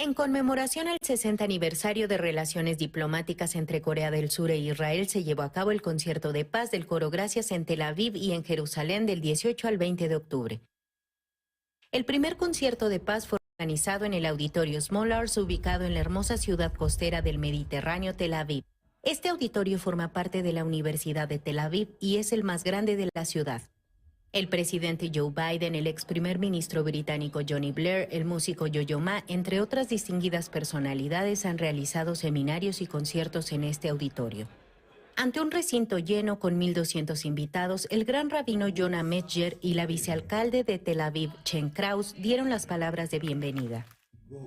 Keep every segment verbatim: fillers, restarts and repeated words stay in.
En conmemoración al sesenta aniversario de relaciones diplomáticas entre Corea del Sur e Israel, se llevó a cabo el concierto de paz del Coro Gracias en Tel Aviv y en Jerusalén del dieciocho al veinte de octubre. El primer concierto de paz fue organizado en el auditorio Small Arts, ubicado en la hermosa ciudad costera del Mediterráneo, Tel Aviv. Este auditorio forma parte de la Universidad de Tel Aviv y es el más grande de la ciudad. El presidente Joe Biden, el ex primer ministro británico Tony Blair, el músico Yo-Yo Ma, entre otras distinguidas personalidades, han realizado seminarios y conciertos en este auditorio. Ante un recinto lleno con mil doscientos invitados, el gran rabino Jonah Metzger y la vicealcalde de Tel Aviv, Chen Kraus, dieron las palabras de bienvenida.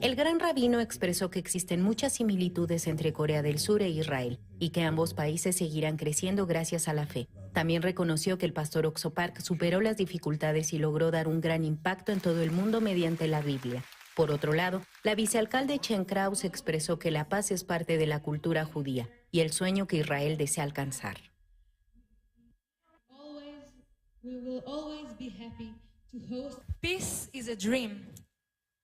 El gran rabino expresó que existen muchas similitudes entre Corea del Sur e Israel y que ambos países seguirán creciendo gracias a la fe. También reconoció que el pastor Oxo Park superó las dificultades y logró dar un gran impacto en todo el mundo mediante la Biblia. Por otro lado, la vicealcalde Chen Kraus expresó que la paz es parte de la cultura judía y el sueño que Israel desea alcanzar. Always, we will always be happy to host. Peace is a dream.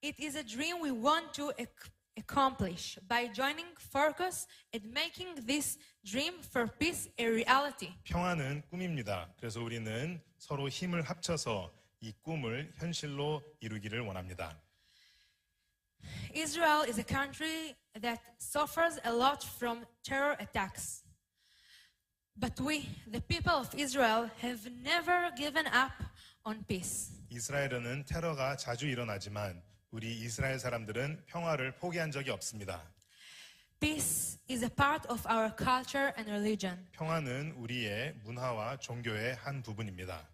It is a dream we want to ac- accomplish by joining forces and making this dream for peace a reality. 평화는 꿈입니다. 그래서 우리는 서로 힘을 합쳐서 이 꿈을 현실로 이루기를 원합니다. Israel is a country that suffers a lot from terror attacks. But we, the people of Israel, have never given up on peace. 이스라엘에는 테러가 자주 일어나지만 우리 이스라엘 사람들은 평화를 포기한 적이 없습니다. Peace is a part of our culture and religion. 평화는 우리의 문화와 종교의 한 부분입니다.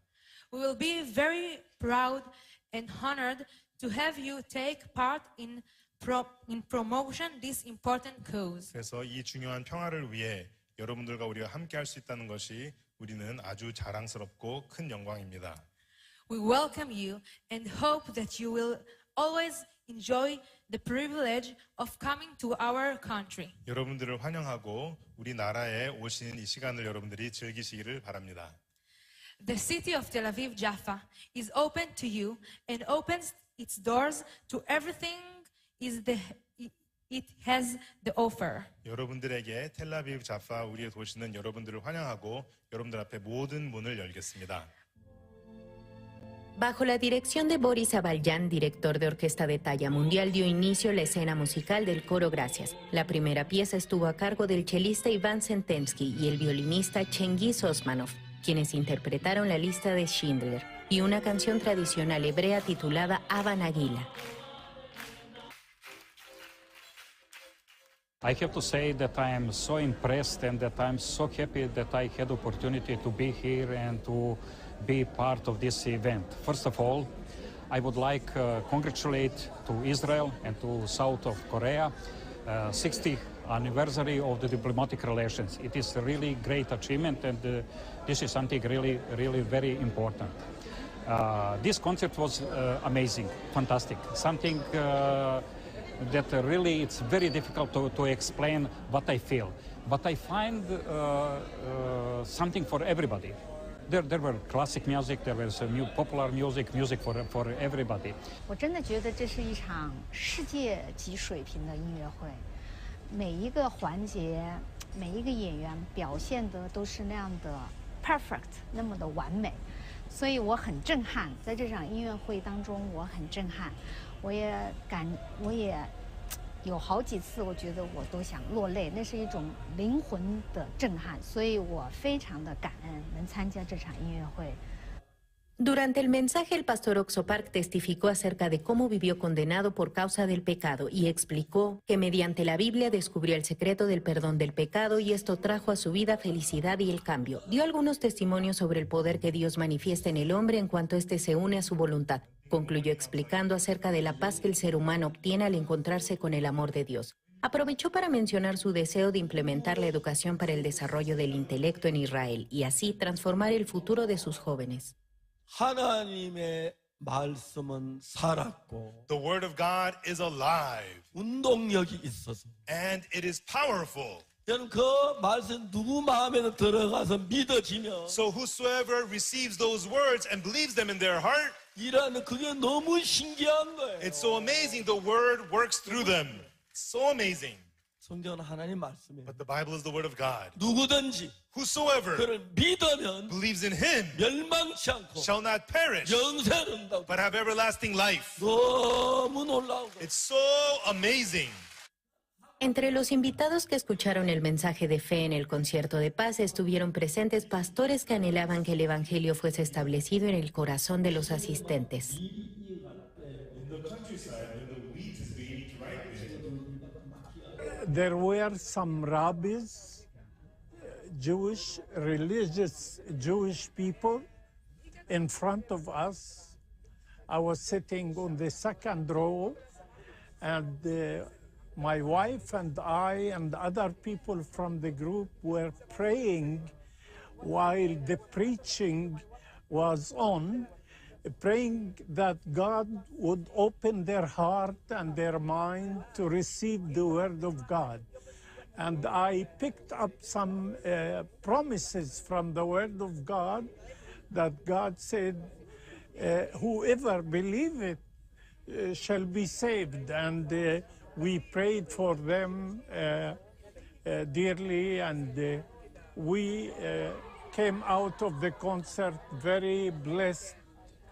We will be very proud and honored to have you take part in, pro- in promotion this important cause. 그래서 이 중요한 평화를 위해 여러분들과 우리가 함께 할 수 있다는 것이 우리는 아주 자랑스럽고 큰 영광입니다. We welcome you and hope that you will always enjoy the privilege of coming to our country. 여러분들을 환영하고 우리나라에 오신 이 시간을 여러분들이 즐기시기를 바랍니다. The city of Tel Aviv Jaffa is open to you and opens its doors to everything is the it has the offer. 여러분들에게 텔라비브 자파 우리의 도시는 여러분들을 환영하고 여러분들 앞에 모든 문을 열겠습니다. Bajo la dirección de Boris Abalyan, director de orquesta de talla mundial, dio inicio la escena musical del Coro Gracias. La primera pieza estuvo a cargo del chelista Iván Sentensky y el violinista Chengiz Osmanov, quienes interpretaron la lista de Schindler y una canción tradicional hebrea titulada Aba Nagila. I have to say that I am so impressed and that I'm so happy that I had opportunity to be here and to be part of this event. First of all, I would like uh, congratulate to Israel and to South of Korea uh, sixtieth anniversary of the diplomatic relations. It is a really great achievement, and uh, this is something really, really very important. Uh, this concert was uh, amazing, fantastic, something uh, that really it's very difficult to, to explain what I feel. But I find uh, uh, something for everybody. There, there were classic music, there was uh, new popular music, music for, for everybody. 我真的觉得这是一场世界级水平的音乐会，每一个环节、每一个演员表现的都是那样的 perfect，那么的完美，所以我很震撼。在这场音乐会当中，我很震撼，我也感，我也有好几次，我觉得我都想落泪，那是一种灵魂的震撼，所以我非常的感恩能参加这场音乐会。 Durante el mensaje, el pastor Oxo Park testificó acerca de cómo vivió condenado por causa del pecado y explicó que mediante la Biblia descubrió el secreto del perdón del pecado y esto trajo a su vida felicidad y el cambio. Dio algunos testimonios sobre el poder que Dios manifiesta en el hombre en cuanto éste se une a su voluntad. Concluyó explicando acerca de la paz que el ser humano obtiene al encontrarse con el amor de Dios. Aprovechó para mencionar su deseo de implementar la educación para el desarrollo del intelecto en Israel y así transformar el futuro de sus jóvenes. 하나님의 말씀은 살았고 The word of God is alive 운동력이 있어서 and it is powerful. 저는 그 말씀 누구 마음에도 들어가서 믿어지면 So whosoever receives those words and believes them in their heart, 이라는 그게 너무 신기한 거예요. It's so amazing. The word works through them. It's so amazing. 성경은 하나님 말씀이에요. But the Bible is the word of God. 누구든지 Whosoever 그를 믿으면 believes in him 멸망치 않고 shall not perish, 영생을 얻는다고. But have everlasting life. 너무 놀라운 거예요. It's so amazing. Entre los invitados que escucharon el mensaje de fe en el concierto de paz estuvieron presentes pastores que anhelaban que el evangelio fuese establecido en el corazón de los asistentes. In the countryside, when the wheat is being ripened, there were some rabbis, uh, Jewish, religious Jewish people in front of us. I was sitting on the second row, and, uh, my wife and I and other people from the group were praying while the preaching was on, praying that God would open their heart and their mind to receive the word of God. And I picked up some, uh, promises from the word of God, that God said, uh, "Whoever believe it, uh, shall be saved." And, uh, we prayed for them, uh, uh, dearly, and, uh, we, uh, came out of the concert very blessed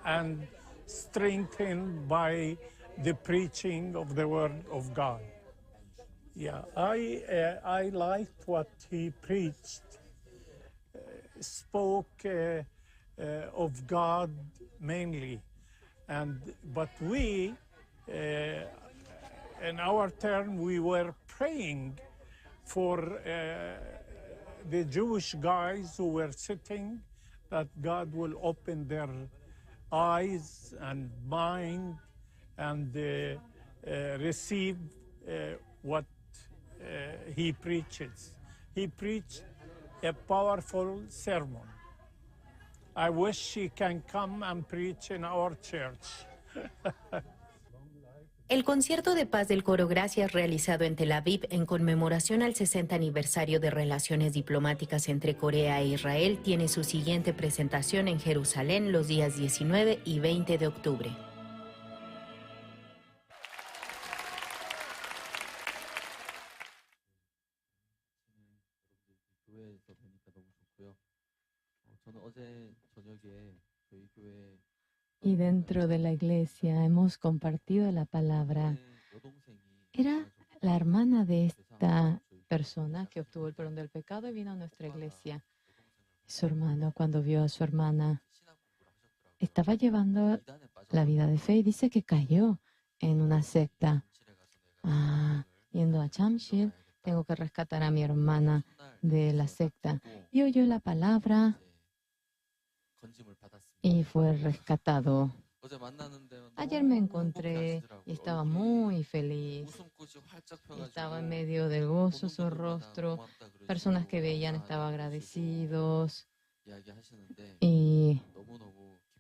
and strengthened by the preaching of the word of God. Yeah, I, uh, I liked what he preached. Uh, spoke, uh, uh, of God mainly. And, but we, uh, in our turn, we were praying for, uh, the Jewish guys who were sitting, that God will open their eyes and mind and, uh, uh, receive, uh, what, uh, he preaches. He preached a powerful sermon. I wish he can come and preach in our church. El concierto de paz del Coro Gracias, realizado en Tel Aviv en conmemoración al sesenta aniversario de relaciones diplomáticas entre Corea e Israel, tiene su siguiente presentación en Jerusalén los días diecinueve y veinte de octubre. Y dentro de la iglesia hemos compartido la palabra. Era la hermana de esta persona que obtuvo el perdón del pecado y vino a nuestra iglesia. Su hermano, cuando vio a su hermana, estaba llevando la vida de fe y dice que cayó en una secta. Ah, yendo a Chamshil, tengo que rescatar a mi hermana de la secta. Y oyó la palabra y fue rescatado. Ayer me encontré y estaba muy feliz. Estaba en medio del gozo su rostro. Personas que veían estaban agradecidos y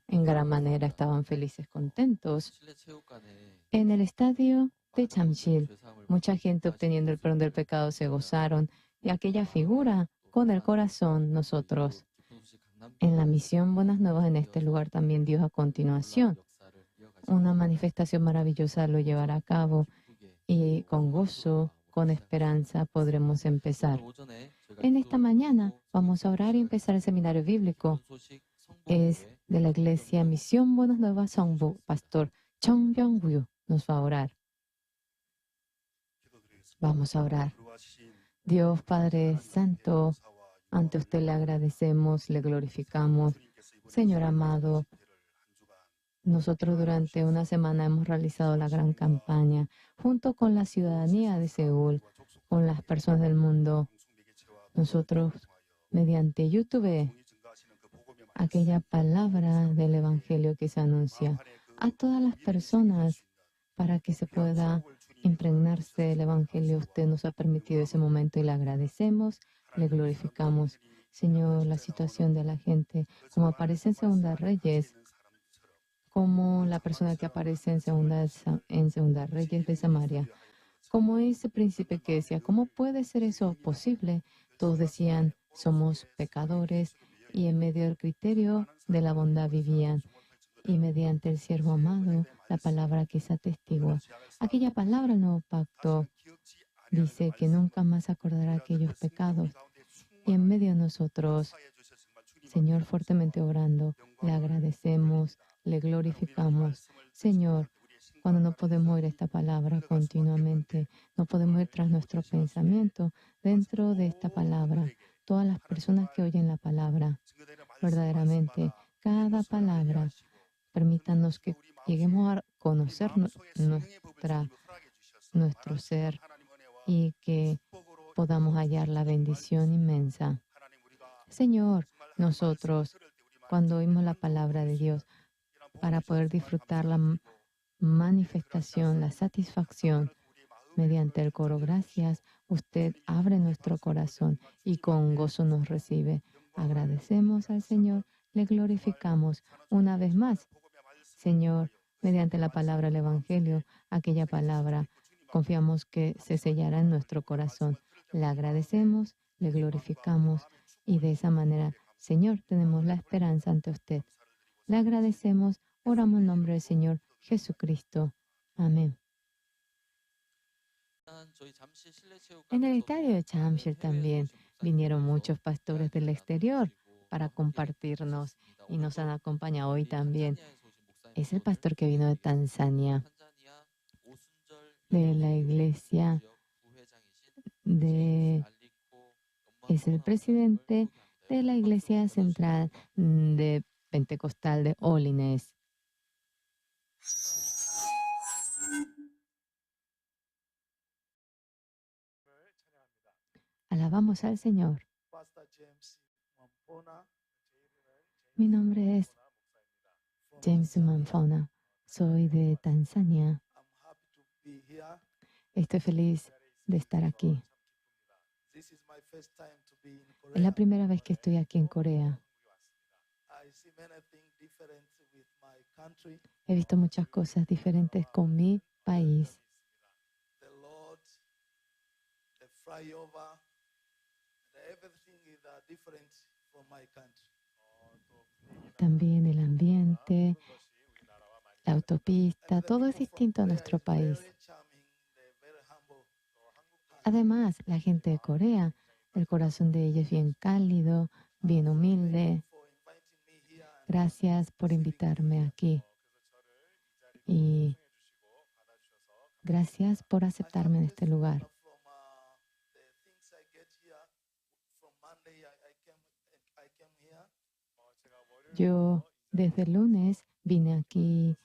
en gran manera estaban felices, contentos. En el estadio de Chamshil, mucha gente obteniendo el perdón del pecado se gozaron, y aquella figura con el corazón, nosotros. En la misión Buenas Nuevas en este lugar también Dios a continuación una manifestación maravillosa lo llevará a cabo, y con gozo, con esperanza podremos empezar. En esta mañana vamos a orar y empezar el seminario bíblico. Es de la iglesia Misión Buenas Nuevas Songbu, pastor Chong Byung-woo nos va a orar. Vamos a orar. Dios Padre Santo, ante usted le agradecemos, le glorificamos. Señor amado, nosotros durante una semana hemos realizado la gran campaña junto con la ciudadanía de Seúl, con las personas del mundo. Nosotros, mediante YouTube, aquella palabra del evangelio que se anuncia a todas las personas para que se pueda impregnarse el evangelio. Usted nos ha permitido ese momento y le agradecemos, le glorificamos. Señor, la situación de la gente, como aparece en Segunda Reyes, como la persona que aparece en Segunda, en Segunda Reyes de Samaria, como ese príncipe que decía: "¿Cómo puede ser eso posible?". Todos decían: "Somos pecadores", y en medio del criterio de la bondad vivían. y mediante el siervo amado, la palabra que es atestigua. Aquella palabra, el nuevo pacto, dice que nunca más acordará aquellos pecados. Y en medio de nosotros, Señor, fuertemente orando, le agradecemos, le glorificamos. Señor, cuando no podemos oír esta palabra continuamente, no podemos ir tras nuestro pensamiento dentro de esta palabra. Todas las personas que oyen la palabra, verdaderamente, cada palabra, permítanos que lleguemos a conocer nu-, nuestra, nuestro ser y que podamos hallar la bendición inmensa. Señor, nosotros, cuando oímos la palabra de Dios, para poder disfrutar la m-, manifestación, la satisfacción mediante el coro, gracias, usted abre nuestro corazón y con gozo nos recibe. Agradecemos al Señor, le glorificamos una vez más. Señor, mediante la palabra del Evangelio, aquella palabra, confiamos que se sellará en nuestro corazón. Le agradecemos, le glorificamos y de esa manera, Señor, tenemos la esperanza ante usted. Le agradecemos, oramos en nombre del Señor Jesucristo. Amén. En el estadio de Jamshid también vinieron muchos pastores del exterior para compartirnos y nos han acompañado hoy también. Es el pastor que vino de Tanzania, de la iglesia de, es el presidente de la iglesia central, mm, de Pentecostal de Holiness. Alabamos al Señor. Mi nombre es James Manfona. Soy de Tanzania. Estoy feliz de estar aquí. Es la primera vez que estoy aquí en Corea. He visto muchas cosas diferentes con mi país. También el ambiente, la autopista, todo es distinto a nuestro país. Además, la gente de Corea, el corazón de ella es bien cálido, bien humilde. Gracias por invitarme aquí. Y gracias por aceptarme en este lugar. Yo desde el lunes vine aquí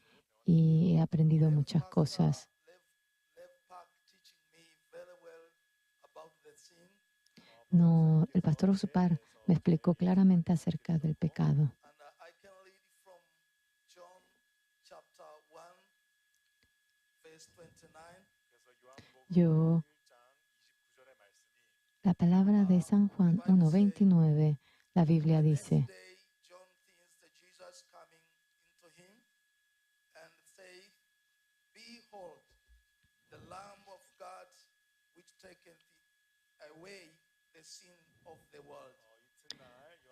y he aprendido muchas cosas. No, el pastor Oxupar me explicó claramente acerca del pecado. Yo, la palabra de San Juan uno veintinueve, la Biblia dice,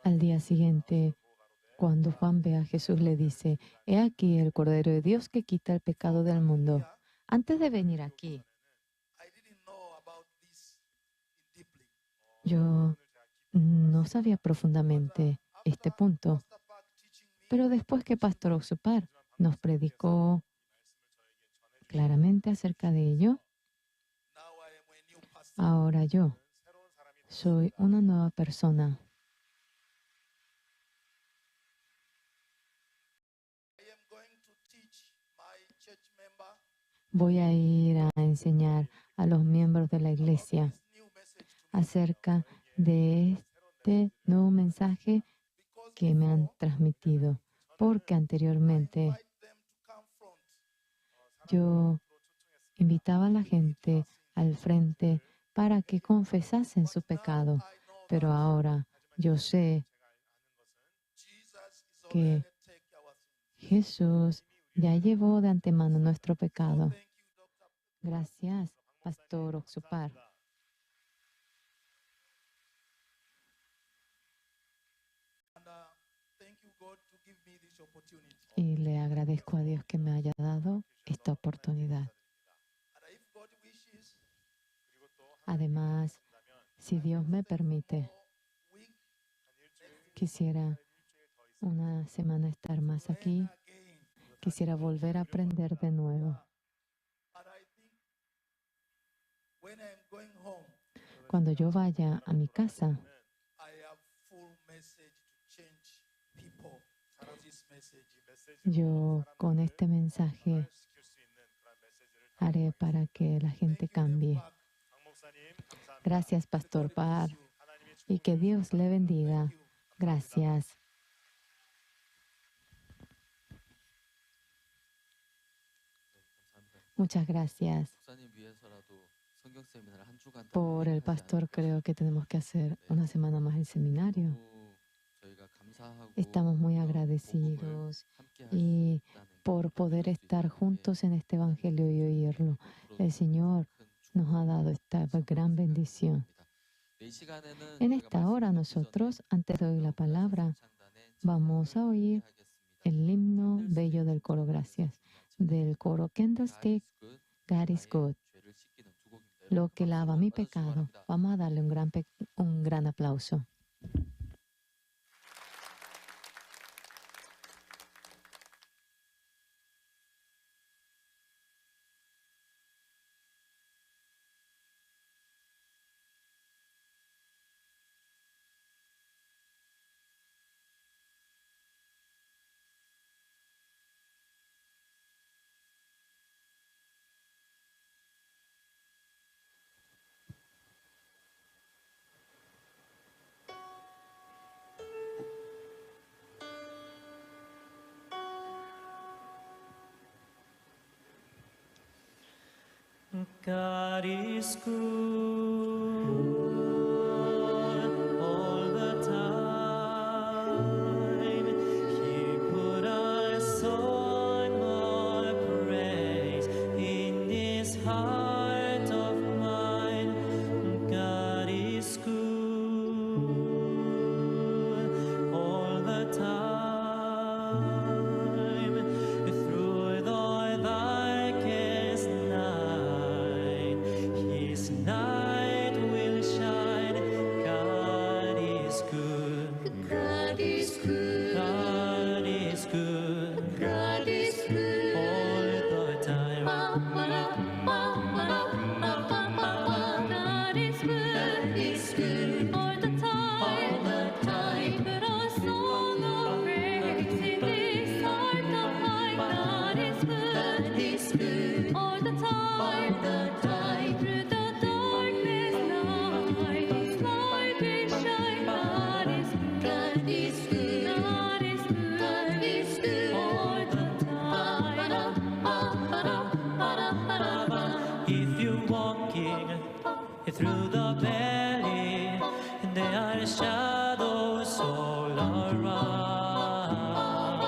al día siguiente, cuando Juan ve a Jesús, le dice: "He aquí el Cordero de Dios que quita el pecado del mundo". Antes de venir aquí, yo no sabía profundamente este punto, pero después que Pastor Oxupar nos predicó claramente acerca de ello, ahora yo soy una nueva persona. Voy a ir a enseñar a los miembros de la iglesia acerca de este nuevo mensaje que me han transmitido, porque anteriormente yo invitaba a la gente al frente para que confesasen su pecado, pero ahora yo sé que Jesús ya llevó de antemano nuestro pecado. Gracias, Pastor Oxupar. Y le agradezco a Dios que me haya dado esta oportunidad. Además, si Dios me permite, quisiera una semana estar más aquí. Quisiera volver a aprender de nuevo. Cuando yo vaya a mi casa, yo con este mensaje haré para que la gente cambie. Gracias, Pastor Parr, y que Dios le bendiga. Gracias. Muchas gracias. Por el pastor, creo que tenemos que hacer una semana más el seminario. Estamos muy agradecidos y por poder estar juntos en este evangelio y oírlo. El Señor nos ha dado esta gran bendición. En esta hora nosotros, antes de oír la palabra, vamos a oír el himno bello del coro Gracias, del coro Candlestick, God is Good, lo que lava mi pecado. Vamos a darle un gran, pe- un gran aplauso. God is good all the time. He put a song of praise in this heart of mine. God is good all the time. Through the darkest night, His light will shine. God is good. God is good. God is good. God is good all the time. God is good. God is good all the time. All the time. He put a song of praise in this heart of mine. God is good. God is good all the time. All the time. Through the darkness night, His light will shine. God is good. God is good. God is good. God is good all the time. If you're walking through the valley, there are shadows all around.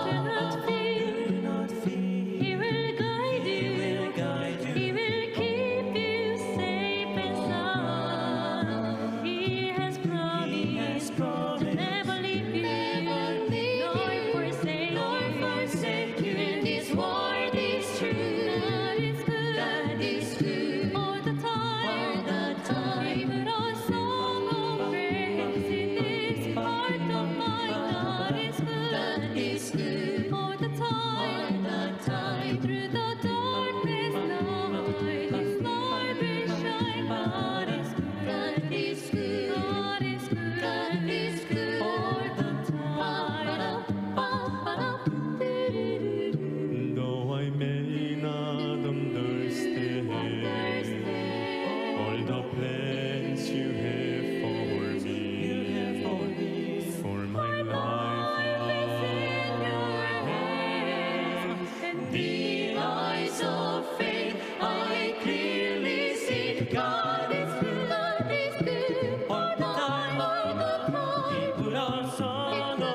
Do not fear. Do not fear. He will guide you. He will guide you. He will keep you safe and sound. He has promised, he has promised to never leave you, never leave you, nor forsake, nor forsake you. And His word is true. God is good. God is good all the time. All the time. He put a song of praise in this heart of mine. God is good. God is good all the time. All the time. Through the darkness night, His light will shine. God is good. God is good. God is good. God is good all the time. Though I may not understand all the plans you have for me, for my life is in your hands. In the eyes of faith, I clearly see God is good. God is good all the time, all the time. He put a song of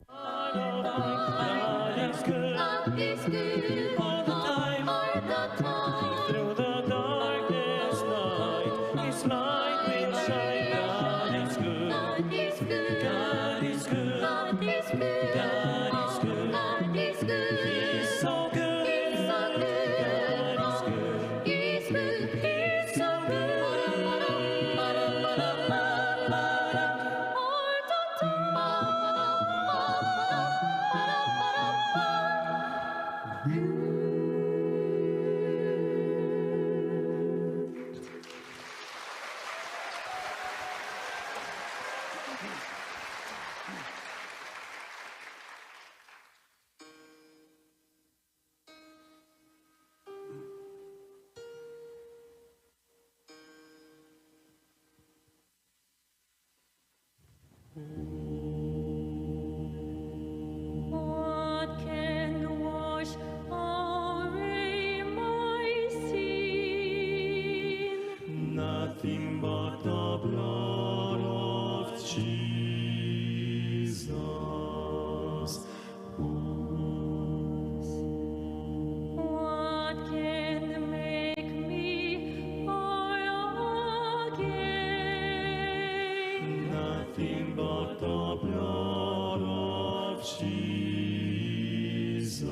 God is good. God is good all the time. All the time. Through the darkest night, His light will shine. God is good. God is good. God is God is good. God is good. He's so good. He's so good. He's so good. He's so good. What can wash away my sin? Nothing but the blood of Jesus. What can make me whole again? Nothing but the blood of Jesus.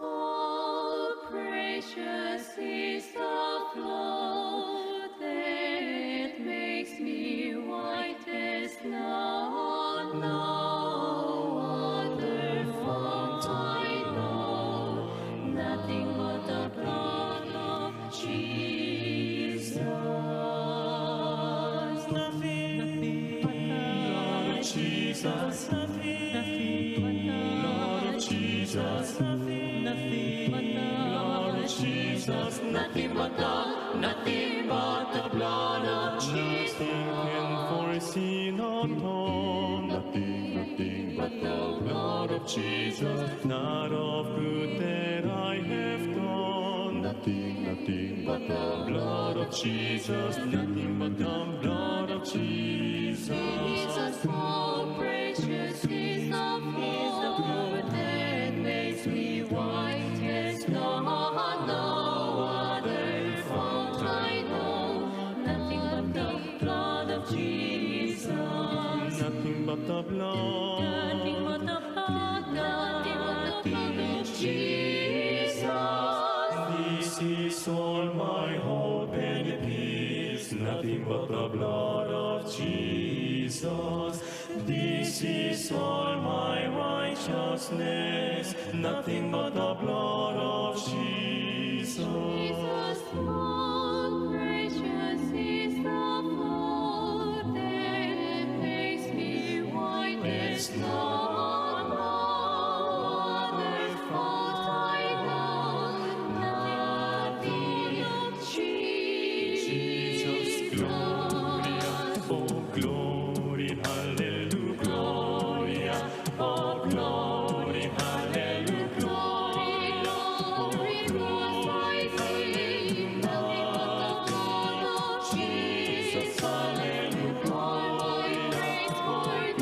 Oh, precious is the flow that makes me white as snow. No other fount I know, nothing but the blood of Jesus. Nothing but the blood of Jesus. Nothing but the blood of Jesus. Nothing but the blood of Jesus. Nothing but the, nothing but the blood of Jesus. Nothing can foresee, not harm. Nothing, nothing but the blood of Jesus. Not of good that I have done. Nothing, nothing but the blood of Jesus. Nothing but the blood of Jesus. Jesus, how precious is the flow that makes me white as snow. No other fount I know, nothing but the blood of Jesus. Nothing but the blood. Nothing but the blood, nothing but the blood of Jesus. This is all my hope and peace, nothing but the blood of Jesus. This is all my righteousness, nothing but the blood of Jesus. Jesus, how precious is the flow that makes me white as snow. No other fount I know, nothing but Jesus. Gloria, oh, glory, hallelujah, gloria. Oh, glory, hallelujah, glory, glory, glory, hallelujah, Jesus, hallelujah, glory, glory,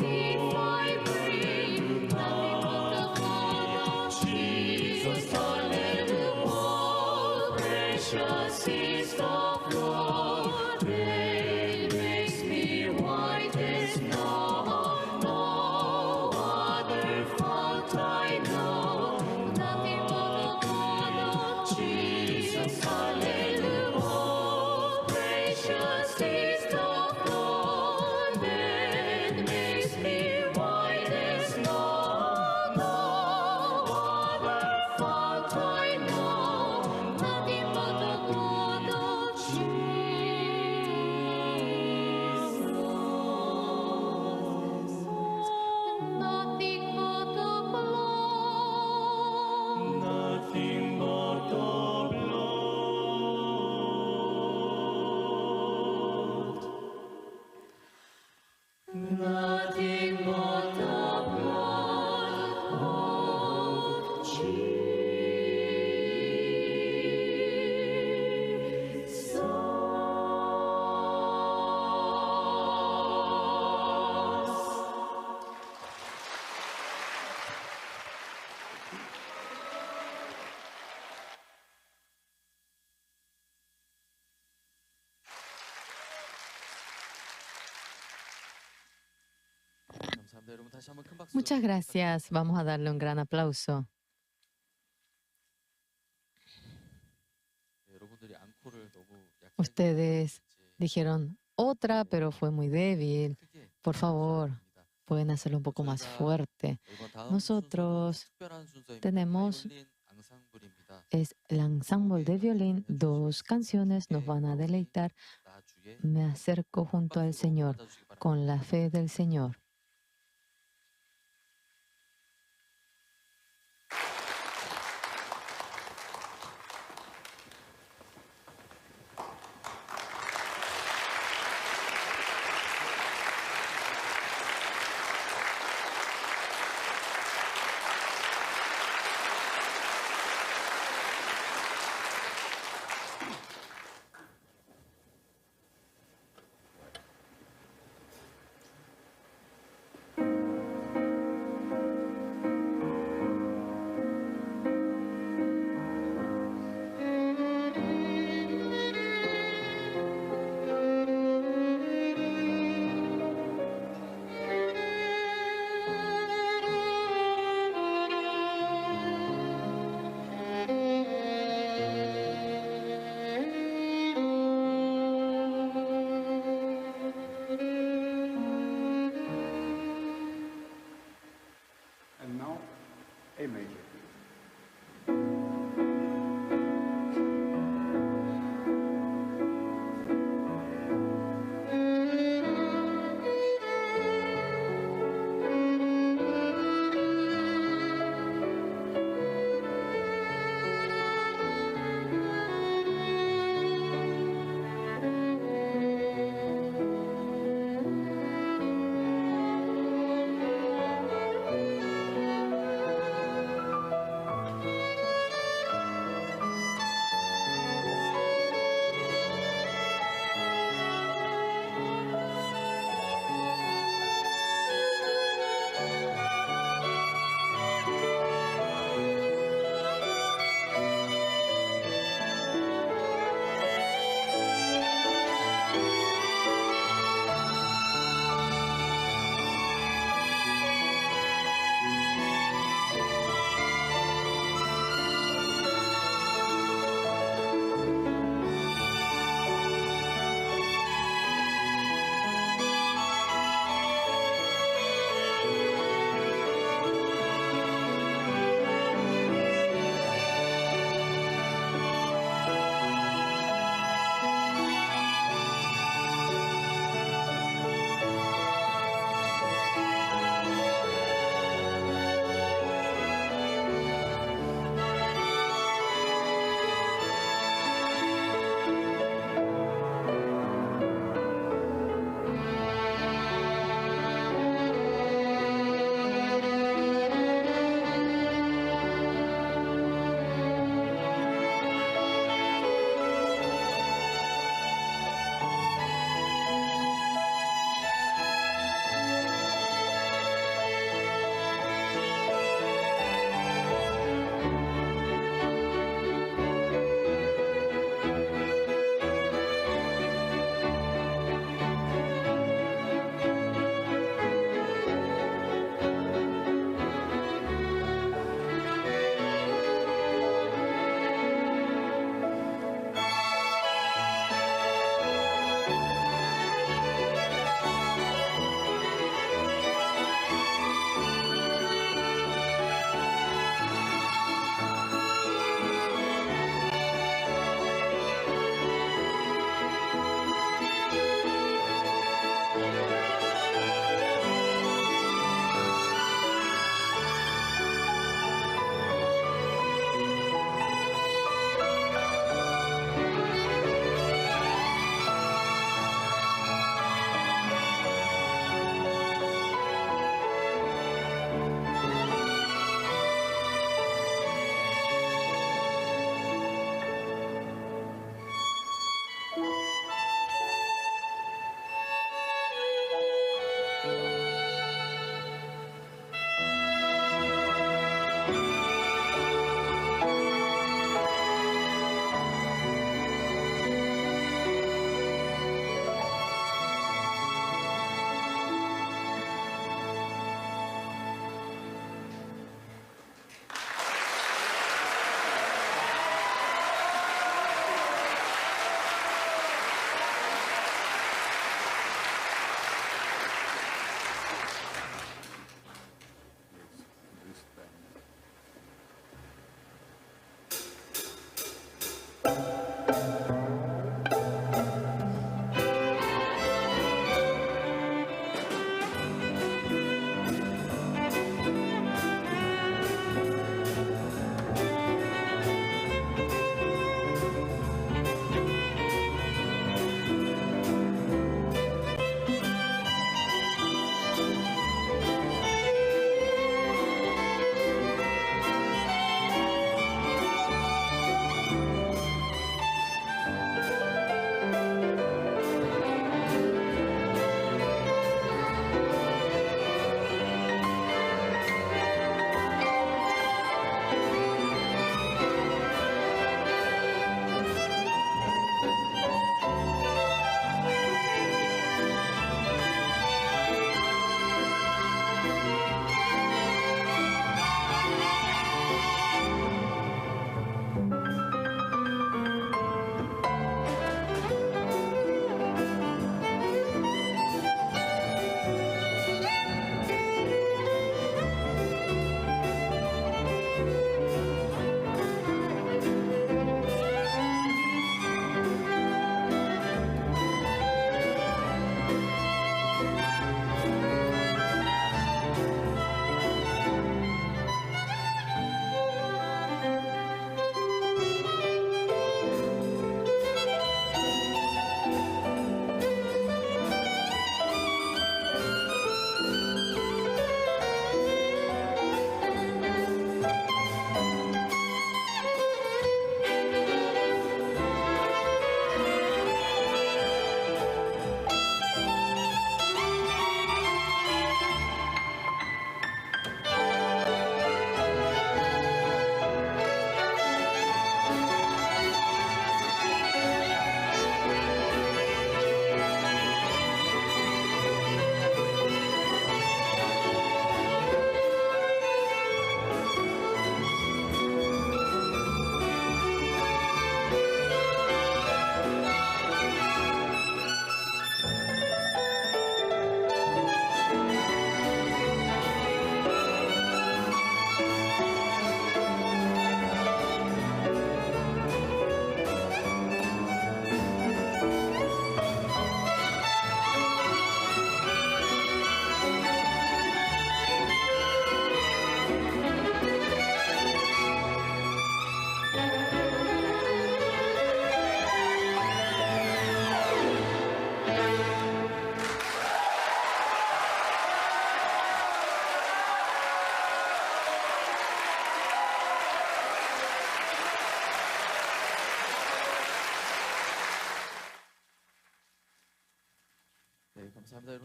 Muchas gracias. Vamos a darle un gran aplauso. Ustedes dijeron otra, pero fue muy débil. Por favor, pueden hacerlo un poco más fuerte. Nosotros tenemos es el ensemble de violín, dos canciones nos van a deleitar. Me acerco junto al Señor, con la fe del Señor.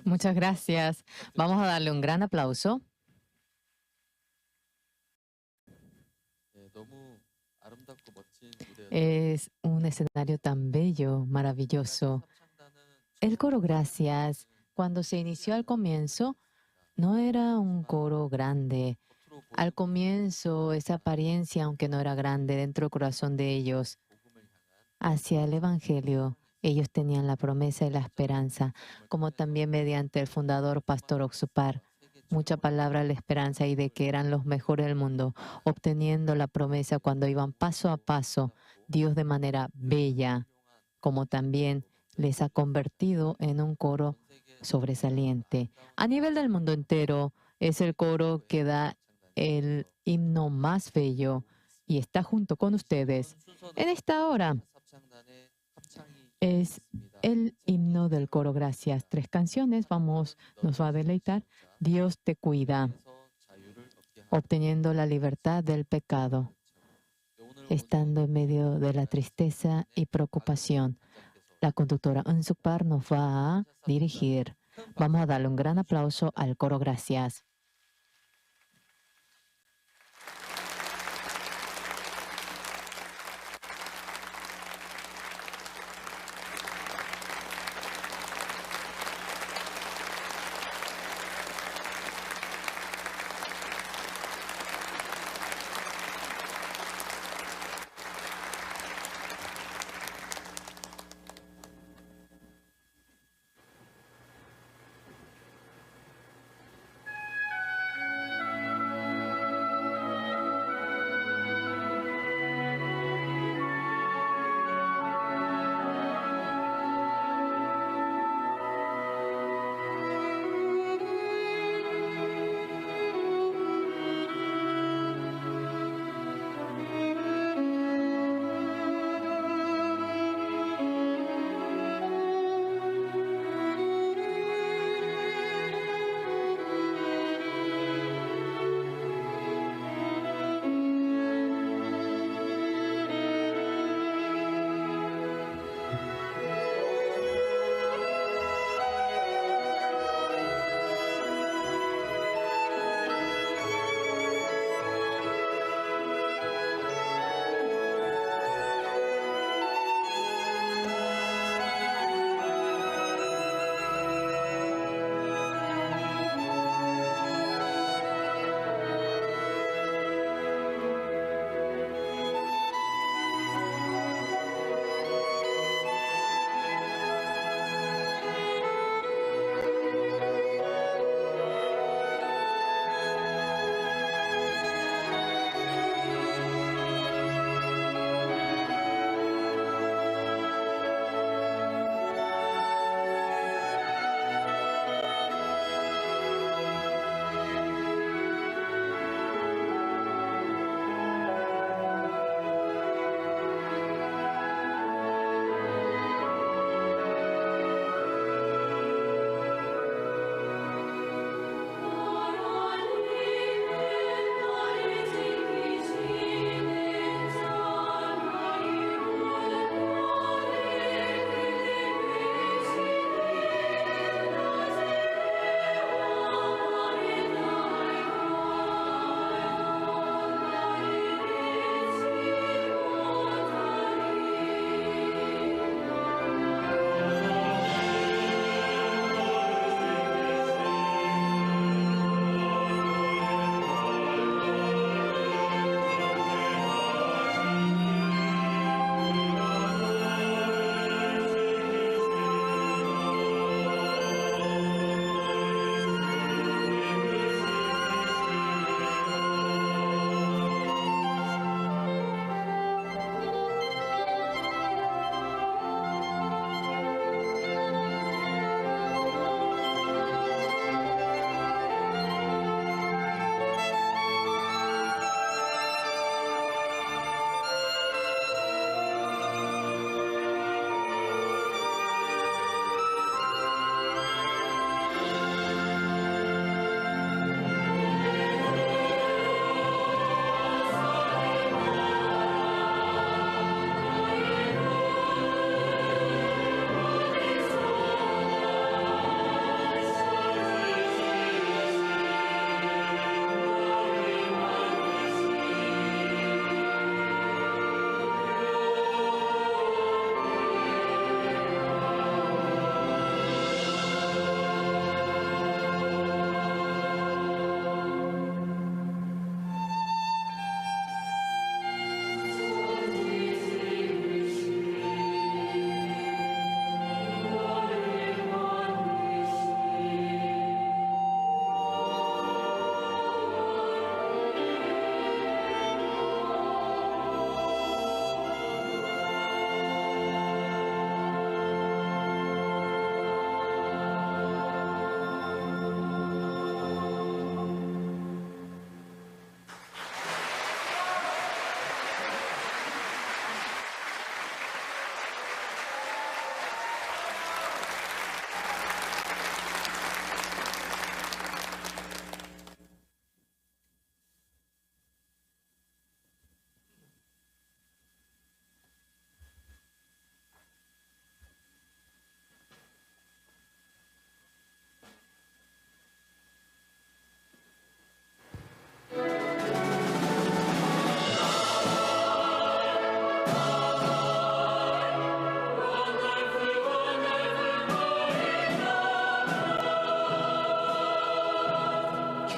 Muchas gracias. Vamos a darle un gran aplauso. Es un escenario tan bello, maravilloso. El coro Gracias, cuando se inició al comienzo, no era un coro grande. Al comienzo, esa apariencia, aunque no era grande, dentro del corazón de ellos, hacia el Evangelio, ellos tenían la promesa y la esperanza, como también mediante el fundador, Pastor Oxupar. Mucha palabra la esperanza y de que eran los mejores del mundo, obteniendo la promesa cuando iban paso a paso, Dios de manera bella, como también les ha convertido en un coro sobresaliente. A nivel del mundo entero, es el coro que da el himno más bello y está junto con ustedes. En esta hora es el himno del coro Gracias. Tres canciones, vamos, nos va a deleitar. Dios te cuida, obteniendo la libertad del pecado, estando en medio de la tristeza y preocupación. La conductora Unsukpar nos va a dirigir. Vamos a darle un gran aplauso al coro Gracias.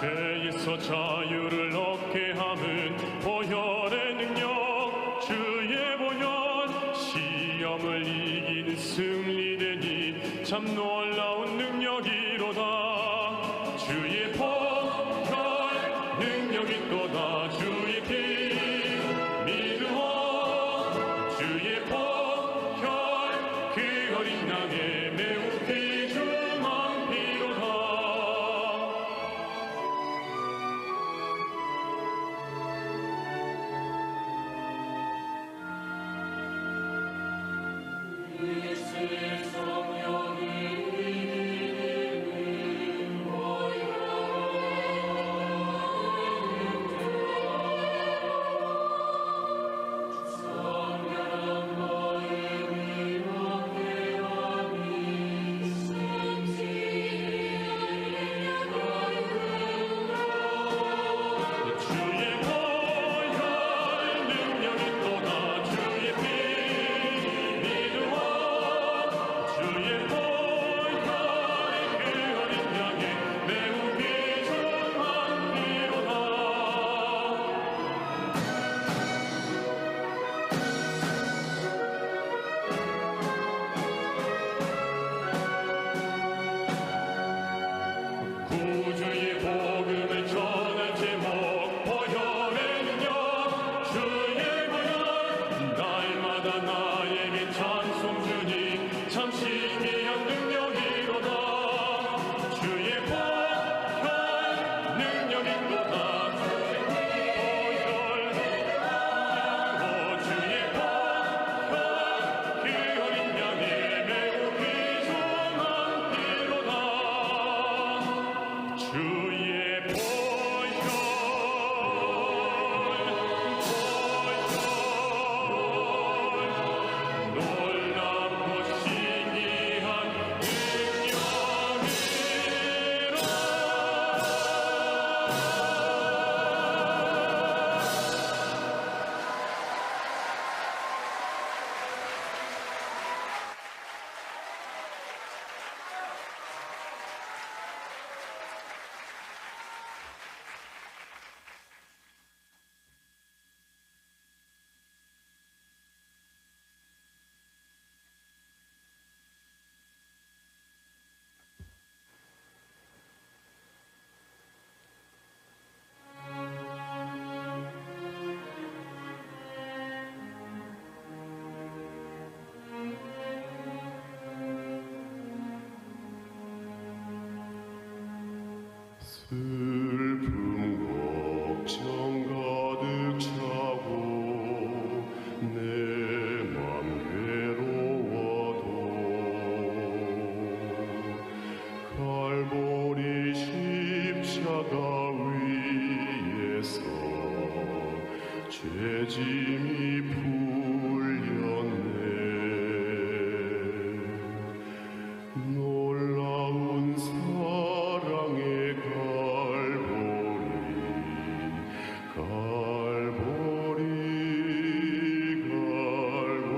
죄에서 자유를 얻게 함은 보혈의 능력, 주의 보혈, 시험을 이기는 승리되니 참 놀라운 능력이로다. 주의 보혈, 능력이 있도다. 주의 피 믿으오. 주의 보혈, 그 어린 양의 매우 귀중한 피로다. 구주의 복음을 전할 제목, 보혈의 능력, 주의 보혈, 날마다 나에게 찬송 주님, 참 신기한 능력이로다. 주의 보혈, 능력이 있도다. 주의 보혈, 오, 주의 보혈, 그 어린 양의 매우 귀중한 피로다. 주의 보혈, 보혈, 놀랍고 신기한 능력이라. 슬픔 걱정 가득 차고 내 맘 괴로워도 갈보리 십자가 위에서 죄짐이 풀렸네. 놀라운 사랑의 갈보리, 갈보리,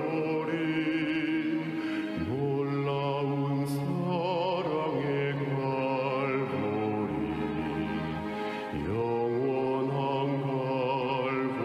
갈보리, 놀라운 사랑의 갈보리, 영원한 갈보리.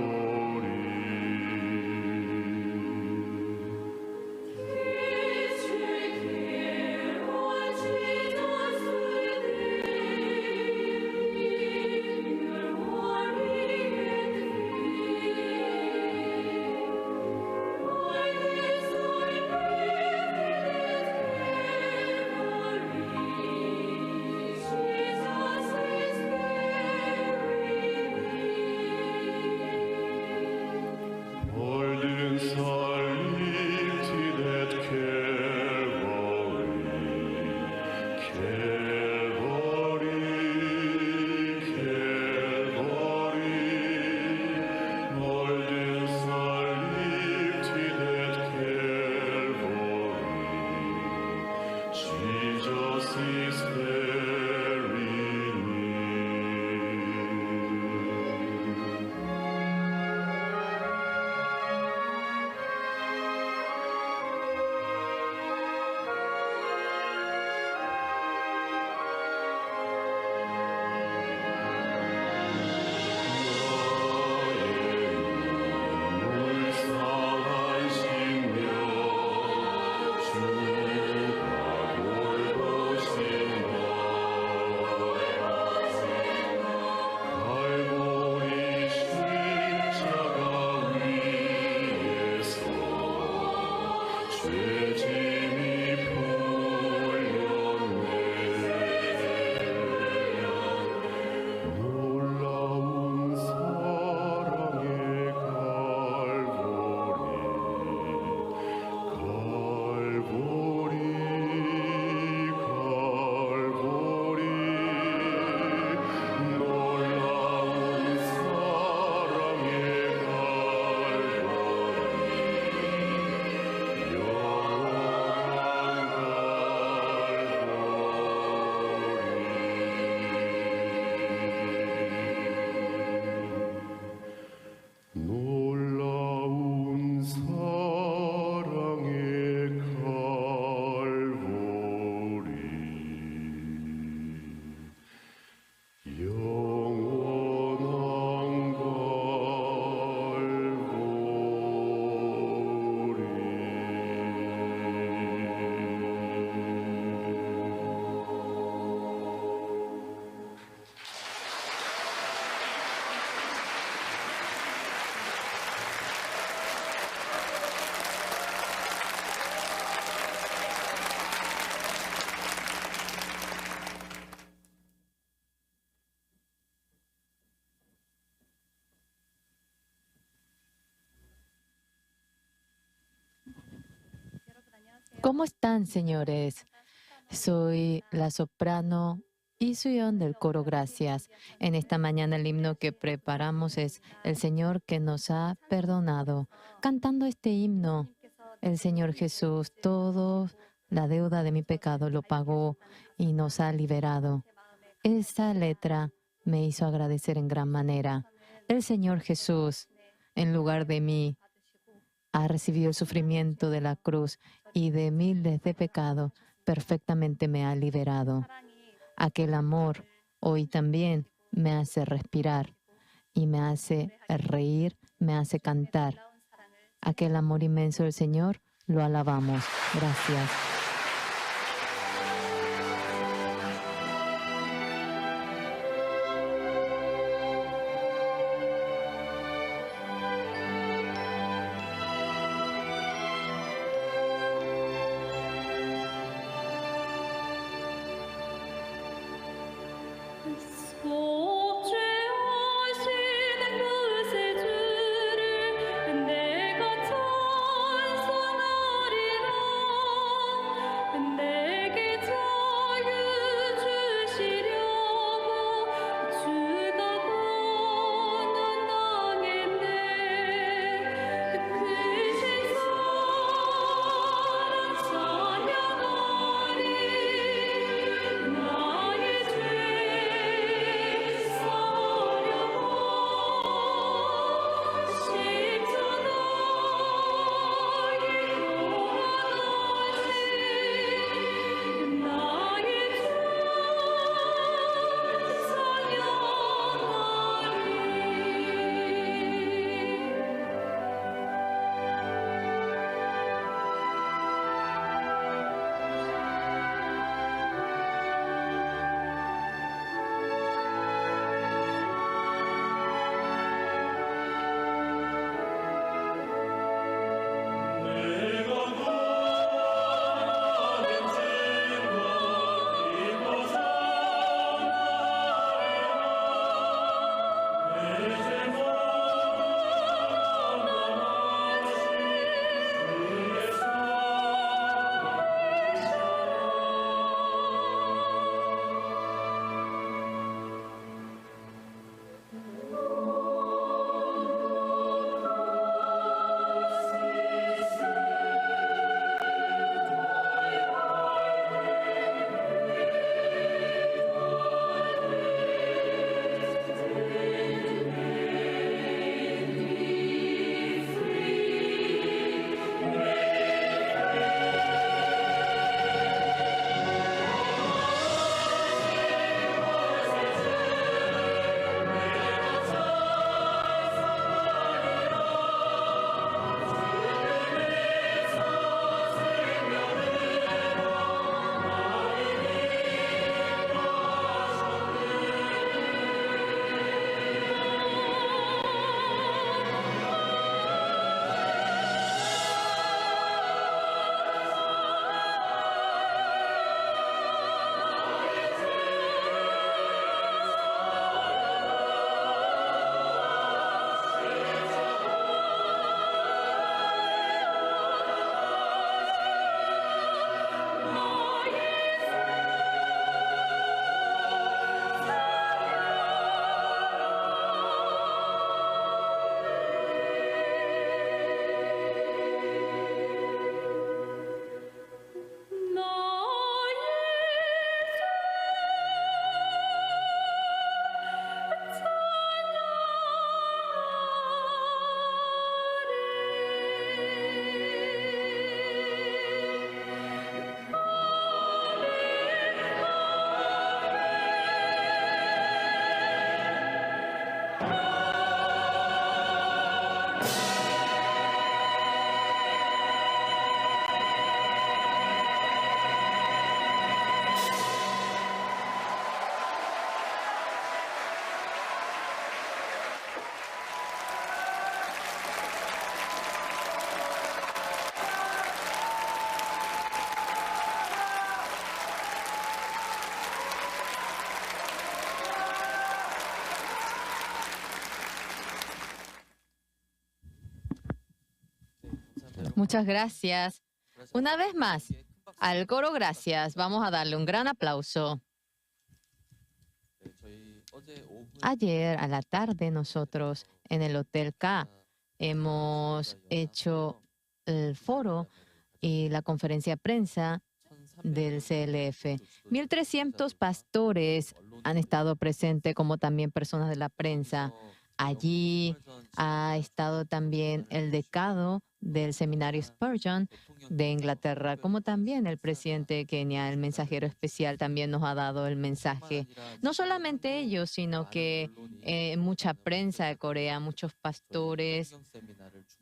¿Cómo están, señores? Soy la soprano Isuyon del coro Gracias. En esta mañana el himno que preparamos es El Señor que nos ha perdonado. Cantando este himno, el Señor Jesús, todo la deuda de mi pecado lo pagó y nos ha liberado. Esa letra me hizo agradecer en gran manera. El Señor Jesús, en lugar de mí, ha recibido el sufrimiento de la cruz y de miles de pecados, perfectamente me ha liberado. Aquel amor hoy también me hace respirar y me hace reír, me hace cantar. Aquel amor inmenso del Señor, lo alabamos. Gracias. Muchas gracias. Una vez más, al coro, gracias. Vamos a darle un gran aplauso. Ayer a la tarde nosotros en el Hotel K hemos hecho el foro y la conferencia de prensa del C L F. Mil trescientos pastores han estado presentes, como también personas de la prensa. Allí ha estado también el decano del seminario Spurgeon de Inglaterra, como también el presidente de Kenia, el mensajero especial también nos ha dado el mensaje. No solamente ellos, sino que, eh, mucha prensa de Corea, muchos pastores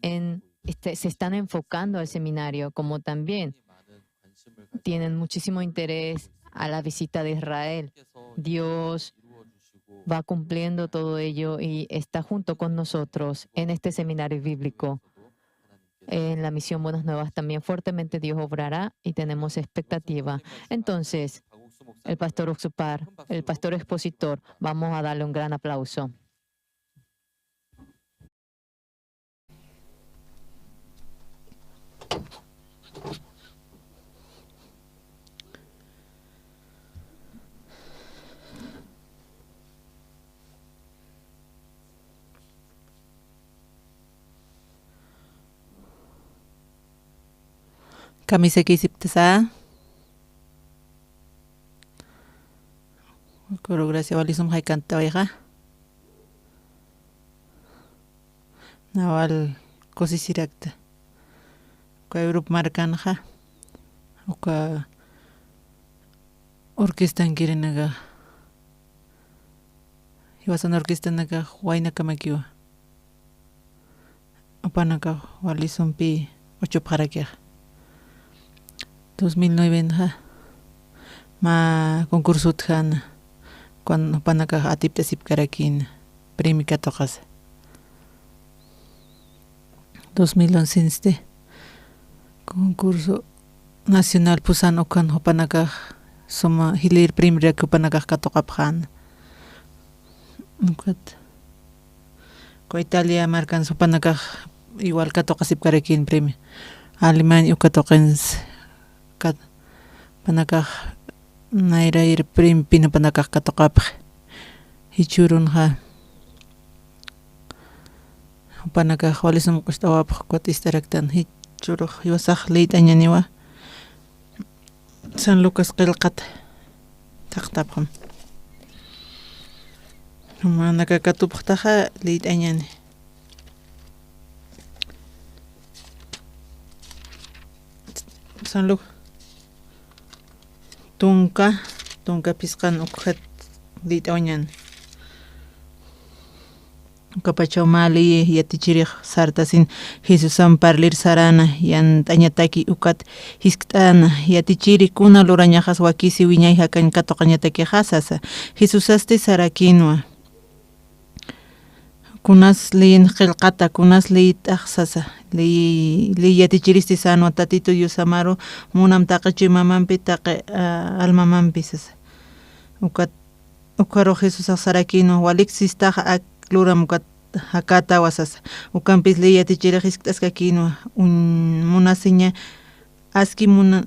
en, este, se están enfocando al seminario, como también tienen muchísimo interés a la visita de Israel. Dios va cumpliendo todo ello y está junto con nosotros en este seminario bíblico. En la misión Buenas Nuevas también fuertemente Dios obrará y tenemos expectativa. Entonces, el pastor Oxupar, el pastor expositor, vamos a darle un gran aplauso. Kamisakisiptasa. Kuru, gracias, walisum jaykantawayxa. Nawal kusisirakta. Uka Europa markanxa, uka orquestankirinaka, jiwasan orquestanaka waynakamakiwa. Jupanakax walisumpi uchupxarakixa. Dos mil nuevenxa mä concursot utjäna, jupanakax atipt'asipkarakïna premio katuqasa. Dos mil oncensti concurso nacional pusan ukan jupanakax suma jilïr premiorak jupanakax katuqapxäna. Ukat Italia markans jupanakax igual katuqasipkarakïn premio. Alemania uka tuqins kat-, jupanakax nayrayr premiopin jupanakax katuqapxi. Jichhürunxa jupanakax walisum q'ust'awapxi ukat istaraktan. Jichhürux jiwasax liyt'añäniwa. San Lucas qillqat thaqtapxam. Jumanaka katupxtaxa liyt'añäni. San Lu-, tunka, tunka phisqan ukxat liyt'awañäni. Ukapachaw mä ley yatichirix sartasin Jesusan parlir saräna, yant'añataki ukat jiskt'äna, yatichiri kuna lurañaxas wakisi wiñay jakañ katuqañatakixa sasa. Jesusasti sarakïnwa. Kunas leyin qillqata, kunas leyt'ax sasa. Ley, ley yatichiristi sänwa Tatitu Diosamaru munam taqi chuymamampi, taqi, ah, almamampi sasa. Ukat Ukharux Jesusax sarakïnwa, walik sistaxa ak luram ukat jakätawa sasa. Ukampis ley yatichirix jiskt'askakïnwa, uñ-, munasiña, aski muna-,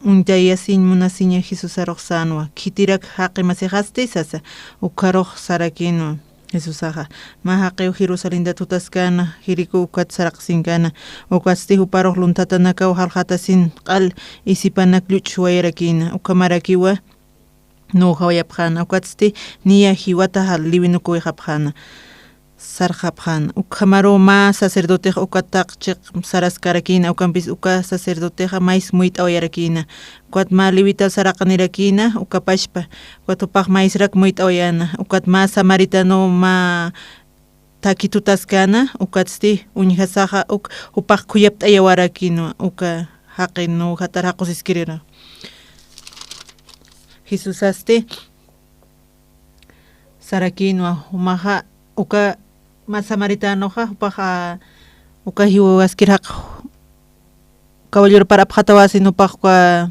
uñtayasiñ munasiña Jesusarux sänwa, khitirak jaqi masixasti sasa. Ukharux sarakïnwa Jesusaxa, mä jaqiw Jerusalentat jutaskäna, Jericó ukat saraqsinkäna, ukatsti juparux lunthatanakaw jaljatasin q'al isipanak lluch'uwayarakïna, ukhamarakiwa nuwjawayapxäna, ukatsti niya jiwataxa liwinukuyxapxäna, sarxapxäna. Ukhamaruw mä sacerdotix uka taq chiq saraskarakïna, ukampis uka sacerdotexa mays muyt'awayarakïna. Ukat mä levita saraqanirakïna, uka pachpa. Ukat jupax maysrak muyt'awayäna. Ukat mä samaritano mä thakhi tutaskäna, ukatsti uñjasaxa uk jupax khuyapt'ayawarakïnwa, uka jaqi nuwjatar jaqusiskirïna. Jesusasti sarakïnwa, jumaxa uka mä samaritanoxa, jupax, a, uka jiwaskir jaq caballero parapxatawasin, jupax uka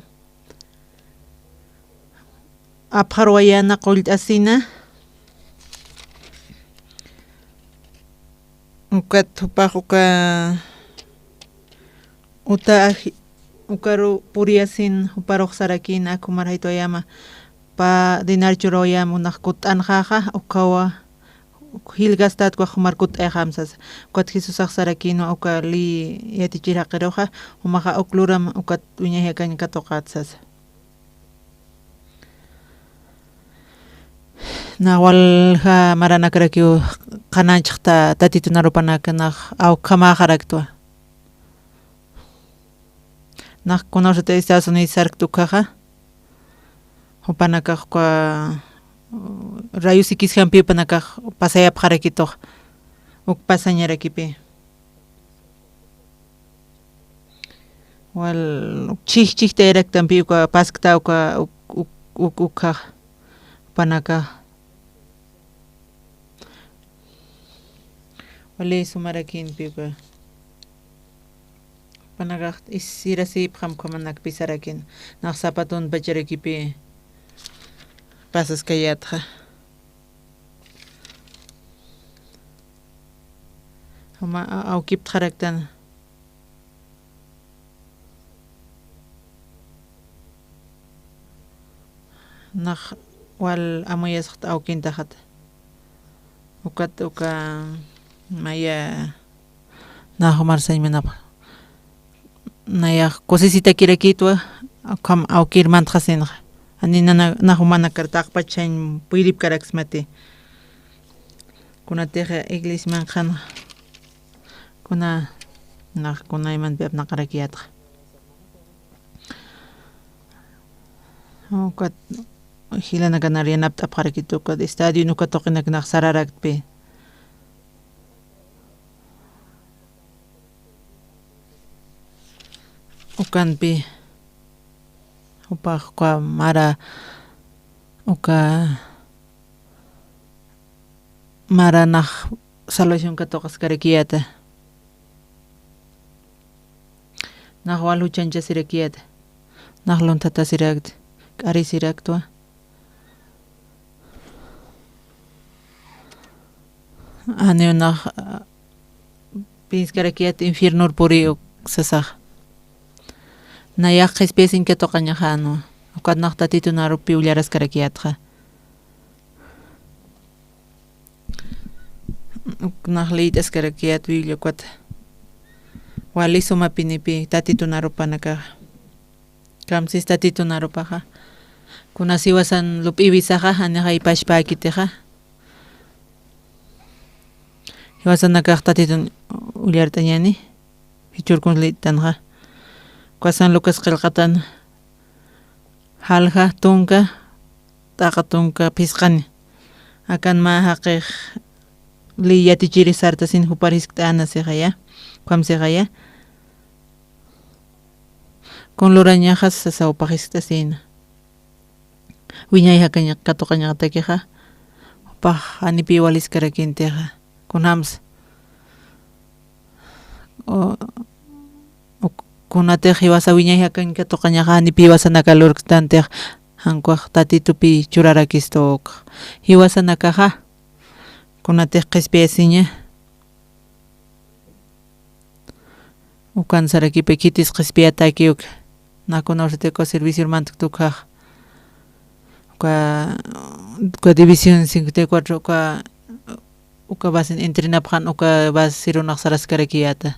apxarwayäna qullt'asina. Ukat jupax uka uta aji-, Ukaru puriyasin juparux sarakïna, aka jumar jaytwayama, pä dinar churawayama, unax kutt'anxaxa, ukawa, jilgastatwa jumar kutt'ayxam sasa. Ukat Jesusax sarakïnwa, uka ley yatichir jaqiruxa, jumaxa uk luram, ukat wiñay jakañ katuqät sasa. Nax walja maranakarakiw qhanañchxta Tatitu narupanak nax awkhamäxaraktwa. Nax kunawsatï Estados Unidos sarkt ukhaxa, jupanakax uka, uh, rayos X-jampi jupanakax pasayapxarakitux, uk pasañarakipï. Wal chhij chhijtayaraktampi uka paskta uka uk, uk, uk, ukhax jupanakax. Wali sumarakïnpi uka. Jupanakax isirasipxam ukhamanakpi sarakïn. Nax zapatonpacharakipï pasaskayätxa. Juma a-, awkiptxaraktan. Nax wal amuyasxt awkintaxat. Ukat uka maya nax jumar sañ munapxa. Nayax kusisitakirakïtwa, ukham awkir mantxasinxa. Ani nana, nax jumanakar taqpach sañ puyripkaraksmati. Kunatix iglesia manqhanxa. Kuna, nax kunaymanpi apnaqarakiyätxa. Ukat jilanakanar yanapt'apxarakit ukat estadio uka tuqinak nax sararaktpi. Ukanpi, jupax uka mara, uka mara nax salvación katuqaskarakiyäta. Nax wal juchañchasirakiyäta. Nax lunthatasirakta, k'arisiraktwa. Janiw nax, ah, pinskarakiyät infiernur puriy uk sasax. Nayax qhispiyasiñ katuqañaxa, janiw. Ukat nax Tatitu narupi ullaraskarakiyätxa. Uk nax liyt'askarakiyät Biblia ukat. Wali sumapinipï Tatitu narupanakaxa. Kamsis Tatitu narupaxa. Kunas jiwasan lup'iwisaxa, janixa jaypachpäkitixa. Jiwasanakax Tatitun ullart'añäni, jichhür kuns liyt'tanxa. Uka San Lucas qillqatan, jalja tunka, t'aqa tunka phisqani. Akan mä jaqix ley yatichiri sartasin jupar jiskt'äna sixaya, ukham sixaya. Kun lurañaxa sasa jupax jiskt'asïna. Wiñay jakañ katuqañatakixa, jupax janipï waliskarakïntixa. Kunjamsa. O, o, kunatix jiwasa wiñay jakañ katuqañaxa, janipï jiwasanaka lurktantix, jan ukax Tatitupï churarakistu uk. Jiwasanakaxa, kunatix qhispiyasiña. Ukan sarakipï khitis qhispiyatäki uk. Nax kunawsatï uka servicior mantkta ukhax. Uka, uka división cincuenta y cuatro, uka, uka basin entrenapxan, uka basirunax saraskarakiyäta.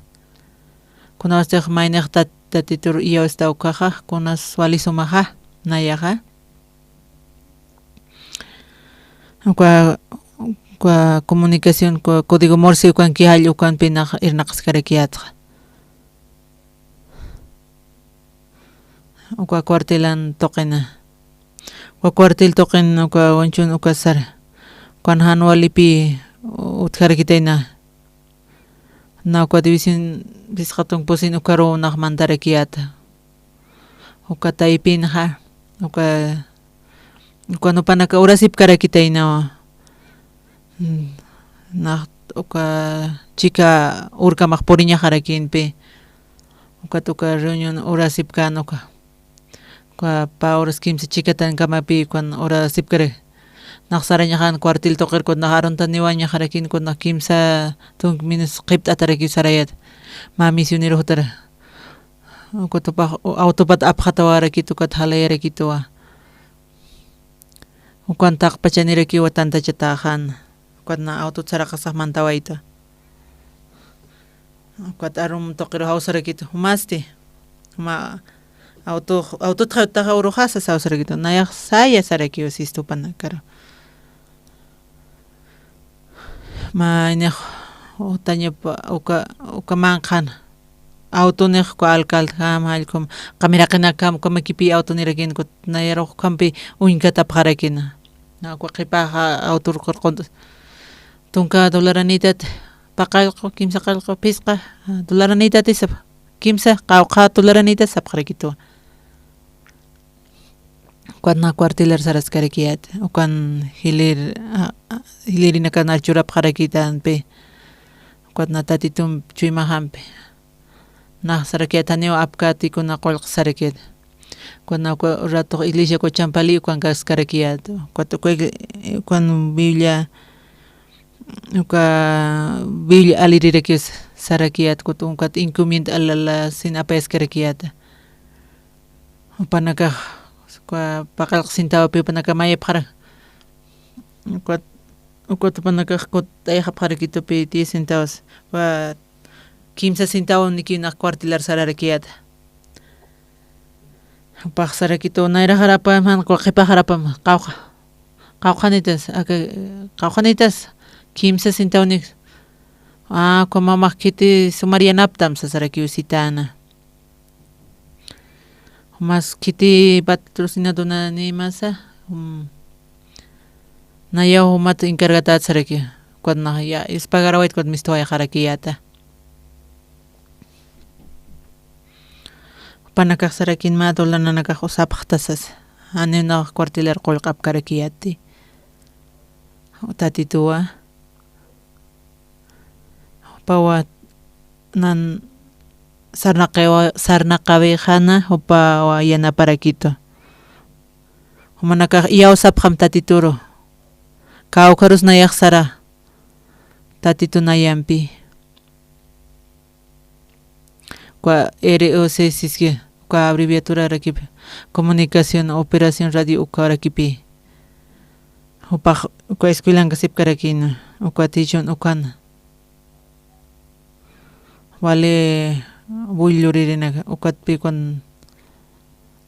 Kunawstix maynix Tat-, Tatitur iyawsta ukhaxa, kunas wali sumaxa, nayaxa. Uka, uka comunicación, uka código Morse ukanki jall ukanpi nax irnaqaskarakiyätxa. Uka cuartelan tuqina. Uka cuartel tuqin uka uñchun uka sara. Ukan jan walipï utjarakitayna. Na uka división phisqa tunka pusin ukaruw nax mantarakiyäta. Uka taypinxa, uka, ukan jupanaka urasipkarakitaynawa. Mm, nax uka chika urkamax puriñaxarakïnpï. Ukat uka reunión urasipkän uka. Uka pä horas kimsa chikatankamapi ukan urasipkari. Nax sarañaxan cuartel tuqir ukat nax aruntaniwañaxarakïn ukat nax kimsa tunka minus qhipt'atarakiw sarayät. Mä misionero jutara. Ukat jupax autopat apxatawarakit, ukat jalayarakituwa. Ukan taqpachanirakiwa tantachatäxan. Ukat na autot saraqasax mantawayta. Ukat arum tuqiru jawsarakitu, jumasti. Juma auto, autot jawtaxa uruxasa sawsarakitu. Nayax saya sarakiw sistupanakaru. Mayniq utañapa uka, uka manqhan. Autonix uka alcaldekam, jallkum, qamiraqinakam, uka makipi autonirakin, ukat nayarux ukhampi uñkatapxarakina. Na uka qhipaxa autor qurqunta. Tunka dolaranïtat, paqallqu, kimsa qallqu, phisqa dolaranïtat sap, kimsa, qawqha dolaranïtat sapxarakitu. Ukat na cuartelar saraskarakiyät, ukan jilir, a, a, jilirinakan churapxarakitanpi, ukat na Tatitump chuymaxampi. Nax sarakiyät janiw apkäti kuna qullq sarakiyät. Ukat na uka ratux iglesia uka champali ukan kaskarakiyät. Ukat uka igle-, ukan Biblia, uka Biblia alirirakiw sarakiyät, ukat, ukat encomienda alala sin apayaskarakiyät. Jupanakax, uka paqallq sintawpi jupanakax mayapxara. Ukat, ukat jupanakax kut'ayxapxarakitupi diez centavos. Uka kimsa centavoniki nax cuartelar sararakiyäta. Jupax sarakitu, nayraxarapam, jan, uka qhipaxarapam, qawqha. Qawqhanitas, aka, qawqhanitas, kimsa centavoniki. A, uka mamax khiti sumar yanaptam sasarakiw sitäna. Jumas khiti patrocinadonanïmasa, mm, nayaw jumat encargatät saraki, ukat nax ya, ispagarawayt ukat mistuwayxarakiyäta. Jupanakax sarakin mä dolaranakax usapxta sasa, janiw nax cuartelar qullq apkarakiyäti. Tatituwa. Jupawa nan sarnaqawa-, sarnaqawixana jupawa yanaparakitu. Jumanakax iyawsapxam Tatituru. Kawkharus nayax sara Tatitu nayampi. Uka R O C siski, uka abreviaturarakipi, Comunicación, Operación, Radio ukarakipi. Jupax uka escuelanka sipkarakïna, uka tichun ukan. Wali bull luririnak, ukatpi ukan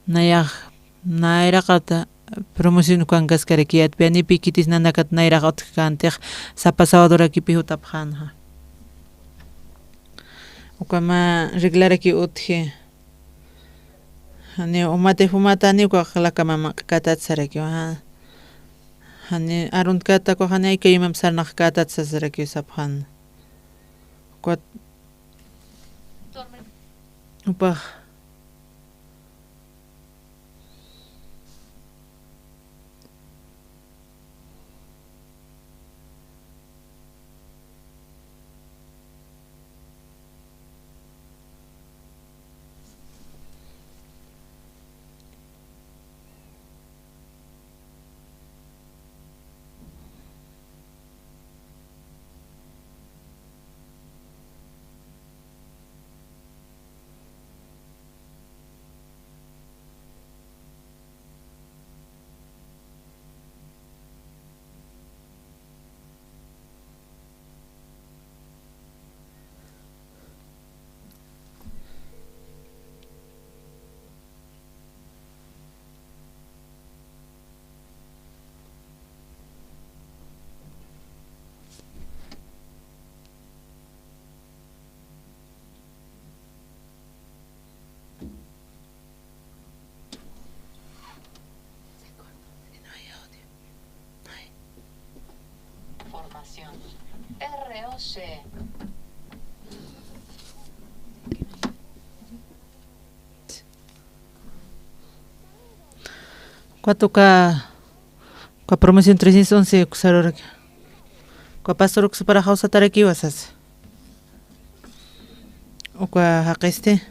nayax nayraqata promoción ukankaskarakiyätpi, janipi khitis nanakat nayraq utjkantix, sapa sawadorakipi jutapxänxa. Uka mä reglaraki utji. Jani umati jumata jani ukax laka mamaq'katat sarakiwa. Jani aruntkatak ukax jani ay kayumamp sarnaqkatat sasarakiw sapxän. Ukat jupax Formación. R O C. Ukat uka, uka promoción trescientos once uksaruraki. Uka pastor uksupara jawsatarakiwa sasa. Uka jaqisti.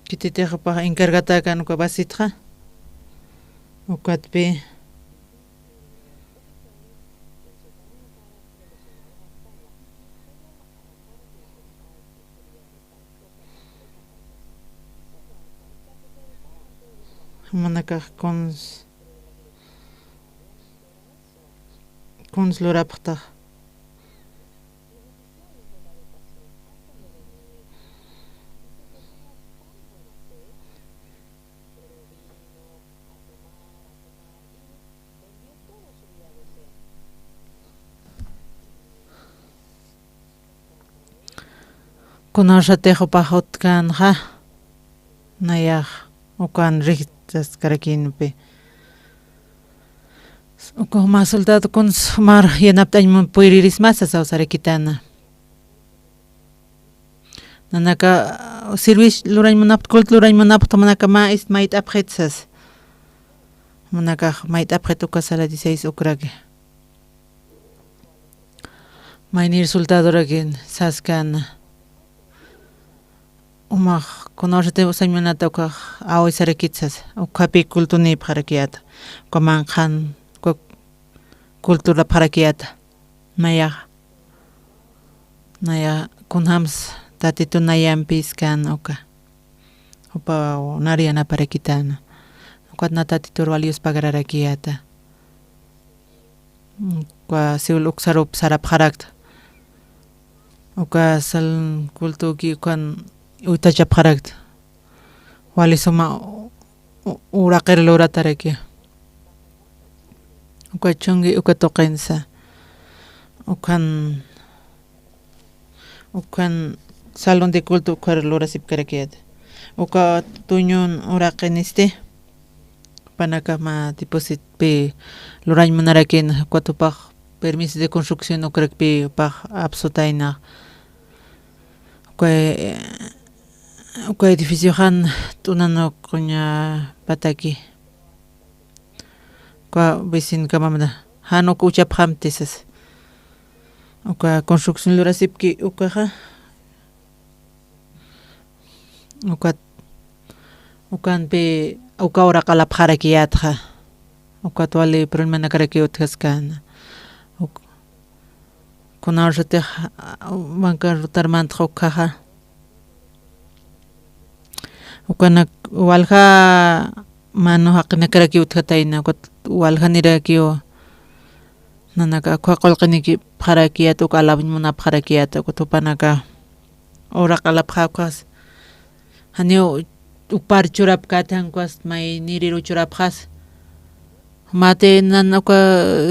Khititix jupax encargatäkän uka basitxa. Ukatpi. Jumanakax kuns, kuns lurapxtax. Kunawsatix jupax utkänxa, nayax ukan rijchaskarakïnpi. Uka juma soldado kuns jumar yanapt'añ puyrirismasa sawsarakitana. Nanaka, ah, servicio lurañ munapxta, culto lurañ munapxta, jumanaka mä ist mayt'apxit sas. Jumanakax mayt'apxit uka sala dieciséis ukraki. Maynir soldadorakin saskana. Jumax kunawsatix sañ munata ukax awisarakit sas. Ukhapi cultonïpxarakiyäta. Uka manqhan, uka culturapxarakiyäta. Nayax, nayax kunjams Tatitu nayampi iskän uka. Jupaw nar yanaparakitäna. Ukat na Tatitur wali yuspagrarakiyäta. Uka siwil uksarup sarapxarakta. Uka sal cultoki ukan utachapxarakta. Wali suma u-, u-, uraqir lurataraki. Uka chunki, uka tuqinsa. Ukan, ukan salón de culto ukar lurasipkarakiyäta. Uka tuñun uraqinisti. Jupanakax mä depositpi lurañ munarakin, ukat jupax permiso de construcción ukrakpi jupax apsutayna. Uka, eh, uka edificioxan t'unan uqñapataki. Uka vecinkamamta, jan uka uchapxamti sas. Uka construcción lurasipki ukaxa. Ukat, ukanpi, uka uraq alapxarakiyätxa. Ukat wali problemanakarakiw utjaskän. Uk-, kunawsatix, ah, bancarrotar mantxa ukhaxa. Ukanak walja manu jaqinakarakiw utjatayna, ukat waljanirakiw. Nanaka, uka qullqinipxarakiyät, uka alawañ munapxarakiyät, ukat jupanaka. Uraq alapxä ukas. Janiw upar churapkät jan ukas, mayniriru churapxas. Mati nan uka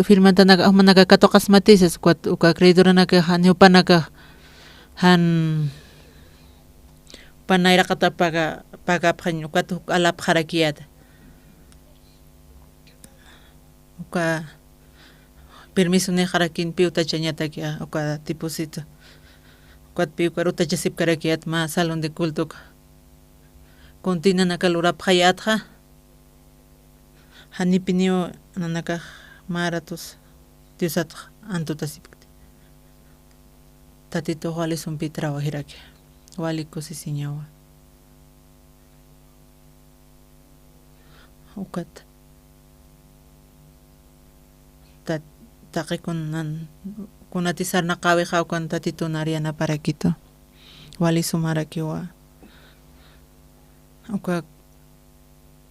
firmantanaka, jumanaka katuqasmati sas, ukat, uka creeduranaka, janiw jupanaka, jan, jupan nayraqata paga, pagapxañ, ukat juk alapxarakiyät. Uka permiso nixarakïnpi utachañataki, uka deposito. Ukatpi uka utachasipkarakiyät mä salón de culto uka. Kunti nanaka lurapxayätxa. Janipiniw nanakax mä ratus Diosatx antutasipkti. Tatitux wali sumpi trabajiraki. Wali kusisiñawa. Ukat. Tat-, taqi kunan, kunati sarnaqäwixa ukan Tatitun ar yanaparakitu. Wali sumarakiwa. Uka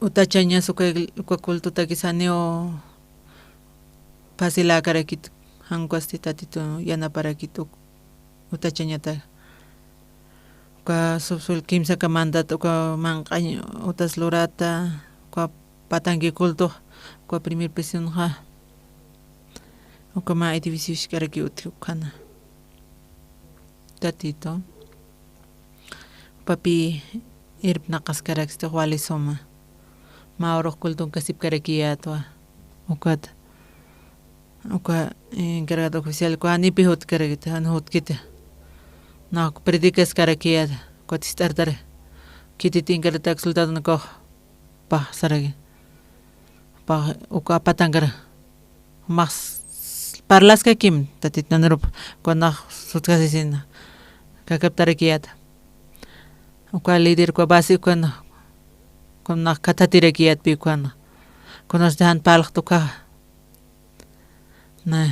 utachañas uka, uka cultotakis janiw fasiläkarakit, jan ukasti Tatitu yanaparakitu utachañata. Uka subsuelo kimsakamantat, uka manq'añ utas lurata, uka patanki culto, uka primer prisionxa, uka mä edificio jisk'araki utji ukhana. Tatitu. Jupapi irpnaqaskarakistix wali suma. Mä urux culton kasipkarakiyätwa. Ukat. Uka, eh, encargado oficial, uka janipi jutkarakiti, jan jutkiti. Nax predicaskarakiyät, ukat jist'artari. Khitit encargadak soldadonakax paxsaraki. Pax, uka patankar. Max parlaskakim, Tatit nanrup, uka nax sutjasisina. Kakaptarakiyät. Uka líder, uka base, ukan, ukan nax k'athatirakiyätpi ukan. Kunasti jan parlxt uka. Na,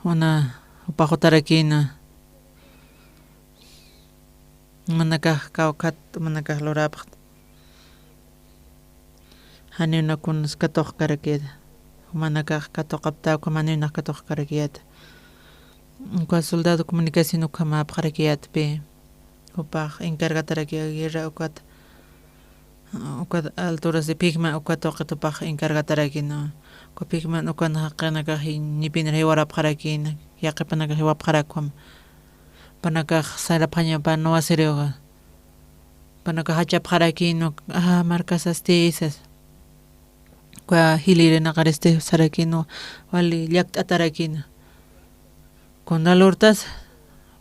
una, jupax jutarakïna. Jumanakax kawkhat, jumanakax lurapxt. Janiw nakunas katuqkarakiyät. Jumanakax katuqapta, ukham janiw nax katuqkarakiyät. Uka soldado comunicación ukhamäpxarakiyätpi. Jupax encargatarakiwa guerra ukat, ukat alturas de Pigma uka tuqit jupax encargatarakïna. Uka Pigman ukan jaqinakax ñipinir jiwarapxarakïna, yaqipanakax jiwapxarakïna. Jupanakax sarapxañapa nuwasiriwa. Jupanakax jachapxarakïna, ah, markasasti sas. Uka jilïrinakaristi sarakïna, wali llakt'atarakïna. Kuna lurtas,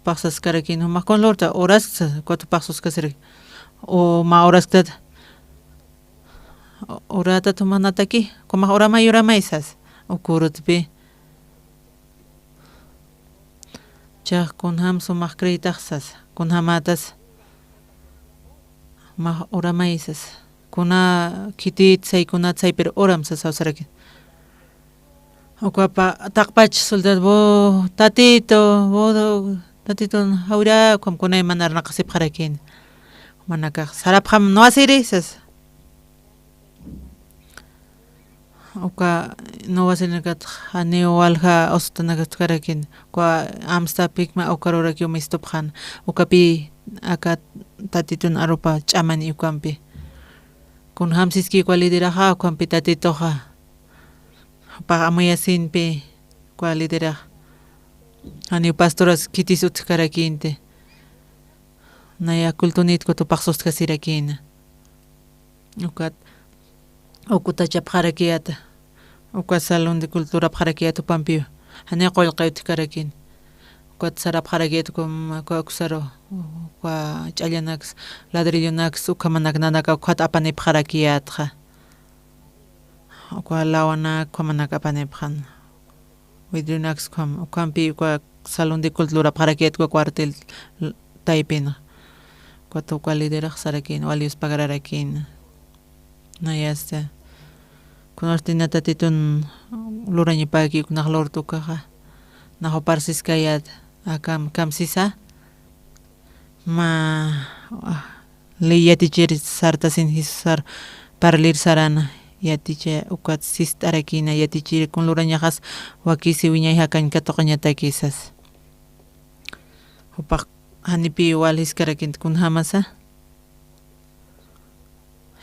paxsaskarakïna, jumax kuna lurta, urasksa, ukat paxsaskasiraki. O mä urasktat, uratat jumanataki, jumax uramay, uramay sas. Uka urutpi. Chax kunjam sumax creetax sas, kunjamätas, jumax uramay sas. Kuna khitït say, kuna say, pero uram sas sawsaraki. Ukapa taqpach soldado, bo, tatito, bo, tatito, jawira, ukham kuna imanar naqasipxarakïna. Jumanakax, sarapxam nuwasiri sas. Uka nuwasirinakat janiw walja usutanakaskarakïna. Uka amsta Pigma ukarurakiw mistupxän. Ukapi aka tatitun arupa ch'amani ukampi. Kunjam siski uka lideraxa, ukampi tatituxa. Jupax amuyasinpi uka liderax. Janiw pastoras khitis utjkarakïnti. Naya cultunït ukat paxsustjasirakïna. Ukat, uka utjachapxarakiyäta. Uka salón de culturapxarakiyäta jupampiw. Janiw qullqi utjkarakïna. Ukat sarapxarakiyäta uka, uka uksaru, uka ch'allanaks, ladrillonaks, ukhamanak nanaka ukat apanipxarakiyätxa. Uka lawanak, ukhamanak apanipxän. Vidrionaks ukham, ukhampi uka salón de culturapxarakiyät uka cuartel taypin. Ukat uka liderax sarakïna, wali yuspagararakïna. Nayasta. Kunartina tatitun lurañapaki uknax lurta ukaxa. Nax juparsiskayät, akam, kamsisa. Mä, ah, ley yatichir sartasin Jesusar parlir sarana, yaticha ukat sist'arakïna, yatichir kun lurañaxas wakisi wiñay jakañ katuqañataki sas. Jupax janipi waljiskarakïnti kunjamasa.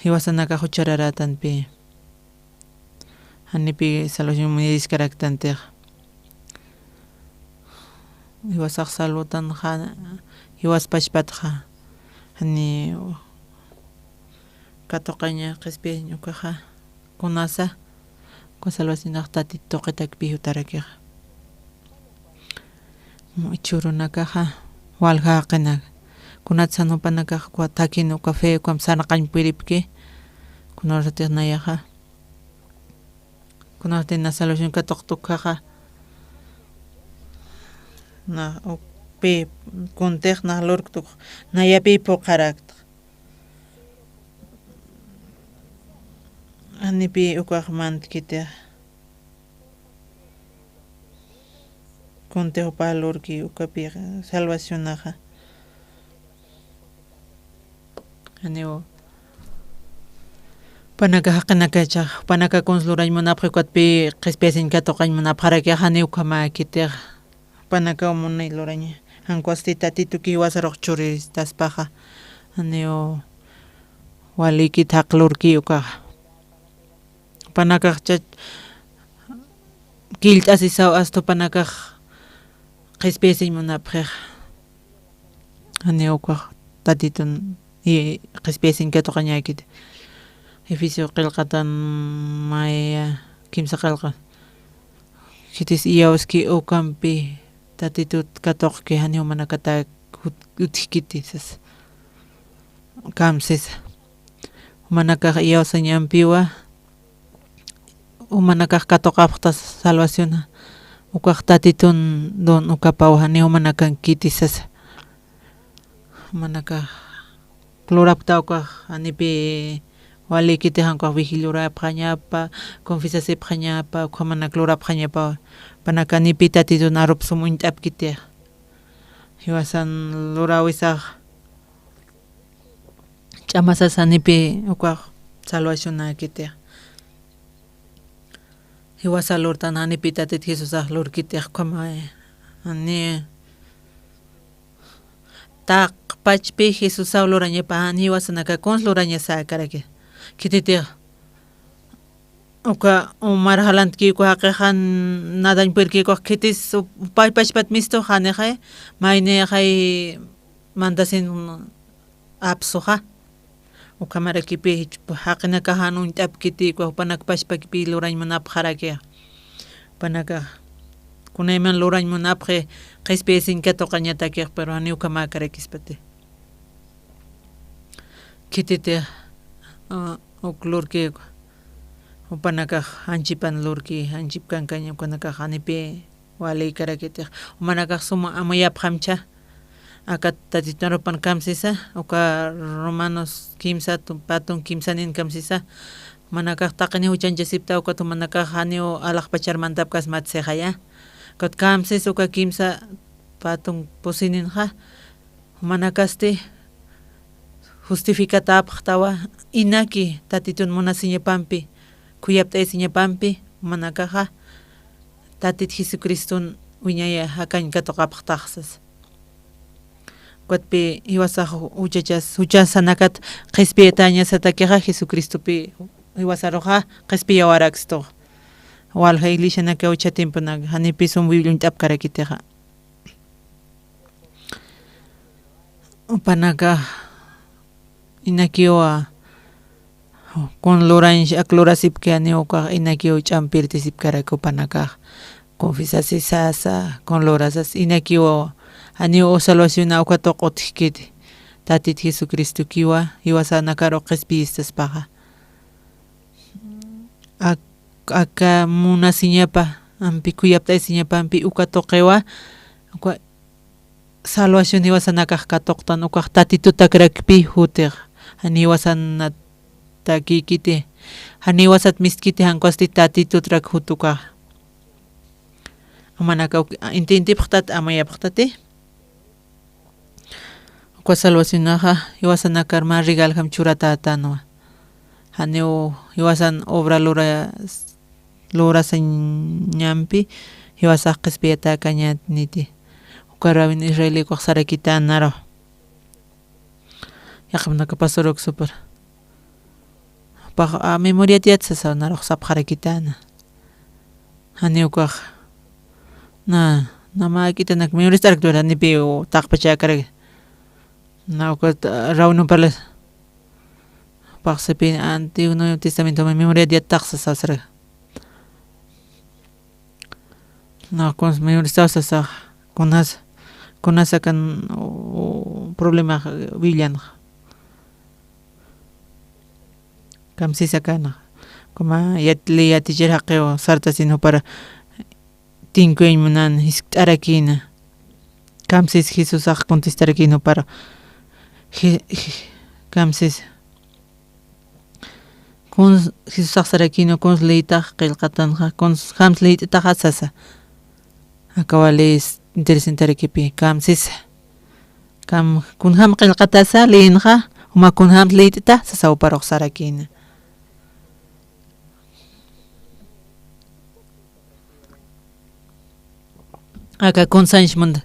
Jiwasanakax juchararätanpi. Janipi salvación muniriskaraktantix. Jiwasax salvotanxa, jiwas pachpatxa. Jani katuqaña qhispiyañ ukaxa. Kunasa, uka salvacionax Tatit tuqitakpi jutarakixa. Churunakaxa, walja jaqinak. Kunatsan jupanakax, uka takin, uka fe, ukham sarnaqañ puripki. Kunartix nayaxa. Kunartix na salvación katuqta ukaxa. Na, uk, pi, kuntix na lurkta uk, nayapi phuqharakta. Janipi ukax mantkitix. Kuntix jupa lurki ukapi salvacionaxa. Janiw. Jupanaka jaqinakachax, jupanaka kuns lurañ munapxi ukatpi qhispiyasiñ katuqañ munapxarakixa janiw ukhamäkitix. Jupanakaw munay luraña. Jankusti Tatituki jiwasarux churiristaspaxa. Janiw walïkit jaq lurki ukaxa. Jupanakax chach killt'asisaw asta jupanakax qhispiyasiñ munapxixa. Janiw ukax Tatitun i qhispiyasiñ katuqañäkiti. Efesio qillqatan maya kimsa qillqa. Khitis iyawski ukampi Tatitut katuqki janiw jumanakatak ut-, utjkiti sas. Kamsisa. Jumanakax iyawsañampiwa, jumanakax katuqapxta salvaciona, ukax Tatitun don ukapaw janiw jumanakankiti sasa. Jumanakax lurapkta ukax janipi walïkiti jan ukax vigil lurapxañapa, confesasipxañapa, ukhamanak lurapxañapa, jupanaka janipi Tatitun arup sum uñt'apkiti. Jiwasan luräwisax ch'amasas janipi ukax salvacionäkiti. Jiwasa lurtan janipi Tatit Jesusax lurkitix ukhamay. Jani taqpachpi Jesusaw lurañapa, jani jiwasanaka kuns lurañasäkaraki. Khititix uka umar jalantki uka jaqixa nadañ purirki uka khitis pachpat mistu janixay, maynixay mandasin apsuxa. Ukhamarakipi jaqinakax jan uñt'apkiti uka jupanak pachpakipi lurañ munapxaraki. Jupanakax kunayman lurañ munapxi qhispiyasiñ katuqañatakix, pero jani ukhamäkarakispati. Khititix, ah, uk lurki, jupanakax janchipan lurki, janchip kankaña, ukanakax janipi walïkarakitix, jumanakax suma amuyapxamcha. Aka Tatitun arupan kamsisa, uka Romanos kimsa, tu-, pä tunk kimsanin kamsisa, jumanakax taqiniw juchanchasipta, ukat jumanakax janiw alaxpachar mantapkasmatsixaya. Ukat kamsis uka kimsa pä tunk pusininxa, jumanakasti justificatäpxtawa, inaki Tatitun munasiñapampi, khuyapt'ayasiñapampi, jumanakaxa Tatit Jesucriston wiñaya jakañ katuqapxtax sasa. Ukatpi jiwasax juchachas, juchasanakat qhispiyatäñasatakixa Jesucristopi jiwasaruxa qhispiyawarakstu. Walja iglesianakaw ucha tiemponak, janipi sum Biblia uñt'apkarakitixa. Jupanakax inakiwa kun lurañs ak lurasipki, janiw ukax inakiw ch'ampirtisipkaraki jupanakax. Confesasisasa, kun lurasas, inakiw janiw salvaciona uka tuq utjkiti. Tatit Jesucristokiwa jiwasanakaru qhispiyistaspaxa. Ak-, aka munasiñapa, ampi khuyapt'ayasiñapampi uka tuqiwa, uka salvación jiwasanakax katuqtan, ukax Tatitutakrakpi jutix, jani jiwasanatakïkiti, jani jiwasat mistkiti, jan ukhasti Tatitutrak jut ukax. Jumanakaw uk-, intintipxtat, amuyapxtati. Uka salvacionaxa jiwasanakar mä regaljam churatätanwa. Janiw jiwasan obra lura-, lurasañampi jiwasax qhispiyatäkañäniti. Ukarawin Israel ukax sarakitänaru. Yaqhipnaka pasaruk supar. Pax, a, memoriat yat sasa narux sapxarakitäna. Janiw ukax. Na, na mä k'itanak memoriat araktuwa, janipi taqpachäkaraki. Na ukat, a, rawnuparlas. Pax sipi Antiguo Nuevo Testamento memoriat yat taqsa sasaraki. Na, kuns memoriat sasax, kunas, kunas akan, u, problema willanxa. Kamsis akanxa. Kuma yat-, ley yatichir jaqiw sartasin jupar tinkuyañ munan jiskt'arakïna. Kamsis Jesusax contestarakïna jupar. Je-, je-, kamsis. Kuns Jesusax sarakïna, kuns leytax qillqatanxa, kuns jams leyt'itaxa sasa. Akawa ley interesantarakipi, kamsis. Kam, kunjam qillqatasa leyinxa, juma kunjam leyt'ita, sasa juparux sarakïna. Aka kunsañs munda.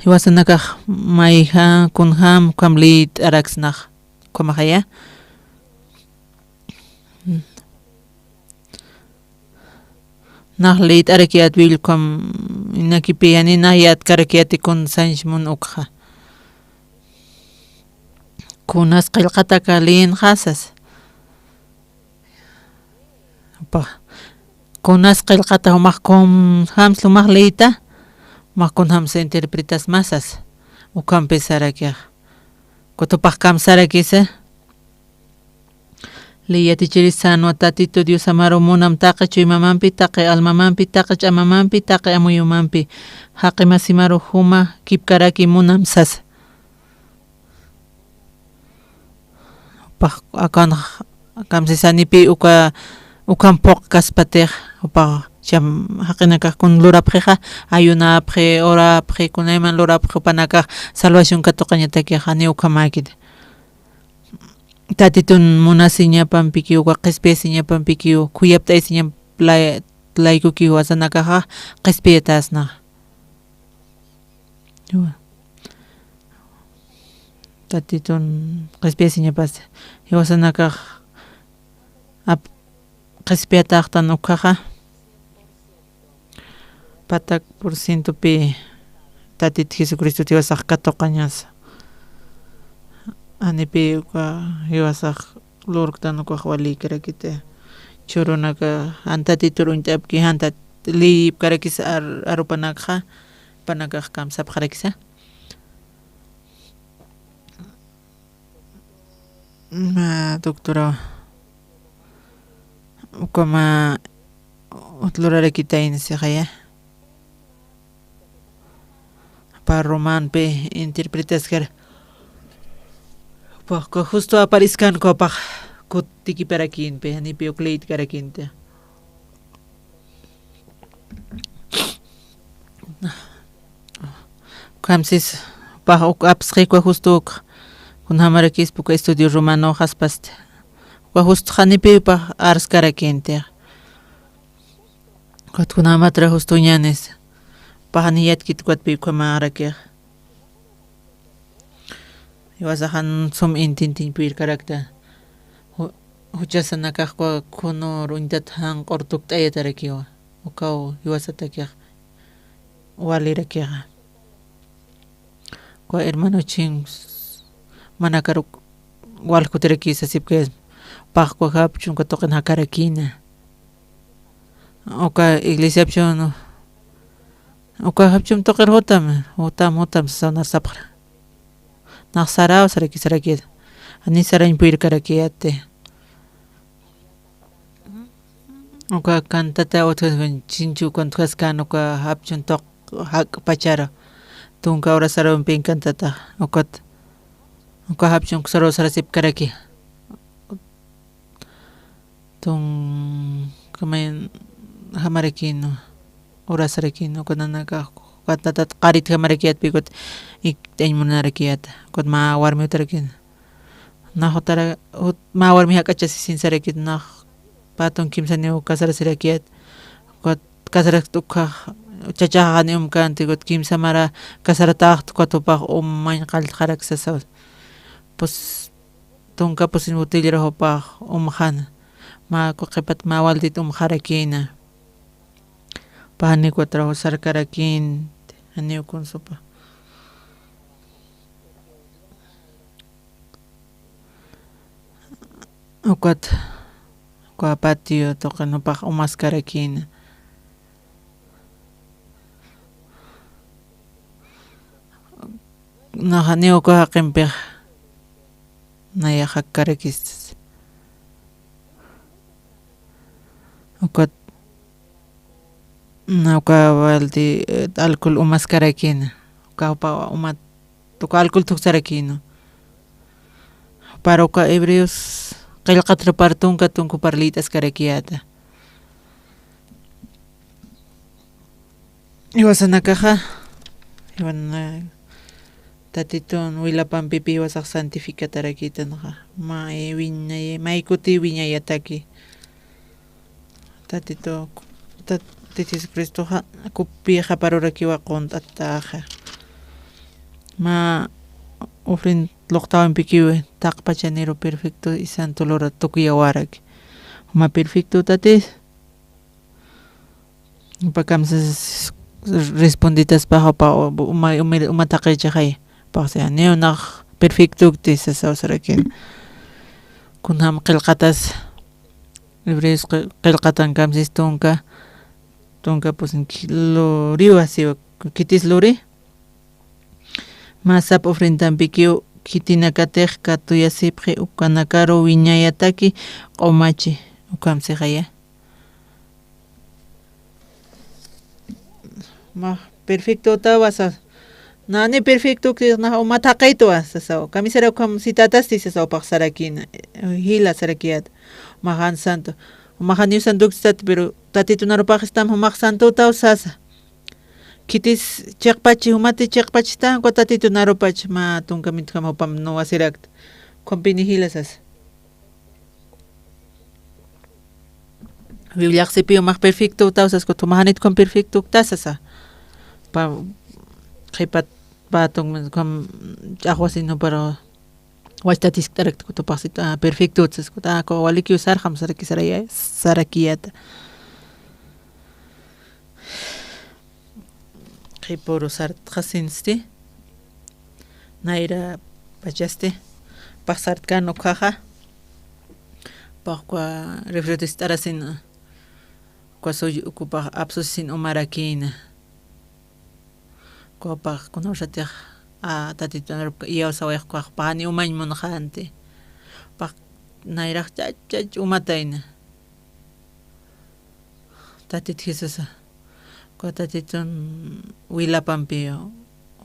Jiwasanakax mayja, kunjam, ukham leyt'araksnax, ukhamaxaya. Nax leyt'arakiyät willkam, inakipi jani nax yätkarakiyäti kunsañs mun ukxa. Kunas qillqataka leyinxa sasa. Jupax. Kunas qillqata jumax kunjams jumax leyta, jumax kunjams interpretasma sasa. Ukhampi sarakix. Kutupax kam sarakisa. Ley yatichiri sänwa Tatitu Diosamaru munam taqi chuymamampi, taqi almamampi, taqi ch'amamampi, taqi amuyumampi, jaqi masimaru juma kipkaraki munam sasa. Jupax akan kamsisanipi uka, ukham phuqkaspatix, jupax cham jaqinakax kun lurapxixa, ayunapxi, orapxi, kunayman lurapxi, jupanakax salvación katuqañatakix, jani ukhamäkiti. Tatitun munasiñapampikiw, uka qhispiyasiñapampikiw, khuyapt'ayasiñap lay-, laykukiw jiwasanakaxa qhispiyatäsnaxa. Tatitun qhispiyasiñapas, jiwasanakax ap-, qhispiyatäxtan ukhaxa, patak por cientopi Tatit Jesucristot jiwasax katuqañasa. Janipï uka jiwasax lurktan ukax walïkarakiti. Churunaka jan Tatitur uñt'apki, jan Tat-, liyipkarakis ar-, arupanakxa, panakax kamsapxarakisa. Mä doctora, ukhama ut lurarakitayna sixaya. Pä romanpi interpretaskar. Pä justo apariskan ukapax kutikiparakïnpi, janipi uk leytkarakinti. Kamsis, pax uk apsxi uka justo uk, kunjamarakispa uka estudio romano jaspasti. Uka justo janipipax arskarakinti. Ukat kunjamatra justo ñanis. Pax jani yatkit ukatpi ukhamärakix. Jiwasax jan sum intintiñ puyirkarakta. Ju-, juchasanakax uka khunur uñtat janq'ur tukt'ayatarakiwa. Ukaw jiwasatakix walirakixa. Uka hermano chin manakar uk waljkutirakisa sipkayas. Pax uka japchun uka tuqin jakarakïna. Uka iglesiapchun, uka japchum tuqir jutam, jutam, jutam sasaw nar sapxra. Nax saraw saraki, sarakit. Jani sarañ puyirkarakiyäti. Uka cantata utjaspan chinchu uka utjaskan uka japchun tuq jak'pacharu. Tunka urasarumpin cantata. Ukat, uka japchun uksaru sarasipkaraki. Tun, kamay jamarakïnu, urasarakïnu, uka nanakax, ukat tatat qarit jamarakiyätpi, ukat ikt'añ munarakiyäta, ukat mä warmi utarakïna. Nax utara, ut-, mä warmi jak'achasisin sarakit, nax pä tun kimsaniw kasarasirakiyät, ukat kasarakt ukhax, chachaxani umkänti, ukat kimsa mara kasaratäxt, ukat jupax umañ qalltxarak sasaw. Pues, tunka pusin botellarax jupax umxäna. Mä uka qhipat mä waltit umxarakïna. Pä janiw uka trabajo sarkarakïnti, janiw kunsupa. Ukat, uka patio tuqin jupax umaskarakïna. Nax janiw uka jaqimpix nayax jakkarakistas. Ukat, na uka balde, eh, alcohol umaskarakïna. Uka jupa umat, uka alcohol thuksarakïna. Para uka Hebreos qillqat trapar tunka, tunka jupar liyt'askarakiyäta. Jiwasanakaxa, jiwan, eh, Tatitun wilapampipi jiwasax santificatarakïtanxa. Mä, eh, wiñay, may kuti wiñayataki. Tatitu, Tatit Jesucristoxa kupi qaparurakiwa qunt'ataxa. Mä ofrenda luqtawampikiwi, taqpachaniru perfecto y santo lura tukuyawaraki. Mä perfecto tatis. Jupa kamsas responditaspa jupa uma, uma, uma taqi chixay. Paxsi janiw nax perfectokti sasaw sarakïna. Kunjam qillqatas, Hebreos qi-, qillqatan kamsis tunka, tunka pusin luriwa siwa, khitis luri. Mä sap ofrendampikiw khitinakatix katuyasipxi ukanakaru wiñayataki q'umachi, ukham sixaya. Mä perfectotawasa. Nani perfectokti, nax uma thaqitwa sasaw. Kamisara ukham citatasti sasaw paxsarakïna. Jila sarakiyät. Mä jan santo. Mä janiw santoksisat, pero Tatitunarupaxistam jumax santotaw sasa. Khitis chiqpachi, jumati chiqpachista, uka Tatitunarupachi, mä tunka mintukham jupam nuwasirakta. Ukhampini jila sasa. Bibliax sipi umax perfecto utawsas, ukat umax janit ukham perfecto uktasa sasa. Pa, qhipat patun ukham ch'axwasin jupar wachtatiskt'arakta, ukat jupax sit, ah, perfecto utsas, ukat, ah, uka walikiw sarxam saraki saraya, sarakiyata. Qhipuru sartxasinsti, nayra pachasti, pax sartkan ukhaxa, pax uka refriotist'arasin, uka suy, ukapax apsusisin umarakïna. Ukapax kunawsatix, a, Tatitun iyawsawayx ukax, pax jani umañ munxänti. Pax nayrax chach, chach umatayna. Tatit Jesusa, uka Tatitun wilapampi,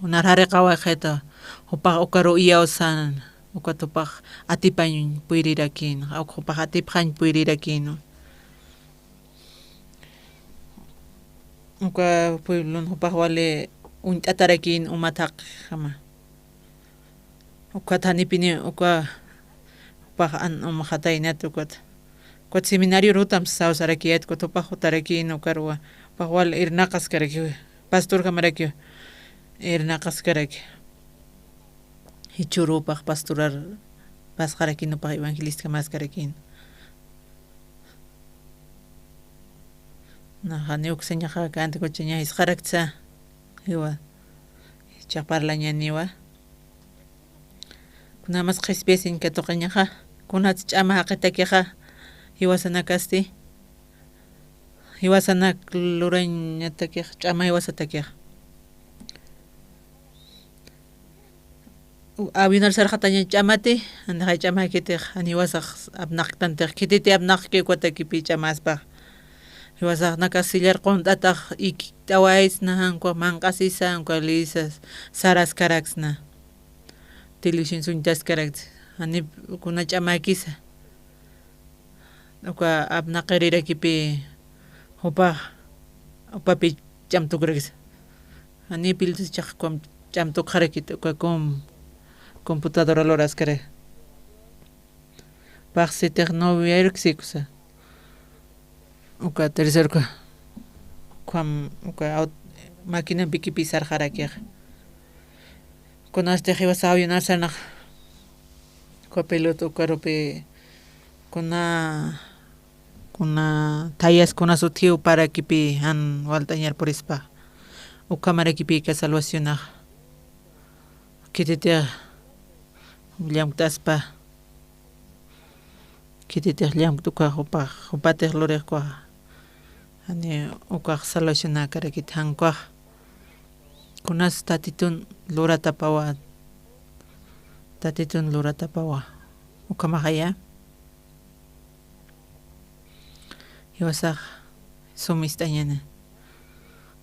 nar jariqawayxita, jupax ukaru iyawsän, ukat jupax atipañ puyrirakïn, uk jupax atipxañ puyrirakïn. Uka pueblon jupax wali uñt'atarakïn umat jaqjama. Ukat janipini, uka, jupax an umxataynat ukat. Ukat seminarior jutam sasaw sarakiyät, ukat jupax jutarakïn ukaruwa. Jupax wal irnaqaskaraki, pastorjamarakiw irnaqaskaraki. Jichhüru jupax pastorar pasxarakïn, jupax evangelista maskarakin. Naxa, janiw uksañaxa, k'anti kuchaña jisqaraktsa, jiwa, jichhax parlañäniwa. Kunamas qhispiyasin katuqañaxa, kunats ch'ama jaqitakixa, jiwasanakasti, jiwasanak lurañatakix, ch'ama jiwasatakix. Avionar sarxataña ch'amati, anixay ch'amakitix, jan jiwasax apnaqktantix, khititi apnaqki ukatakipï ch'amaspax. Jiwasax nakas sillar qunt'atax ikt'awaysna, jan ukax manq'asisa, jan ukax liyisa saraskaraksna. Televisión suñtaskaraksa, jani kuna ch'amakisa. Uka apnaqirirakipï jupax, jupapi ch'amtukraksa. Jani piltus chax ukham ch'amtukxarakit, uka com-, computadora luraskarak. Pax sitix noviaruksikusa. Uka tercer uka, ukham, uka aut-, maquinampikipi sarxarakix. Kunastix jiwasax avionar sarnax. Uka piloto ukarupi kuna, kuna thayas kunas utjiw parakipï jan walt'añar purispa. Ukhamarakipï ka salvacionax. Khititix llamkt'aspa. Khititix llamkt ukax jupax, jupatix lurix ukax. Jani ukax salvacionakarakit jan ukax. Kunas Tatitun luratapawa. Tatitun luratapawa. Ukhamaxaya. Jiwasax sum ist'añäni.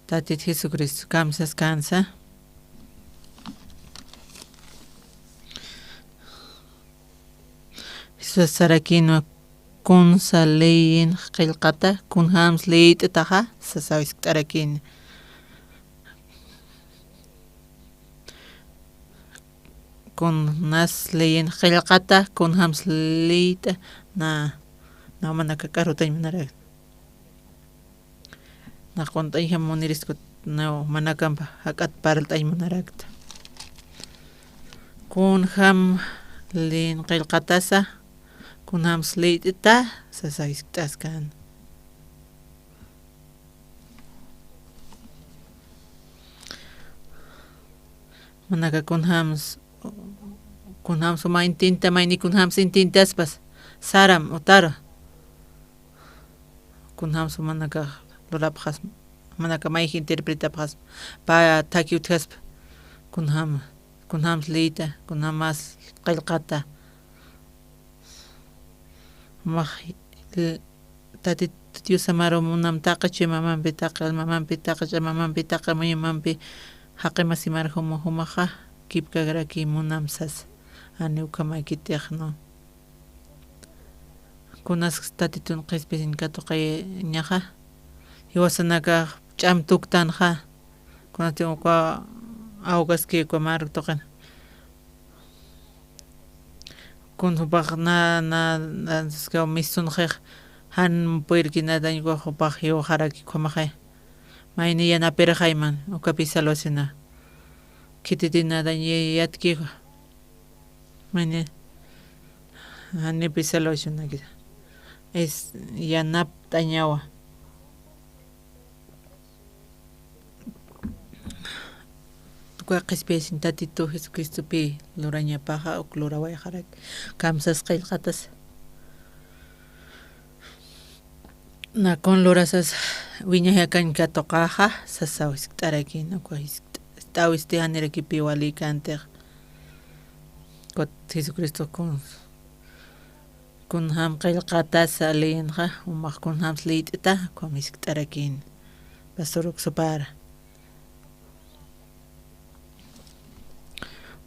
Tatit Jesucristo kamsaskansa. Jesús sarakïnwa, kunsa leyin qillqata, kunjams leyt'taxa, sasaw jiskt'arakïn. Kunas leyin qillqata, kunjams leyt'a, na, na manaka k'arutañ munarakta. Na qunt'añjam muniriskut, na manakampa jak'at parlt'añ munarakta. Kunjam leyin qillqatasa, kunjams leyt'ta, sasa jiskt'askan. Manaka kunjams, kunjams uma intinta, mayni kunjams intintaspas, saram, utara. Kunjams manaka lurapxas, manaka mayji interpretapxas, pa thaki utjaspa, kunjam, kunjams leyta, kunjams qillqata. Max, l-, Tatit Diosamaru munam taqi chuymamampi, taqi almamampi, taqi ch'amamampi, taqi muyumampi, jaqi masimar juma, jumaxa kipkakraki munam sas, jani ukhamakitix, ¿no? Kunas Tatitun qhispisin katuqayañaxa, jiwasanakax ch'am tuktanxa, kunati uka ahogaski uka mar tuqin. Kun jupax na, na, na, misunxix, Jan puyrkinatañ ukax jupax jiwxaraki ukhamaxay. Mayni yanapirxayman, ukapi salvaciona. Khititinatañ yatki. Mayni, janipi salvacionakisa. Es, yanapt'añawa. Uka qhispiyasin Tatitu Jesucristopi lurañapaxa, uk lurawayxarak. Kamsas qillqatas. Na kun lurasas wiñay akañ katuqaxa, sasaw jiskt'arakin, uka jiskt'awisti janirakipi wali kantix. Kut Jesucristo kun, kunjam qillqatas aliyinxa, umax kunjams liyt'ita, ukham jiskt'arakin. Pastor uksupara.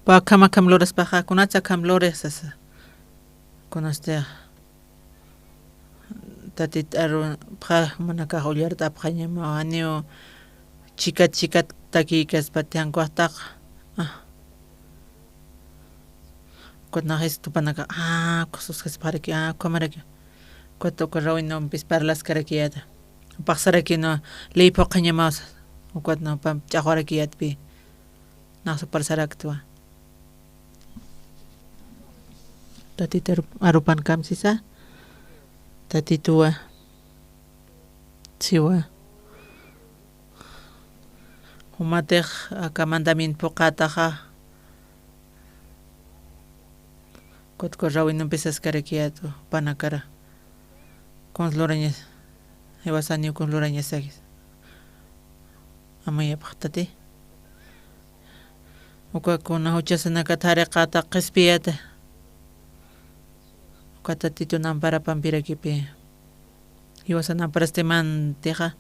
Pä akham akham luraspaxa, kunats akham lurix sasa. Kunasti Tatit arupxa, manakax ullart'apxañamaw, janiw chikat chikat takïkaspat jan kuxtaqa. Ah. Ukat naxis tupanaka, ah, kususkaspaxaraki, ah, ukhamaraki. Ukat uka rawinumpi parlaskarakiyäta. Jupax sarakïnwa, ley phuqhañamawsa. Ukat na jupamp ch'axwarakiyätpï. Nax supar saraktwa. Tatit arup-, arupan kamsisa. Tatituwa. Siwa. Jumatix aka mandamiento phuqhätaxa. Kutku rawinumpi saskarakiyätwa, jupanakara. Kuns lurañas, jiwasaniw kuns lurañasakis. Amuyapxtati. Uka kuna juchasanakat jariqäta qhispiyäta. Uka Tatitun amparapampirakipi. Jiwasan amparasti mantixa.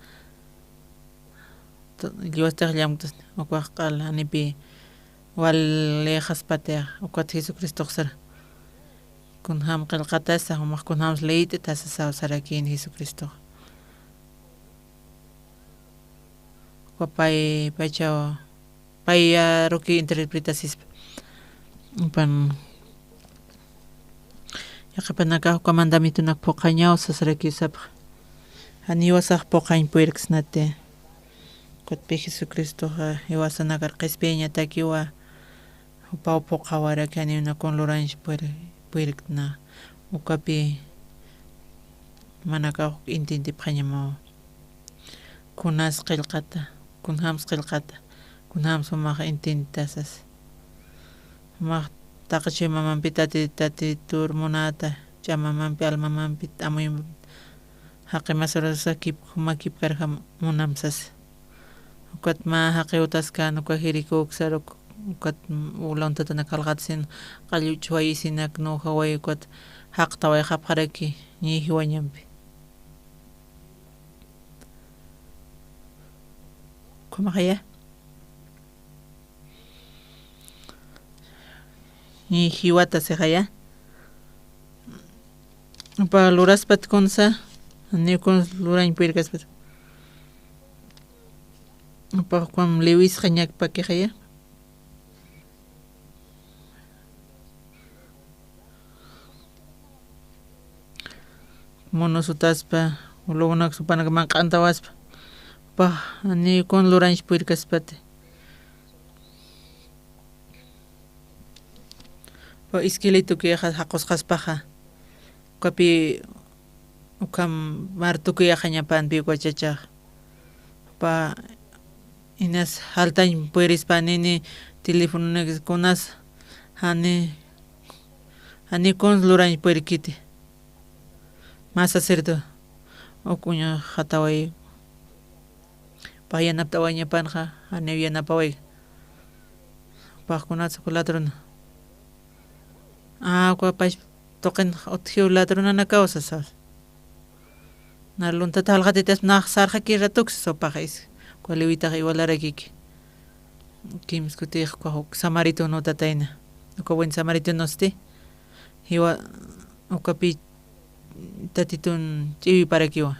T-, jiwastix llamktas, ukax q'al janipi walixaspatix, ukat Jesucristox sara. Kunjam qillqatasa, jumax kunjams liyt'itasa saw sarakïn Jesucristox. Uka pay, paychaw, pay aruki interpretasispa. Pan, yaqhipanakax uka mandamientonak phuqhañaw sasaraki sapx. Jan jiwasax phuqhañ puyrksnati. Ukatpi Jesucristoxa jiwasanakar qhispiyañatakiwa, jupaw phuqhawaraki, janiw na kun lurañs puir-, puyrktna. Ukapi manakax uk intintipxañamaw. Kunas qillqata, kunjams qillqata, kunjams jumax intintasas. Jumax taqi chuymamampi tati, tatitur munata, ch'amamampi, almamampi, t'amuymampi, jaqi masurasa kip, juma kipkarjam munamsas. Ukat mä jaqi utaskan, uka Jericó uksar, uk-, ukat ula untatana kalqatsin, qallw ch'uwayisinak, nujaway, ukat jaqtawayxapxaraki, ñi jiwañampi. Ukhamaxaya. Ni jiwata sixaya. Upa luraspat kunsa, ni kun lurañ puyrkaspat. Upa kun liwisxa ñakpakixaya. Munusutaspa, ulugunak supanak manq'antawaspa. Upax, ni kun lurañs puyrkaspati. Upa iskilitukixa jaqusqaspaxa. Ukapi, ukham martukuyaxañapanpi uka chachax. Upa inas jaltañ puyrispanini, telefononak kunas, jani, jani kuns lurañ puyrkiti. Mä sacerdote, uk uñaxataway. Upax yanapt'awayañapanxa, janiw yanapaway. Upax kunats uka ladrona. Ah, uka pach tuqin utjiw ladronanakaw sasa. Nar luntata jalqatitas nax sarxaki ratuks sopaxis. Uka liwitax iwalarakiki. Kimskutix uka uk samaritano tatayna. Uka buen samaritanosti. Jiwa ukapi tatitun ch'iwiparakiwa.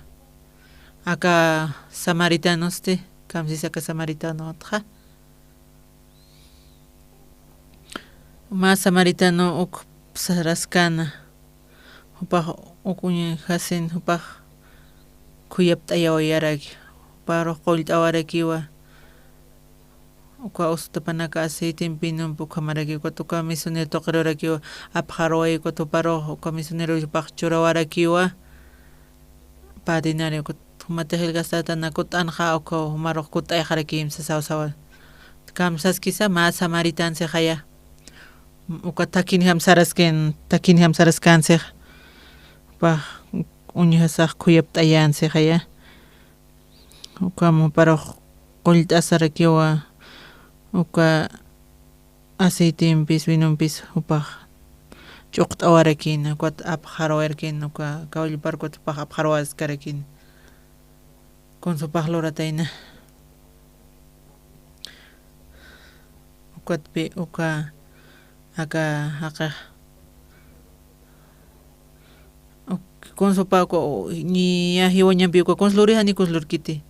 Aka samaritanosti, kamsis aka samaritanotxa. Mä samaritano uk saraskana, jupax Uka uñjasin jupax khuyapt'ayawayaraki, juparux qullt'awarakiwa. Uka usutapanaka aceitempi vinumpi ukhamaraki, ukat uka misionero tuqirurakiwa, apxaruway ukat juparux, uka misionero jupax churawarakiwa. Padrinari ukat jumatix ilgastatana kut'anxa, uka jumarux kut'ayxarakïm sasaw sawa. Kamsaskisa mä samaritän sixaya. Uka takinjam saraskin, takinjam saraskän six. Jupax uñjasax khuyapt'ayän sixaya. Ukham juparux qullt'asarakiwa, uka aceitempis, vinompis jupax ch'uqt'awarakïna, ukat apxaruwarakïna, uka kawallpar ukat jupax apxaruwaskarakïna. Kunsa jupax luratayna. Ukatpi uka aka jaqix. Uk-, kunsa jupa uka, u-, niya jiwañampi uka kunsa luri, jani kunsa lurkiti.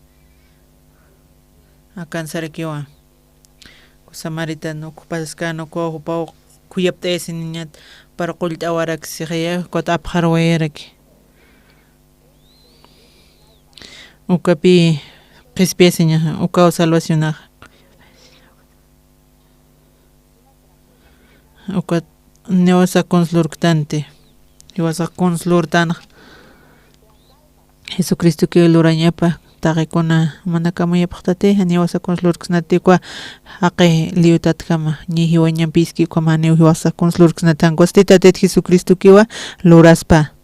Akan sarakiwa. Samaritano ukhapaskän uka jupaw khuyapt'ayasiniñat, juparu qullt'awarak sixaya, ukat apxaruwayaraki. Ukapi qhispiyasiñaxa, ukaw salvacionaxa. Ukat niwasa kunsa lurktanti. Jiwasax kunsa lurtanxa. Jesucristokiw lurañapa, taqikuna mana kamuyapxtati, janiw jiwasa kunsa lurksnati, uka jaqi liyutatjama, ñi jiwañampiski ukhama, janiw jiwasa kunsa lurksnati, jan ukat Tatit Jesucristokiwa luraspa.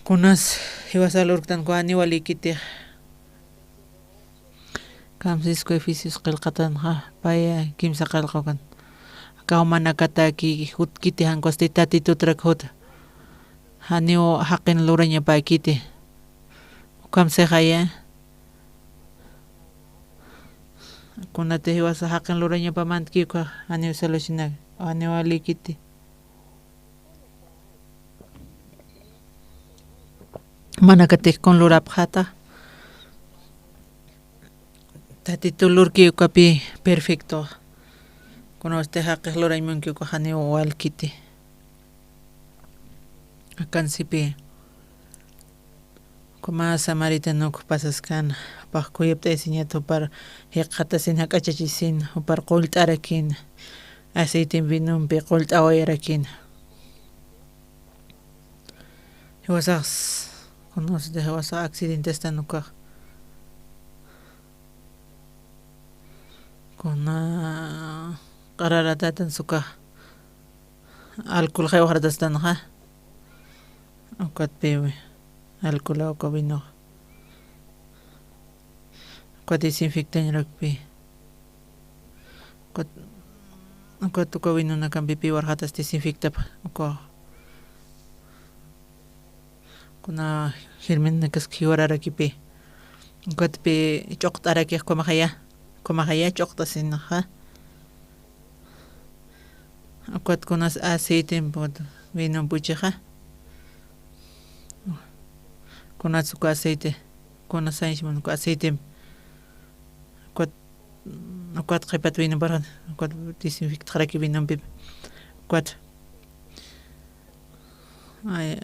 Kunas jiwasa lurktan uka janiw walïkiti. Kamsisku Efesios qillqatanxa, paya kimsa qillqa ukan. Aka jumanakataki jutkiti, jan ukat Tatitutrak juta. Janiw jaqin lurañapäkiti. Ukham sixaya. Kunati jiwasa jaqin lurañapämantki uka, janiw salvacionak, janiw walïkiti. Manakatix kun lurapxäta. Tatitu lurki ukapi perfecto. Kunawsti jaqix lurañ munki uka, janiw walkiti. Akan sipi. Ukhama samaritano ukhapasaskän, jupax khuyapt'ayasiñat, jupar jikxatasin, jak'achachisin, jupar qullt'arakïn, aceitempi vinompi qullt'awayarakïn. Jiwasax, kunawsti jiwasax accidentestan ukax. Kuna q'araratatan ukax. Alcohol jiwxaratastanxa. Ukatpiwi. Alcohol uka vinox. Ukat desinfectañarakpi. Ukat, ukat uka vinonakampi piwarxatas desinfectapxa. Uka. Kuna germennakas jiwararakipi. Ukatpi ch'uqt'arakix ukhamaxaya. Ukhamaxaya ch'uqt'asinxa. Ukat kunas aceitempi vinompi uchixa. Kunas uka aceite. Kunas sañsman uka aceitempi. Ukat, ukat qhipat vinompar, ukat desinfectaxaraki vinompi. Ukat. Ay,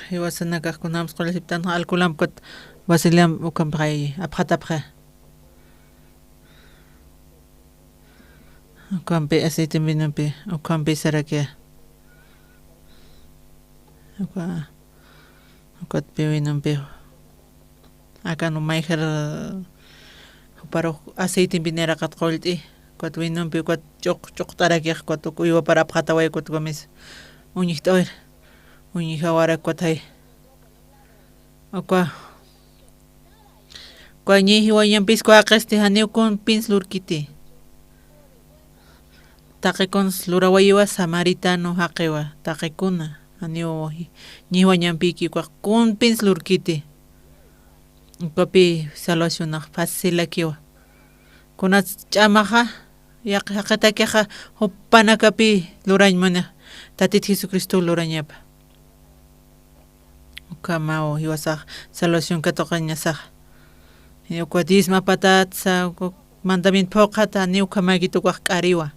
jiwasanakax kunams qullsiptan, alcoholamp ukat vaselinampix ukampi apxatapxi. Ukampi aceitempi vinompi, ukampi saraki. Uka, ukatpi vinompi. Akan umayjir juparux aceitempi niraqat qullt'i, ukat vinompi ukat ch'uq, ch'uqt'arakix, ukat uk uywapar apxataway, ukat ukamis uñjt'awir, uñjawarak ukat jay. Uka, uka ñi jiwañampis uka jaqisti janiw kunpins lurkiti. Taqi kuns lurawayiwa samaritano jaqiwa, taqi kuna, janiw ñi jiwañampiki uka kunpins lurkiti. Ukapi salvacionax facilakiwa. Kunas ch'amaxa, yaqi jaqitakixa, jupanakapi lurañ munix, Tatit Jesucristo lurañapa. Ukhamaw jiwasax salvación katuqañasaxa. Ukwa diezma patat sa, ukwa mandamiento phuqhata, ni ukhamäkit ukax k'ariwa.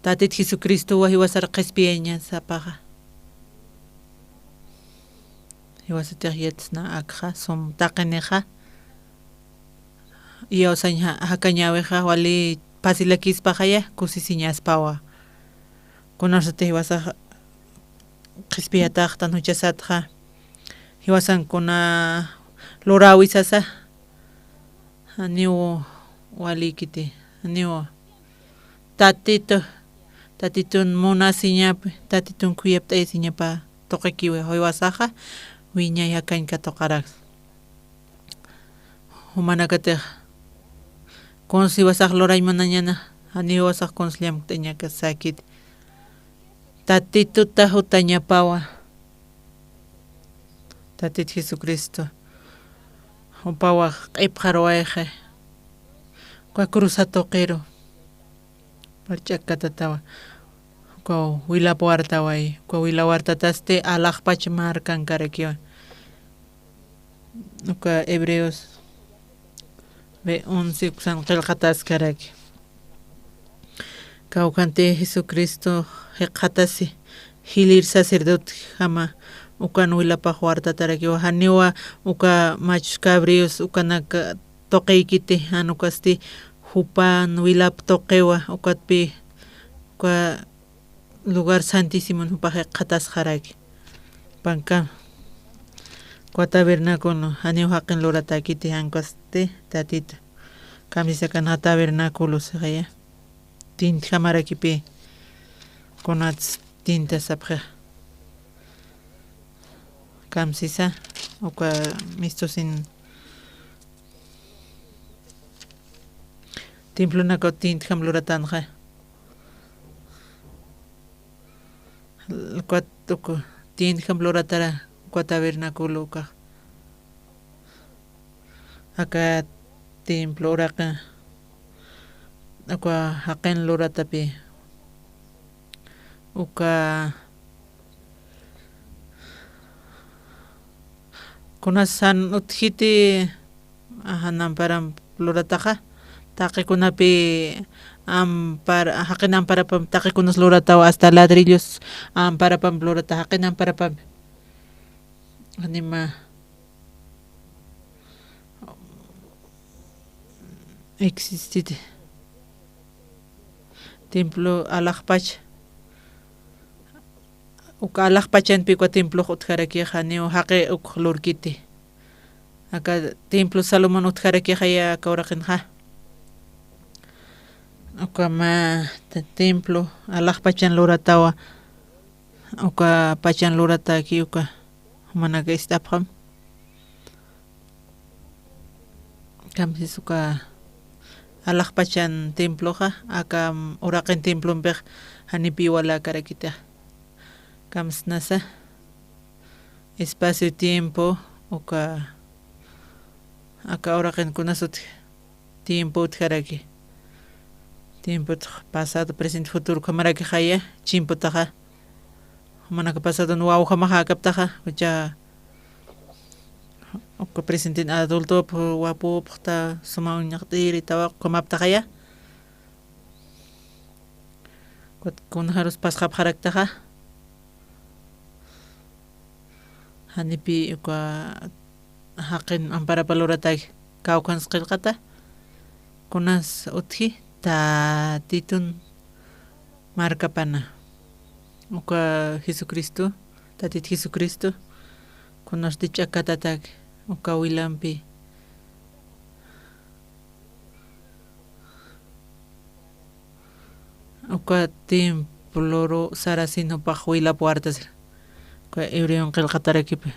Tatit Jesucristowa jiwasar qhispiyañasapaxa. Jiwasatix yatsna akxa, sum taqinixa. Iyawsañ ja-, jakañäwixa, wali pasilakispaxaya, kusisiñaspawa. Kunasatix jiwasax qhispiyataxtan juchasatxa. Jiwasan kuna luräwisasa. Janiw walïkiti, janiw Tatitu, Tatitun munasiñapi, Tatitun khuyapt'ayasiñapa tuqikiw jiwasaxa, wiñay jakañ katuqaraks. Jumanakatix, kuns jiwasax lurañ munañäna, janiw jiwasax kuns llamkt'añakas säkiti. Tatituta jutañapawa. Tatit Jesucristo. Jupawax q'ipxaruwayxi. Uka cruz tuqiru. Pach'a katatawa. Uka wilap wartaway. Uka wila wartatasti alaxpach markankarakiwa. Uka Hebreos B once uksan qillqataskaraki. Kawkhanti Jesucristo jikxatasi, jilïr sacerdotejama ukan wilapax wartatarakiwa, janiwa uka machus cabríos ukanak tuqïkiti, jan ukasti jupan wilap tuqiwa, ukatpï uka lugar santísimon jupax jikxatasxaraki. Panka, uka tabernáculo, janiw jaqin luratäkiti, jan ukasti Tatita. Kamsisa akanxa tabernáculo sixaya. Tintjamarakipï. Kunats tinta sapxi. Kamsisa, uka mistusin templonakaw tintjam luratanxa. Ukat uka tintjam luratara uka tabernáculo ukax. Aka templo uraqi uka jaqin luratapï. Uka kunas jan utjiti, ajan amparamp lurataxa, taqikunapï ampar-, jaqin amparapam taqikunas luratawa, hasta ladrillos amparapam lurata, jaqin amparapam. Anima existiti. Templo alaxpach. Uka alaxpachanpï uka templox utjarakixa, niw jaqi uk lurkiti. Aka templo Salomón utjarakixaya aka uraqinxa. Uka mä te-, templo alaxpachan luratawa. Uka pachan luratäki uka jumanaka ist'apxam. Kamsis uka alaxpachan temploxa, aka uraqin templompix janipï walakarakita. Kamsnasa espacio tiempo uka, aka uraqin kunas utji, tiempo utjaraki. Tiempo utj-, pasado, presente, futuro ukhamarakixa ya, chimputaxa. Jumanaka pasadon wawjamaxa akaptaxa, ucha, uka presentin adultop, wapupxta, suma uñaqt'iri, tawaq ukhamaptaxa ya. Kut-, kunjarus pasxapxaraktaxa. Janipï uka jaqin amparapa lurataki, kawkhans qillqata, kunas utji, Tatitun markapana. Uka Jesucristo, Tatit Jesucristo, kunasti ch'akatatak, uka wilampi. Uka temploru sarasin jupax wilap wartasir. Uka Hebreon qillqatarakipi.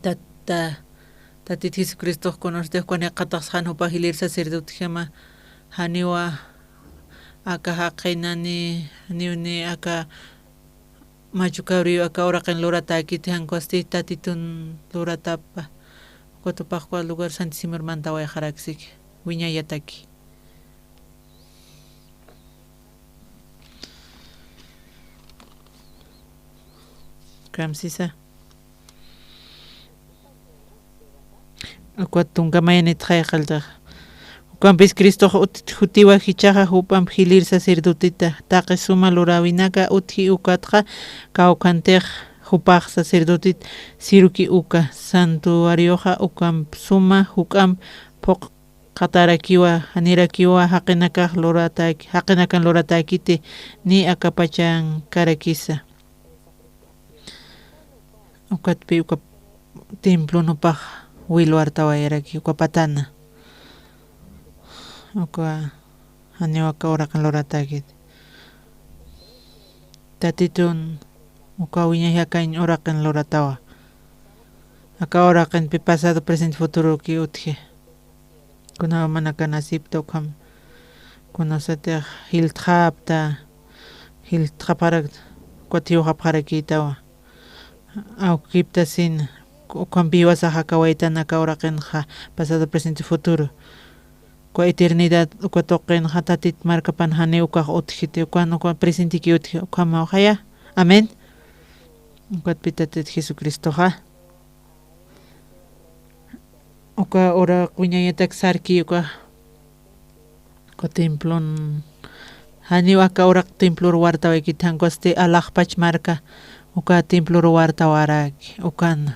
Tata, Tatit Jesucristox kunasti ukan jikxataxsxan jupax jilïr sacerdotejama, janiwa aka jaqinani, janiw ni aka machu cabrío aka uraqin luratäkiti, jan ukasti Tatitun luratapa. Ukat jupax uka lugar santísimor mantawayxaraksiki, wiñayataki. Kamsisa. Ukat tunka mayanit jayqalltaxa. Ukampis Cristox ut-, jutiwa jichhaxa jup'amp jilir sacerdoteta, taqi suma luräwinaka utji ukatxa, kawkhantix jupax sacerdotet siruki uka, santuarioxa ukamp suma juk'amp phuqxatarakiwa, janirakiwa jaqinakax lurataki, jaqinakan luratakiti, ni aka pachankarakisa. Ukatpi uka templon jupax wilwartawayaraki uka patana. Uka janiw aka uraqin luratakit. Tatitun uka wiñay jakañ uraqin luratawa. Aka uraqinpi pasado, presente, futuroki utji. Kuna manaka nasipta ukham. Kunasatix jiltxapta, jiltxapxarakta, ukat jiwxapxarakïtawa. Awkiptasin, ukhampi jiwasax aka waytan aka uraqinxa, pasado, presente, futuro. Uka eternidad, uka tuqinxa Tatit markapan janiw ukax utjiti, ukan uka presenteki utji, ukhamaw jaya. Amén. Ukatpi Tatit Jesucristoxa. Uka uraq wiñayatak sarki uka, uka templon, janiw aka uraq templor wartawaykit, jan ukhasti alaxpach marka uka templor wartawaraki, ukan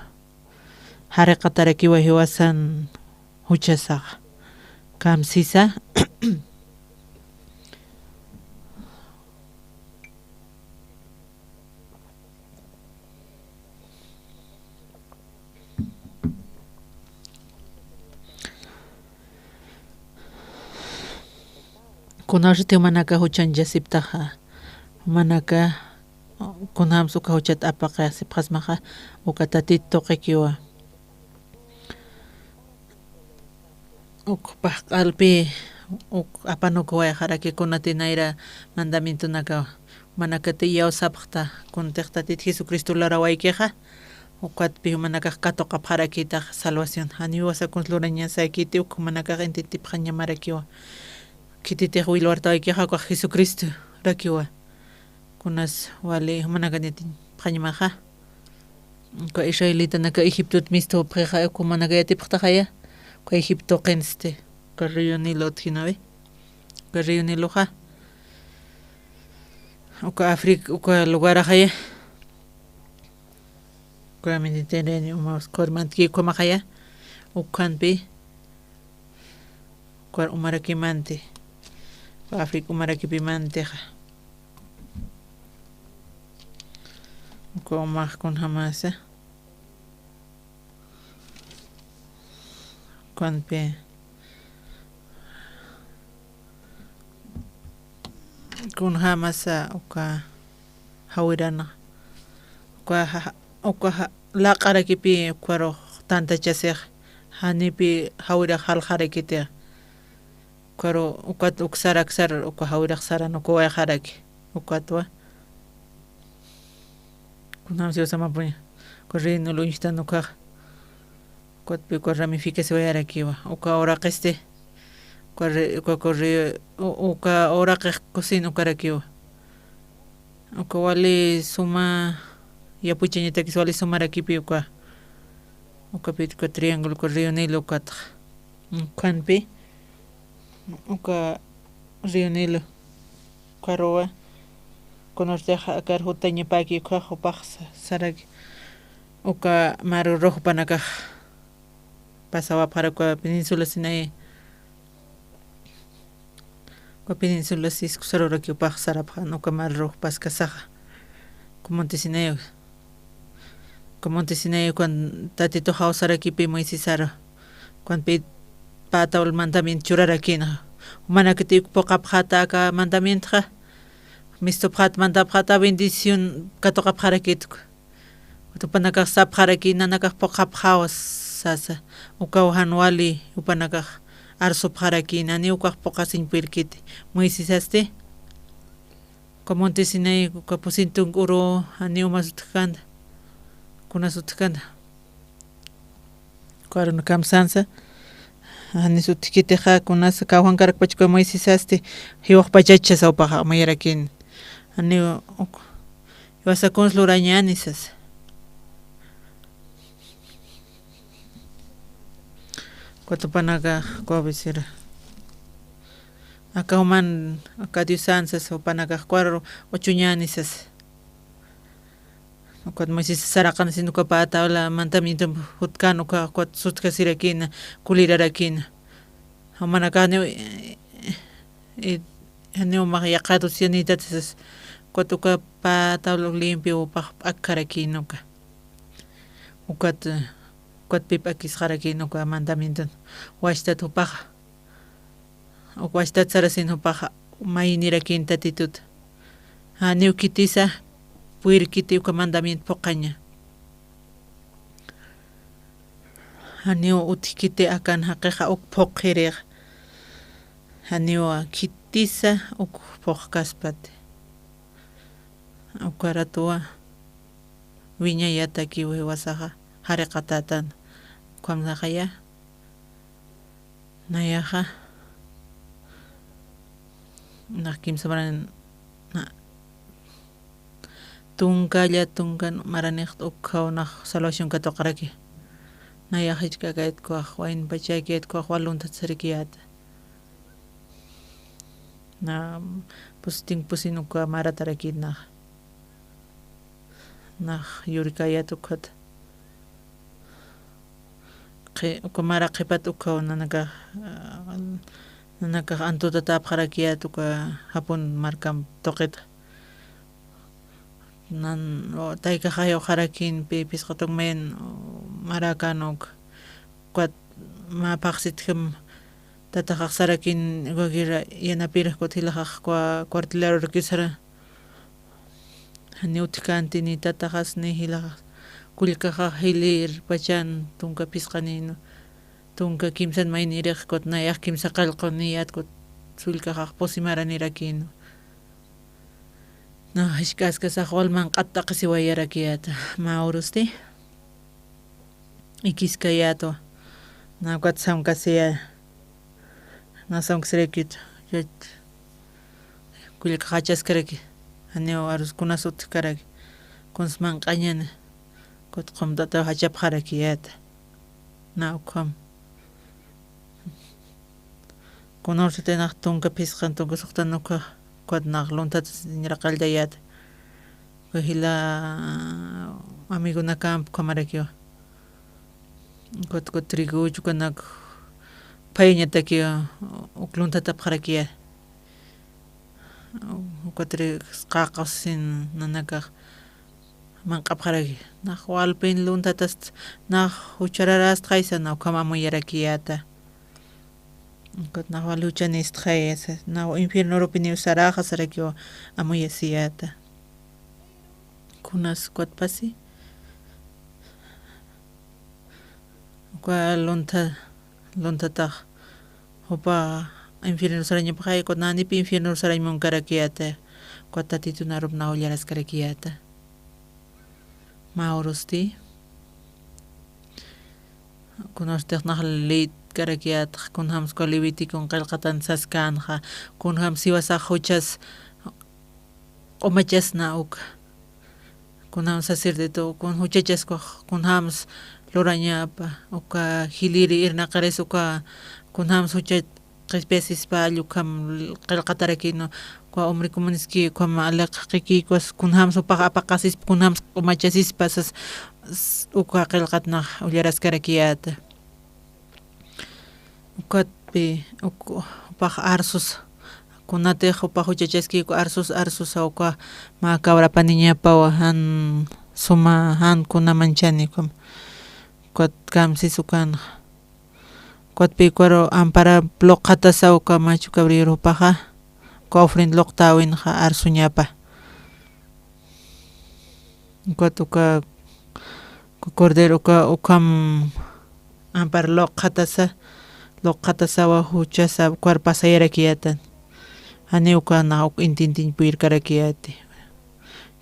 jariqatarakiwa jiwasan juchasaxa. Kamsisa. Kunawsiti jumanaka juchañchasiptaxa, jumanaka kunjams uka juchat apaqasipxasmaxa, uka Tatit tuqikiwa. Uk paqalpi, uk apanukuwayxaraki kunati nayra mandamientonakawa. Jumanakati iyawsapxta, kuntix Tatit Jesucristo lurawaykixa, ukatpi jumanakax katuqapxarakïtax salvación. Janiw jiwasa kuns lurañasakiti, uk jumanakax intintipxañamarakiwa. Khititix wilwartawaykixa, ukax Jesucristorakiwa. Kunas wali jumanakanitinpxañamaxa. Uka israelitanaka Egiptot mistupxixa, uka jumanaka yatipxtaxaya, uka Egipto qinsti, uka río Nilo utjinawi. Uka río Niloxa, uka Africa, uka lugaraxaya, uka Mediterráneo umas qurmantki ukhamaxaya, ukhampi, uka umarakimanti, uka Africa umarakipimantixa. Uka umax kunjamasa. Kunpi, kunjamasa uka jawirana, uka ja-, uka ja-, laq'arakipi ukarux tantachasix, janipi jawirax jalxarakiti. Ukaru, ukat uk sara aksar, uka jawirax saran uka wayxaraki. Ukatwa. Kunjams jiwasamapuña. Uka río Nilo uñjtan ukax. Ukatpi uka ramificasiwayarakiwa. Uka uraqisti. Uka ri-, uka, uka ri-, u-, uka uraqix kusin ukarakiwa. Uka wali suma yapuchañatakis wali sumarakipi uka. Ukapit uka triángulo, uka río Nilo ukatxa. Ukhanpi, uka río Nilo ukaruwa, kunurtix akar jutañapaki uka jupax sa-, saraki, uka mar rojo panakax pasawapxarak uka península Sinaí. Uka península Cisco saruraki upax sarapxan uka mar rojo paskasaxa. Uka monte Sinaí. Uka monte Sinaí ukan Tatitux jawsarakipi Moisesaru. Ukanpi pata ul mandamiento churarakïna. Jumanakati uk phuqhapxäta aka mandamientoxa. Mistupxät, mandapxäta bendición katuqapxarakït uka. Jupanakax sapxaraki nanakax phuqhapxäwa sasa. Ukaw jan wali jupanakax arsupxarakïna, janiw ukax phuqhasiñ purkiti. Moisesasti uka monte Sinaí, uka pusin tunka uru, janiw umas utjkänta. Kunas utjkänta. Ukarun kamsansa. Janis utjkitixa, kunas kawjankarakpach uka Moisesasti jiwaqpachachasa jupaxa mayarakïna. Janiw uk-, jiwasa kuns lurañäni sasa. Ukat jupanakax cabecera. Aka juman, aka Diosan sas, jupanakax ukaru uchuñäni sas. Ukat Moisés saraqan sin uka pä tabla mandamiento jutkän uka, ukat sutjasirakïna, kulirarakïna. Jumanakax janiw, eh, eh, janiw max yaqatusyanïtat sas. Ukat uka pä tabla limpio jupax p'akjarakïna uka. Ukat, eh, ukat pï p'akisxarakïna uka mandamienton. Wachtat jupaxa. Uk wachtat sarasin jupaxa maynirakïn Tatitut. Janiw khitisa purirkiti uka mandamiento phuqhaña. Janiw utjkiti akan jaqixa uk phuqhirixa. Janiw khitisa uk phuqkaspati. Uka ratuwa wiñayatakiw jiwasaxa jariqatätan. Ukhamsaxaya. Nayaxa. Nax kimsa maran, na, tunkalla, tunkan maranix ukkhaw nax salvación katuqaraki. Nayax jichhakayat kuwax, wayn pachakiyat kuwax wal lunthat sarakiyäta. Na, pusin pusin uka maratarakït nax. Nax yurikayät ukat. Qhi-, uka mara qhipat ukhaw nanakax, ah, nanakax antutatäpxarakiyät uka Japón markamp tuqita. Nan, o, taykaxay uxarakïn pï phisqa tunka mayan, o, marakan uk. Ukat mä phaxsitjam tataxax sarakïn uka guerra yanapirix ukat jilaxax uka cuartelaruraki sara. Janiw utjkänti ni tataxas ni jilaxas. Kullkaxax jilïr pachan tunka phisqanïnu. Tunka kimsan maynïrix ukat nayax kimsa qallquniyät ukat sullkaxax pusi maranirakïnu. Na, jisk'askasax wal manq'at t'aqhisiwayarakiät. Mä urusti. Ikiskayätwa. Na, ukat samkasiya. Na, samkasirakitu. Yach. Kullkax jachaskaraki. Janiw arus kunas utjkaraki. Kuns manq'añäni. Ukat qumt'ataw jachapxarakiyäta. Na, ukham. Kunawsatï nax tunka phisqan, tunka suxtan ukha, ukat nax lunthat siñraqalltayät. Uka jila amigonakamp ukhamarakiwa. Ukat, ukat trigo uchukanak phayañatakiwa, uk lunthatapxarakiya. Ukat ri qaqasin nanakax manq'apxaraki. Nax walpin lunthatast, nax juchararästxaysa, na ukham amuyarakiyäta. Ukat nax wal juchanïstxayasa, nax infiernorupiniw saraxa sarakiwa amuyasiyäta. Kunas ukat pasi. Uka luntha, lunthatax jupa infierno sarañapxay, ukat nanip infierno sarañ munkarakiyäta, ukat Tatitun arup nax ullaraskarakiyäta. Mä urusti. Kunawstix nax leytkarakiyätxa, kunjams uka Levítico qillqatan saskänxa, kunjams jiwasax juchas q'umachasna uka. Kunjams sacerdote, kun juchachas ukax, kunjams lurañapa, uka jiliri irnaqiris uka, kunjams jucha qhispiyasispa, allukam qillqatarakïnu, uka hombre comuniski, ukham aliqaqikïkwas, kunjams jupax apaqasispa, kunjams q'umachasispa, sas, s-, uka qillqat nax ullaraskarakiyäta. Ukatpi, uk-, jupax arsus, kunatix jupax juchachaski, uka arsus, arsusa uka mä cabrapaniñapawa, jan suma, jan kuna manchani, ukham. Ukat kamsis ukanxa. Ukatpi ukaru ampara luqxatasa uka machu cabríor jupaxa, uka ofrenda luqtäwinxa arsuñapa. Ukat uka, uka cordero uka, ukham ampara luqxatasa, luqxatasawa juchasa ukaru pasayarakiyätan. Janiw uka nax uk intintiñ puyirkarakiyäti.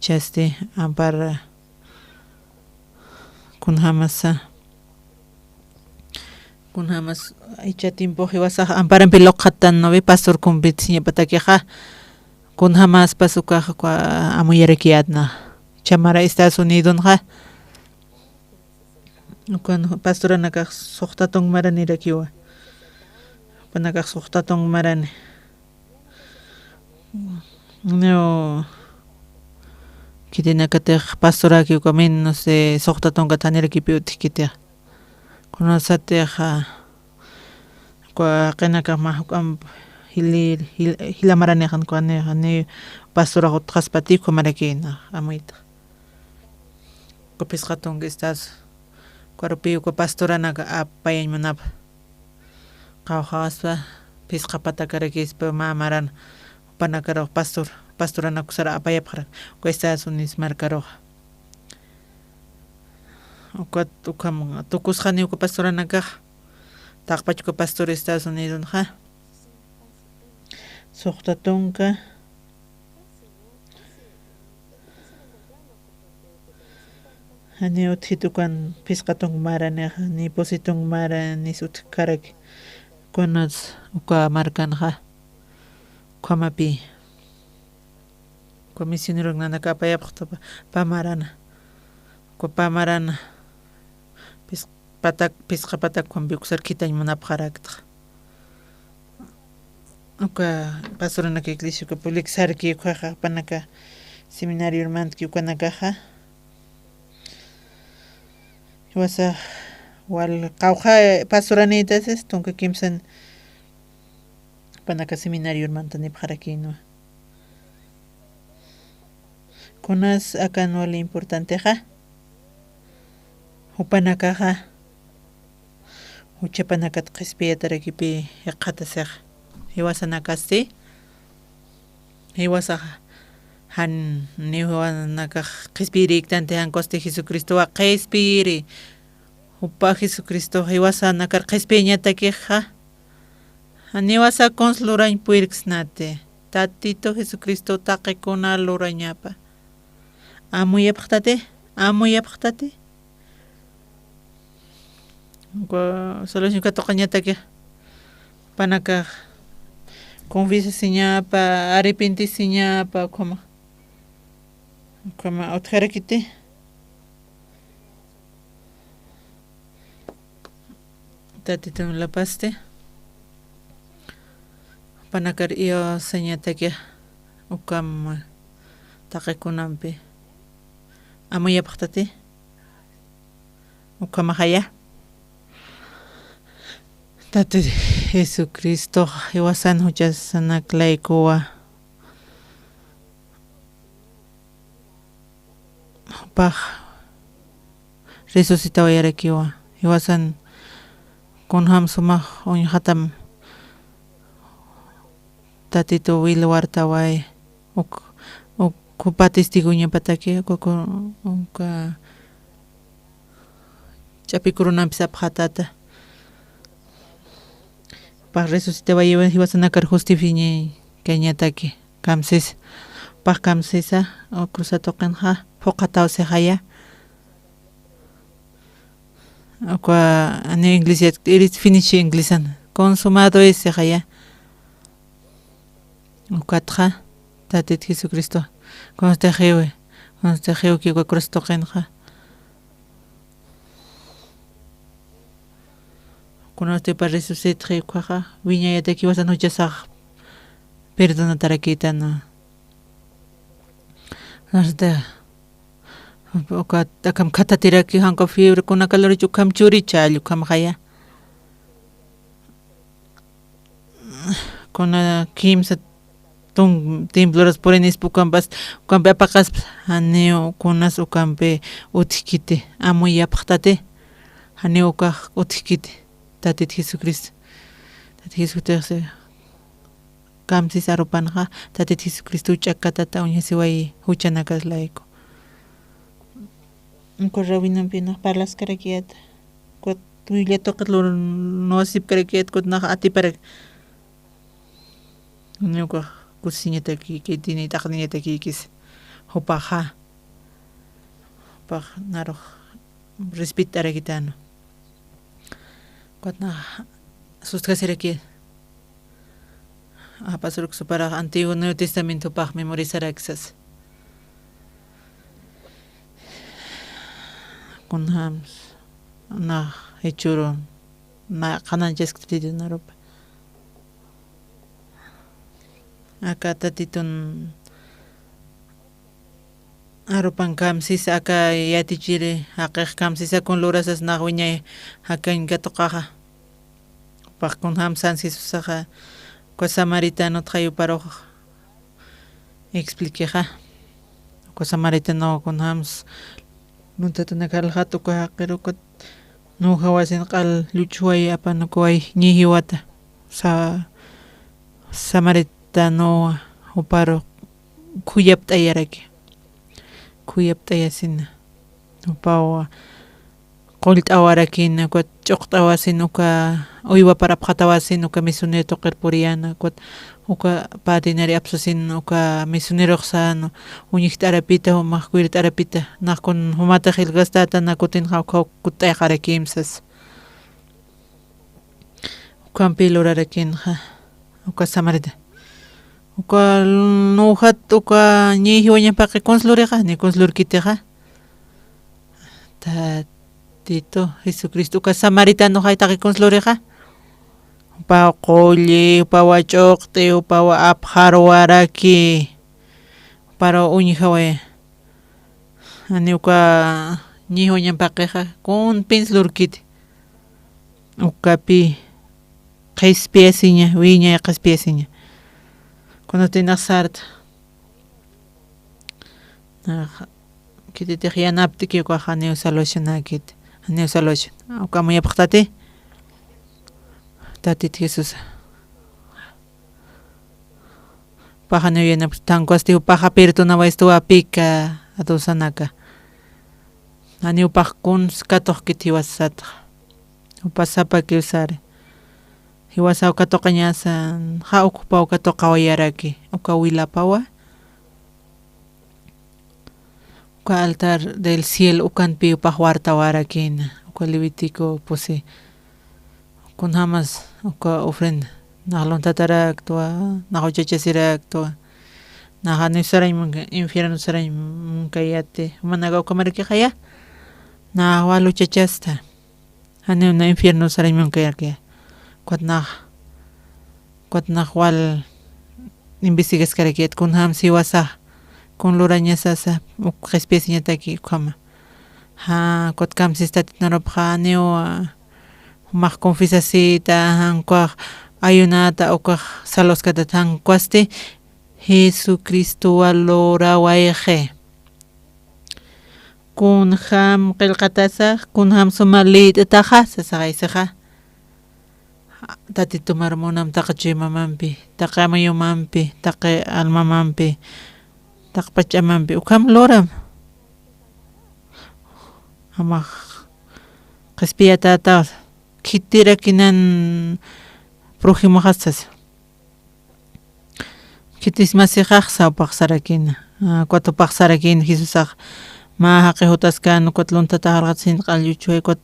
Jichhasti ampara Kunjamasa, kunjamas icha tiempo jiwasax amparampi luqxattan, ¿no ve? Pastor kumpit siñapatakixa, kunjamaspas ukax uka amuyarakiyätna. Chamara Estados Unidonxa, ukan pastoranakax suxta tunka maranirakiwa. Jupanakax suxta tunka marani. Niw khitinakatix pastoraki uka menos de suxta tunka thanirakipï utjkiti. Kunasatix, ah, uka jaqinakax mä juk'amp jili, jil-, jila maranixan kunanix, ni pastorax utjaspati uka marakïna, amuytix. Uka phisqa tunka Estados, ukarupï uka pastoranaka apayañ munapxi. Qawqhaspa, phisqa patakarakispa mä maran, jupanakarux pastor, pastoranak sara apayapxarak, uka Estados Unidos markarux. Ukat, ukham tukusxani uka pastoranakax, taqpach uka pastor Estados Unidonxa. Suxta tunka. Janiw utjit ukan phisqa tunka maranixa, ni pusi tunka maranis utjkaraki. Kunas uka markanxa, ukhamapï. Uka misioneronaka apayapxta pä marana. Uka pä marana. Pis-, patak, phisqa patak ukhampi uksar khithañ munapxarakta. Uka pastoranaka iglesia uka public sarki ukhaxa jupanaka seminario hermantki ukanakaxa. Jiwasax wal qawqha pastoranïtasis tunka kimsan jupanaka seminario hermantanipxarakïnwa. Kunas akan wali importantexa, jupanakaxa juchapanakat qhispiyatarakipï jikxatasixa. Jiwasanakasti, jiwasaxa jan, ni jupanakax qhispiyirïktanti, jan kusti Jesucristowa qhispiyiri. Jupa Jesucristox jiwasanakar qhispiyañatakixa, jan jiwasa kuns lurañ puyirksnati. Tatitu Jesucristo taqikuna lurañapa. Amuyapxtati, amuyapxtati. Uka salvación katuqañataki, jupanakax confiesasiñapa, arrepentisiñapa, ukhama, ukhama utjarakiti. Tatitun lapasti, jupanakar iyawsañataki, ukham taqikunampi. Amuyapxtati, ukhamaxaya. Tati Jesucristox jiwasan juchasanak laykuwa. Jupax resucitawayarakiwa. Jiwasan kunjam sumax uñjatam Tatitu wilwartaway, uk, uk jupa testigoñapataki, uka, uka ch'api kurunampis apxatata. Jupax resucitaway, jiwasanakar justifiñañataki, kamsis, jupax kamsisa, uka cruz tuqinxa, phuqhataw sixaya. Uka, ani inglés, iris finish inglesan. Consumado es, sixaya. Ukatxa, Tatit Jesucristo. Constixiwi, constixiwki uka cruz tuqinxa. Kunasti jupa resucitxi ukhaxa, wiñayataki jiwasan juchasax perdonatarakïtana. Nasta, uka, akham khathatiraki, jan uka fiebre, kuna calor, ukham churichall, ukhamxaya. Kuna kimsa tun, temploras purinispa ukampas, ukampi apaqaspa, janiw kunas ukampi utjkiti, amuyapxtati, janiw ukax utjkiti, Tatit Jesucristo. Tatit Jesucristo, kamsis arupanxa, Tatit Jesucristo ch'akatata uñjasiwayi, juchanakas layku. Uka rabinampi nax parlaskarakiyät, kut Biblia tuqit lur nuwasipkarakiyät, kut nax atiparak. Ukax kusiñatakïkiti, ni t'aqniñatakïkis. Jupaxa, jupax narux respetarakitanu. Kut nax sustjasirakiyät. Apasuruk suparax Antiguo Nuevo Testamento pax memorizaraksas. Kunjams nax jichhürun na qhananchaskti narupa. Aka Tatitun arupan kamsis aka yatichiri, jaqix kamsisa kun lurasas nax wiñay jakañ katuqaxa. Jupax kunjämsa Jesusaxa uka samaritanot jayuparux expliquexa. Uka samaritano kunjämsa luntatanak aljat uka jaqir ukat nujawasin q'al lluchjuway apan ukaway ñi jiwata. Sa-, samaritanowa juparu khuyapt'ayaraki. Khuyapt'ayasina. Jupawa qullt'awarakïna, ukat ch'uqt'awasin uka uywapar apxatawasin uka misionero tuqir puriyäna, ukat uka patinari apsusin uka misionerox sän uñjt'arapita, jumax kuyrt'arapita, nax kun jumatix jilkastätana kutinxa ukhaw kutt'ayxarakïmsas. Ukhampi lurarakïnxa, uka samarita. Uka nujat, uka ñi jiwañampaqi kuns lurixa, ni kuns lurkitixa. Tatito Jesucristo, uka samaritanoxay taqi kuns lurixa. Upaw qulli, upawa ch'uqt'i, upawa apxarwaraki. Uparu uñjaway. Jani uka ñi jiwañampaqixa, kunpins lurkiti. Ukapi qhispiyasiña, wiñay qhispiyasiña. Kunatinax sarta. Nax, khititix yanapt'ki ukax janiw salvacionäkiti. Janiw salvacion. Uka amuyapxtati. Tatit Jesús. Upax janiw yanapxi, thankwasti upaxa perdonawaystuwa pecadosana aka. Janiw upax kuns katuqkiti jiwasatxa. Upa sapakiw sari. Jiwasaw katuqañasa, ja ukpaw katuqawayaraki. Uka wilapawa. Uka altar del cielo ukanpi upax wartawarakïna, uka Levítico pusi. Kunjämas uka ofrenda, nax luntataraktwa, nax uchachasiraktwa, nax janiw sarañ munka, infierno sarañ munka yati, jumanaka ukhamarakixaya, nax wal uchachasta. Janiw na infierno sarañ munkarakï. Ukat nax, ukat nax wal investigaskarakït kunjämsa jiwasax, kun lurañasasa, uk qhispiyasiñataki ukhama. Ja, ukat kamsista Tatit narupxa janiw, ah, jumax confesasita, jan ukax ayunata, ukax salvaskatat, jan ukwasti Jesucristowa lurawayxi. Kunjam qillqatasax, kunjam suma lït'ataxa, sasaxay sixa. Tatitumar munam taqi chuymamampi, taqi amayumampi, taqi almamampi, taqi pachamampi, ukham luram. Jamax qhispiyatätaw, khitirakinan prójimoxas sasa. Khitis masixaxsa upax sarakïna. Ah, ukat upax sarakïna Jesusax. Mä jaqi jutaskän, ukat luntatax aljatsin q'al lluchway, ukat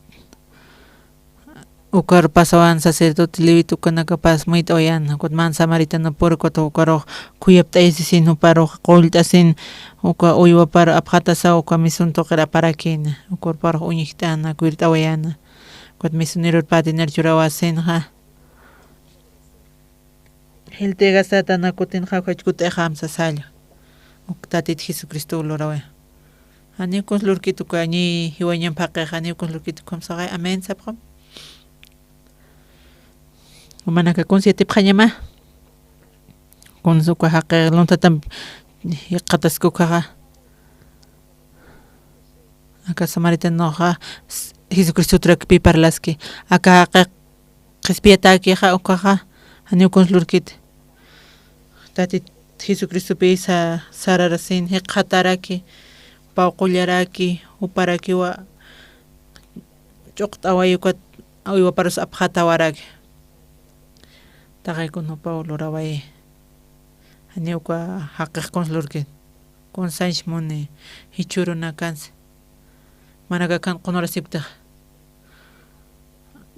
ukar pasawan sacerdote levita ukanakapas muyt'awayän, ukat man samaritanopur, ukat ukarux khuyapt'ayasisin, juparux qullt'asin, uka uywapar apxatasaw, uka misun tuqir aparakïna, ukarparux uñjt'äna, kuyrt'awayäna, ukat misioneror patinar churawasinxa. Jilt'aykasätana kutinxa jawjach kutt'ayxam sasalla. Uk Tatit Jesucristo luraway. Janiw kuns lurkit uka ñi jiwañamp jaqixa, janiw kuns lurkit ukham saxay, amén sapxam. Jumanaka kuns yatipxañama. Kuns uka jaqi luntatamp jikxataski ukaxa. Aka samaritanoxa, s-, Jesucristoturakpi parlaski. Aka jaqi qhispiyatäkixa ukaxa, janiw kuns lurkit. Tatit Jesucristopi sa-, sararasin, jikxataraki, upaw qullaraki, juparakiwa ch'uqt'away ukat uywaparus apxatawaraki. Taqi kun jupaw luraway. Janiw uka jaqix kuns lurkit. Kun sañch muni, jichhürunakansi. Manakakan qunurasipktix.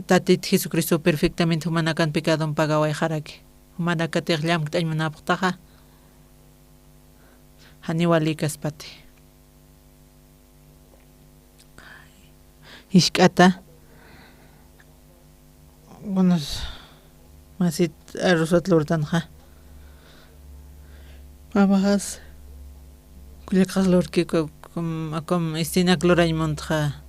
Tatit Jesucristo perfectamente jumanakan pecadon pagawayxaraki. Jumanakatix llamkt'añ munapxtaxa. Janiw walïkaspati. Jisk'ata. Unas masit arrozat lurtanxa. Mamaxas, kullakaxas lurkiku, kum, kum istinak lurañ muntxa.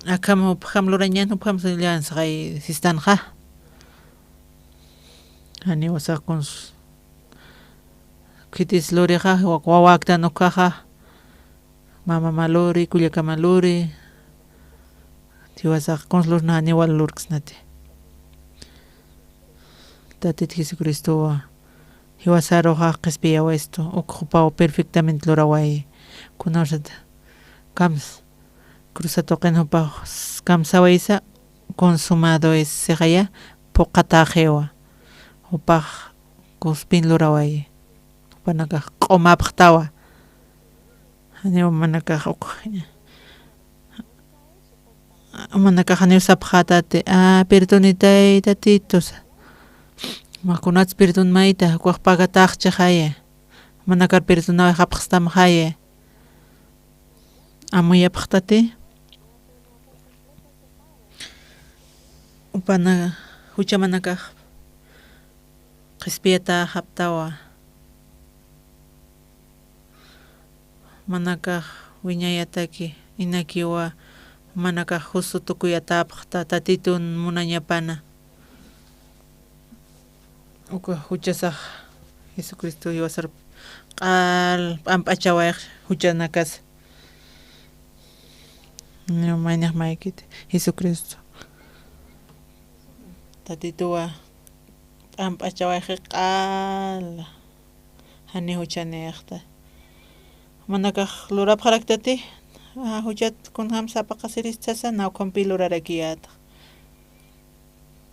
Akham, upham lurañan, upham llan saxay sistanxa. Janiw sax kuns khitis lurixa, wa-, wawaktan ukhaxa. Mama maluri, kullaka maluri. Jiwasax kuns lurna janiw lurksnati. Tatit Jesucristowa jiwasaruxa qhispiyawistu, uk jupaw perfectamente lurawayi. Kunasat kams, cruza tuqin jupax kamsawaysa, consumado es sixaya, phuqhataxiwa. Jupax kuspin lurawayi. Jupanakax q'umapxtawa. Janiw manakax uk, manakax janiw sapxätati, "Ah, perdonitay, Tatitu", sa. Mä kunats perdon mayta, ukax pagataxchixaya. Manakar perdonawayxapxstamxaya. Amuyapxtati. Upana juchamanakax qhispiyatäxaptawa. Manakax wiñayataki, inakiwa manakax jusu tukuyatäpxta, Tatitun munañapana. Uka juchasax Jesucristo jiwasar q'al p'amp'achawayx juchanakas. Niw mayniq maykiti, Jesucristo. Tatituwa p'amp'achawayxi q'al. Jani juchanïxta. Manakax lurapxaraktati, a, juchat kunjam sapaqasirist sasa, naw ukhampi lurarakiyäta.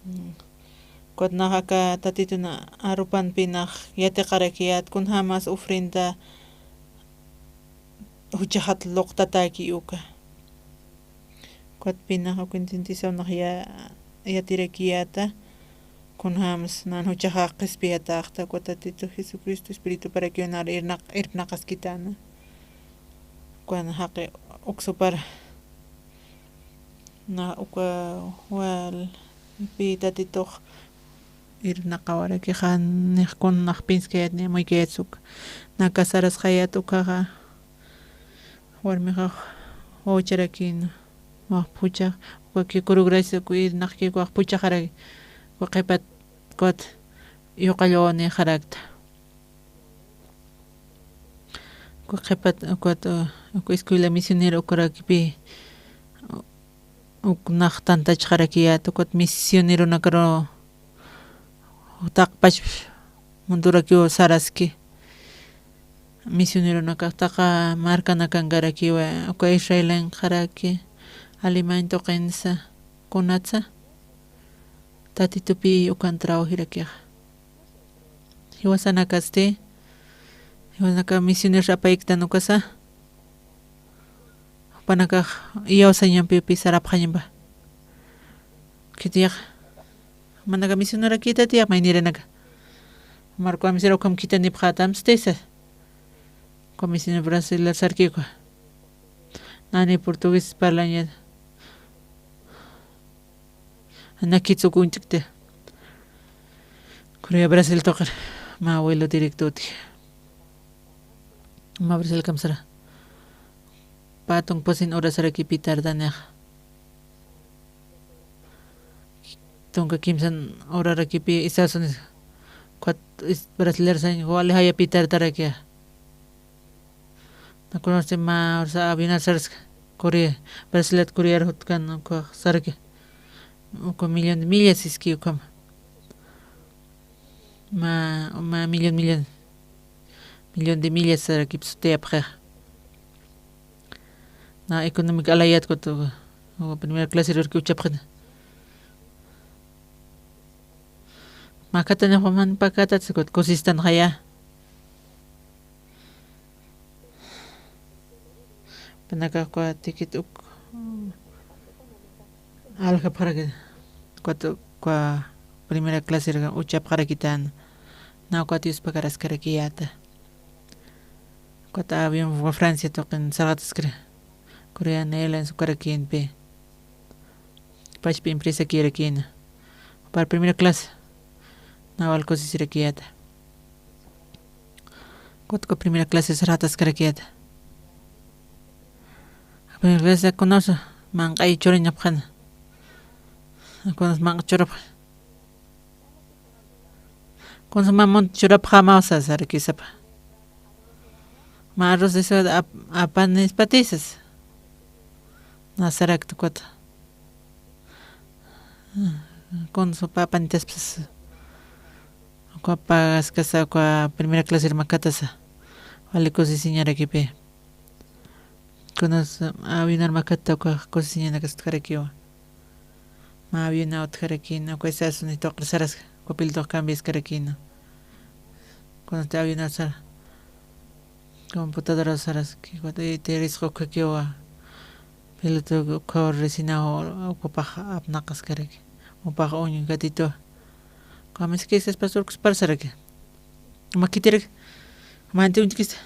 Mm. Ukat nax aka Tatitun arupanpinax yatiqarakiyät, kunjamas ofrenda juchaxat luqtatäki uka. Ukat pinax uk intintisa unax ya-, yatirakiyäta, kunjams nan juchaxa qhispiyatäxta, ukat Tatitu Jesucristo Espirituparak yunar irnaq-, irpnaqaskitäna. Ukan jaqi uksupar na uka wal pi Tatitux irnaqawarakixa, nix kun nax pinskayät ni muykayät suk. Na casarasxayät ukaxa, warmixax wawcharakïna, wax phuchax, uka kikuru gracia uka irnaqkiku wax phuchaxaraki, uka qhipat ukat yuqallwawanïxarakta. Uka qhipat, ukat, uh, uka escuela misionera ukarakipi, uh, uk nax tantachxarakiyät, ukat misioneronakaru taqpach mundurakiw saraski. Misioneronakax taqa markanakankaraki, uka Israelenxaraki, Alemania tuqinsa, kunatsa, Tatitupi ukan trabajirakixa. Jiwasanakasti, jiwasanaka misioneros apayktan ukasa, jupanakax iyawsañampipi sarapxañampa. Khitiyax, manaka misionerakïtatiyax maynirinaka. Marco amisira ukham khitanipxätamsti sa. Uka misionero brasiler sarkiku. Nani portugués parlaña. Nakitsu kunchikti. Korea Brasil tuqir. Mä vuelo directo utji. Mä Brasil kamsara. Patun pasin horasarakipi tardanixa. Tunka kimsan horarakipi Estados Unidos. Ukat is-, brasiler sañ wali jayapi tartarakixa. Nakunasti mä horasa avionar saraski Corea, Brasilat Corear jutkan uka sarki. Uka millón de millas iski ukhama. Mä, mä millón, millón. Millón de millas sarakip sutiyapxixa. Na económica alayat ukat, uka primera clase rurki uchapxina. Mä khatanix juman pakatat sukut kusistanxaya. Panakax uka ticket uk aljapxaraki, ukat uka primera clase uchapxarakitän, na ukat yuspakaraskarakiyäta. Ukat avión uka Francia tuqin sarxataskiri, Korean Airlines ukarakïnpi. Pachpa empresakirakïna. Para primera clase. Nawal kusisirakiyäta. Kutku primera clase sarataskarakiyata. Primera clase kunasa manq'ay churañapxana. Kunas manq'a churapxa. Kunas mamun churapxamaw sasarakisapa. Ma arroz de soda ap-, apanispatisas. Nasarakta kuta. Kunsa papa nitaspas. Ukwa pagaskasa, ukwa primera clase makatasa. Wali kusisiñarakipi. Kunas avionar makata ukwa kusisiñanakastjarakiwa. Ma avionaw utjarakina, ukwa Estados Unidos tuqir saraska, ukwa pilotoq cambiaskarakina. Kunasti avionar sara. Computadora saraski, kutirisqa ukhakiwa. Piloto ukhaw resinaw, ukhapax apnaqaskaraki. Upax uñkatitu. Kamiskisas pastor kuspar saraki. Makitirak. Manti uñkista.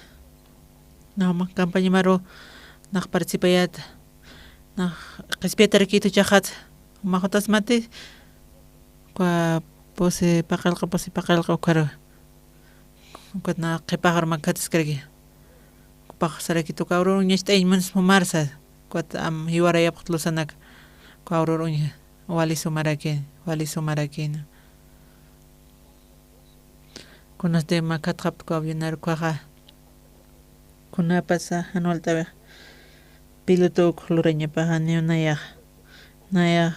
Na, ma campaña maru nax participayat. Nax qhispiyatarakit uchaxat. Umaxutas mati. Ukwa pusi paqallqa, pusi paqallqa ukharu. Ukat na qhipaxar makhataskaraki. Ukapax sarakit uka awrur uñacht'añ munas jumarsa. Ukat am jiwarayapxta lusanaka. Uka awrur uñja. Wali sumaraki, wali sumarakina. Kunasti makhatxapta uka avionar ukhaxa. Kunapasa jan walt'awix piloto uk lurañapaxa, niw nayax. Nayax,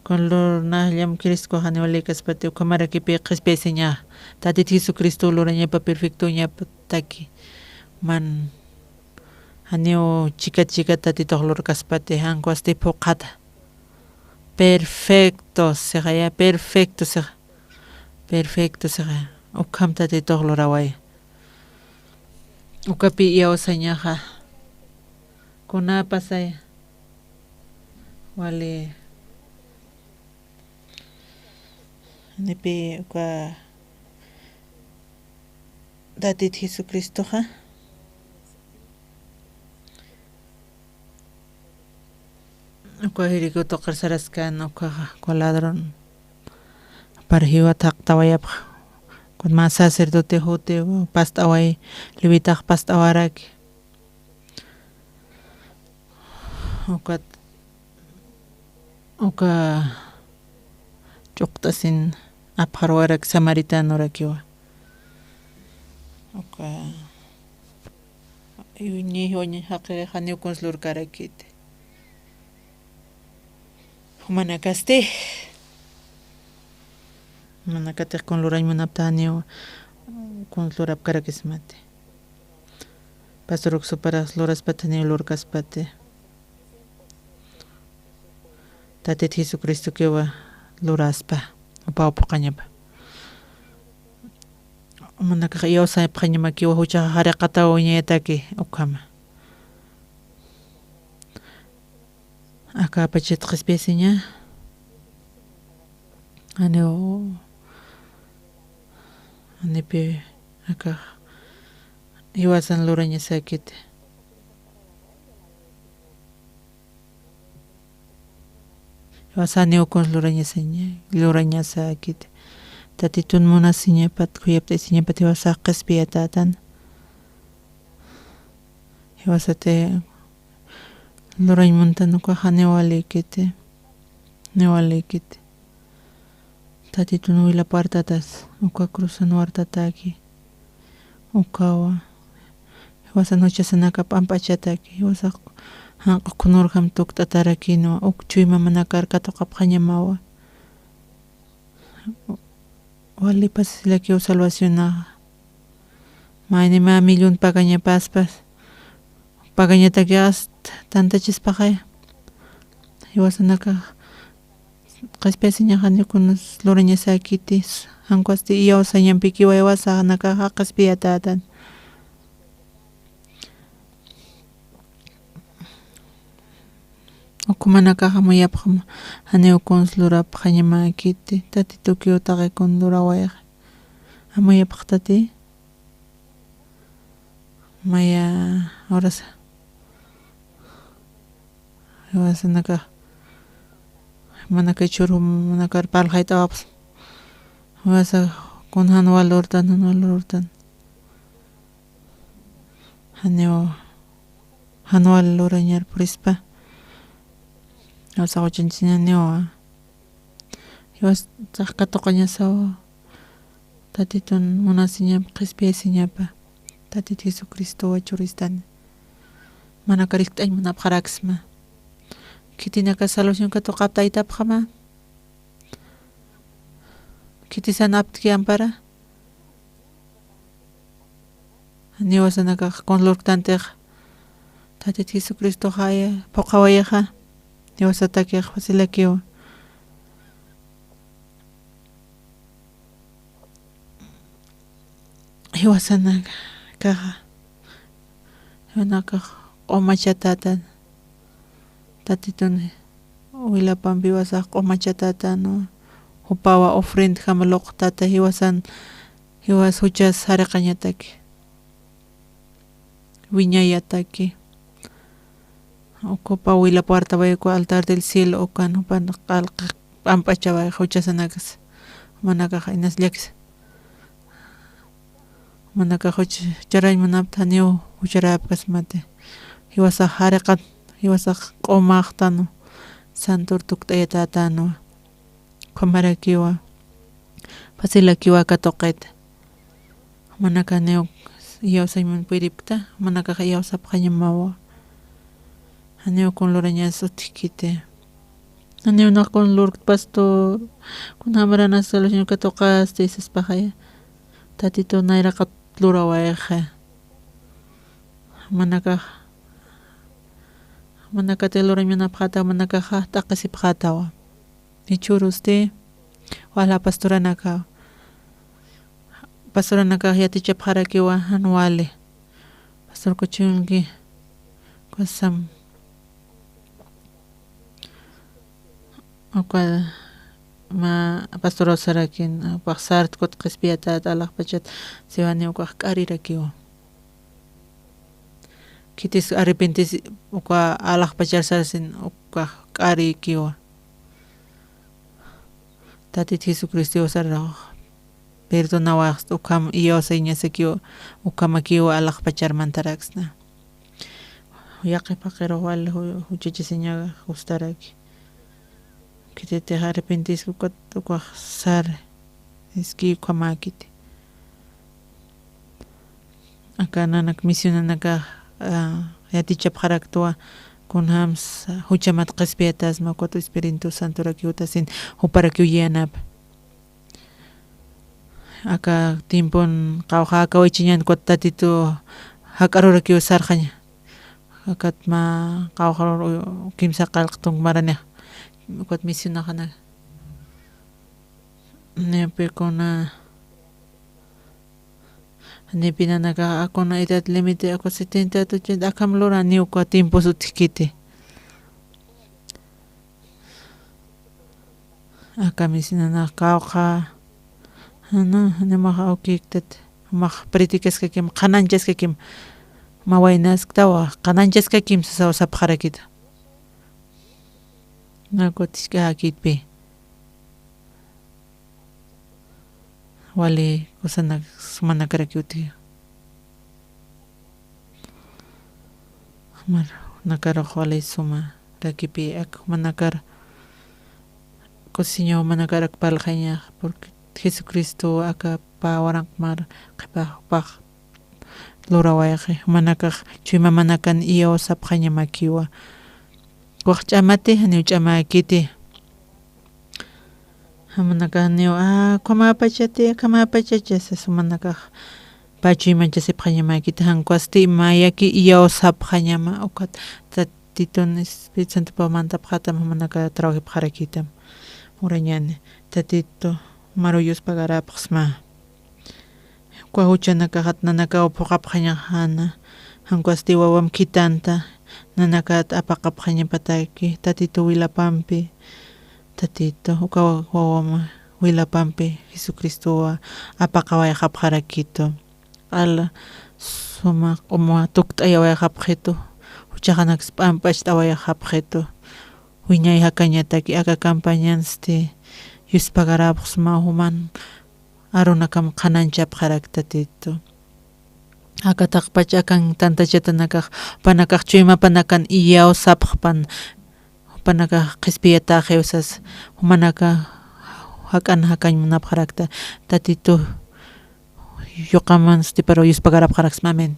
kun lurnaxllam Cristoxa janiw likaspati, ukhamarakipi qhispiyasiñaxa. Tatit Jesucristo lurañapa perfectoñapataki. Man, janiw chikat chikat Tatitux lurkaspati, jan kusti phuqhata. Perfecto, sixaya, perfecto, sixa. Perfecto, sixa. Ukham Tatitux luraway. Ukapi iyawsañaxa. Kunapasay. Wali. Nipi uka Tatit Jesucristoxa. Uka Jericó tuqir saraskan, ukaxa, uka ladrón. Par jiwa thaqtawayapxa. Kun mä sacerdote juti, past'away, levitax past'awaraki. Ukat, uka ch'uqt'asin apxarwarak samaritanorakiwa. Uka, iwiñi, iwiñi jaqiri janiw kuns lurkarakiti. Jumanakasti. Jumanakatix kun lurañ munapta janiw kuns lurapkarakismati. Pastor uk suparax luraspati, janiw lurkaspati. Tatit Jesucristokiwa luraspa, upaw phuqhañapa. Jumanakax iyawsapxañamakiwa, juchaxa jariqataw wiñayataki ukhama. Aka pachat qhispiyasiña. Janiw, janipi akax jiwasan lurañasäkiti. Jiwasan janiw kuns lurañasaña, lurañasäkiti. Tatitun munasiñapat, khuyapt'asiñapat jiwasax qhispiyatätan. Jiwasati lurañ muntan ukaxa niwalïkiti, niwalïkiti. Tatitun wilap wartatas, uka cruzan wartataki, ukawa. Jiwasan juchasanaka p'amp'achataki, jiwasax janq'u khunurjam tukt'atarakinwa, uk chuymamanakar katuqapxañamawa. Wali pasisilakiw salvacionaxa. Mayni mä millón pagañapaspas, pagañataki asta tantachispaxaya. Jiwasanakax qhispiyasiñaxa janiw kunas lurañasäkiti, jan kusti iyawsañampikiwa jiwasanakaxa qhispiyatätan. Ukhamanakax amuyapxam, janiw kuns lurapxañamäkiti, Tatitukiw taqi kun lurawayxa. Amuyapxtati. Maya horasa. Jiwasanakax. Manakay churju, manakar parlxayt'awapxsma. Jiwasa kun jan wal lurtan, jan wal lurtan. Janiw, jan wal lurañar purispa. Jiwasax juchañchasiñaniwa. Jiwasax katuqañasawa. Tatitun munasiñapa, qhispiyasiñapa. Tatit Jesucristowa churistani. Manakar ist'añ munapxaraksma. Khitinaka salvación katuqaptaytapxama. Khitisan aptki ampara. Janiw jiwasanakax kun lurktantix, Tatit Jesucristoxa aya phuqhawayixa, jiwasatakix facilakiwa. Jiwasanakaxa, jiwasanakax q'umachatätan, Tatitun wilapampi jiwasax q'umachatätanwa, jupawa ofrendjam luqtata jiwasan, jiwas juchas jariqañataki, wiñayataki. Uka jupa wilap wartaway uka altar del cielo ukan jupan q'alqi p'amp'achaway juchasanakas. Jumanakax inas llakis. Jumanakax juch-, jucharañ munapta janiw jucharäpkasmati. Jiwasax jariqat, jiwasax q'umaxtanwa, santur tukt'ayatätanwa. Ukhamarakiwa, facilakiwa katuqit. Jumanaka janiw iyawsañ munpuyiripkta, jumanakax iyawsapxañamawa. Janiw kun lurañas utjkiti. Janiw nax kun lurkt pastor, kunjamaran salvación katuqasti saspaxaya. Tatitu nayraqat lurawayxa. Jumanakax, jumanakatix lurañ munapxäta, jumanakaxa t'aqhisipxätawa. Jichhürusti, walja pastoranakaw. Pastoranakax yatichapxarakiwa jan wali. Pastor Kuchunki, ukasam, uka mä pastoraw sarakin, ukax sart kut qhispiyatät alaxpachat, siwani ukax k'arirakiwa. Khitis arrepentis uka alaxpachar sarsin ukax k'arikiwa. Tatit Jesucristo sararax perdonawayxst ukham iyawsañasakiw, ukhamakiw alaxpachar mantaraksna. Yaqhip jaqirux wali ju-, juchachasiña gustaraki. Khititix arrepentis ukat ukax sar, iski ukhamäkiti. Aka nanak misionanakax, ah, yatichapxaraktwa, kunjams juchamat qhispiyatasma, ukat Espíritu Santorakiw utasin, juparakiw yänap. Aka tiempon qawqha akawichiñan, ukat Tatitu jak'arurakiw sarxaña. Akat mä qawqharur u-, kimsa qallq tunk maranix, ukat misionaxanak. Nipi kuna, nipi nanakax kuna edad límite, uka setenta, ochenta, akham lura, ni uka tiempos utjkiti. Aka misionanax qawqha, jana, janimax awkïktat, jumax predicaskäkim, qhanañchaskakim, mä waynasktawa, qhanañchaskakim sasaw sapxarakita. Naku jisk'äkitpi. Wali kusanak sumanakarakiw utji. Jumanakar wali sumarakipi, ak jumanakar kusiñaw jumanakar ak parlxañax, porque Jesucristo aka pä waranq mar qhipa jupax lurawayxi, jumanakax chuymamanakan iyawsapxañamakiwa. Ukax ch'amati, janiw ch'amäkiti. Jumanakax janiw, ah, ukhamäpachati, ukhamäpachati, sas jumanakax pä chuymanchasipxañamäkiti, jan ukwasti mayaki iyawsapxañama, ukat Tatitun Espíritu Santopaw mantapxätam, jumanakax trawajipxarakitam. Urañani, Tatitu, maru yuspagarapxsma. Uka juchanakaxat nanakaw phuqhapxañaxäna, jan ukwasti wawam khithanta, nanakat apaqapxañapataki, Tatitu wilapampi, Tatitu, uka wawam wilapampi, Jesucristowa apaqawayxapxarakitu. Q'ala suma q'umwa tukt'ayawayxapxitu, juchaxanaks p'amp'acht'awayxapxitu, wiñay jakañataki, aka campañansti yuspagarapxsma, juman arunakam qhanañchapxarak Tatitu. Akataqpach akan tantachatanakax, jupanakax chuymapanakan iyawsapxpan, jupanakax qhispiyatäxiw sas, jumanaka jak'an jakañ munapxarakta, Tatitu yuqaman sutiparuw yuspagarapxaraksma. Amén.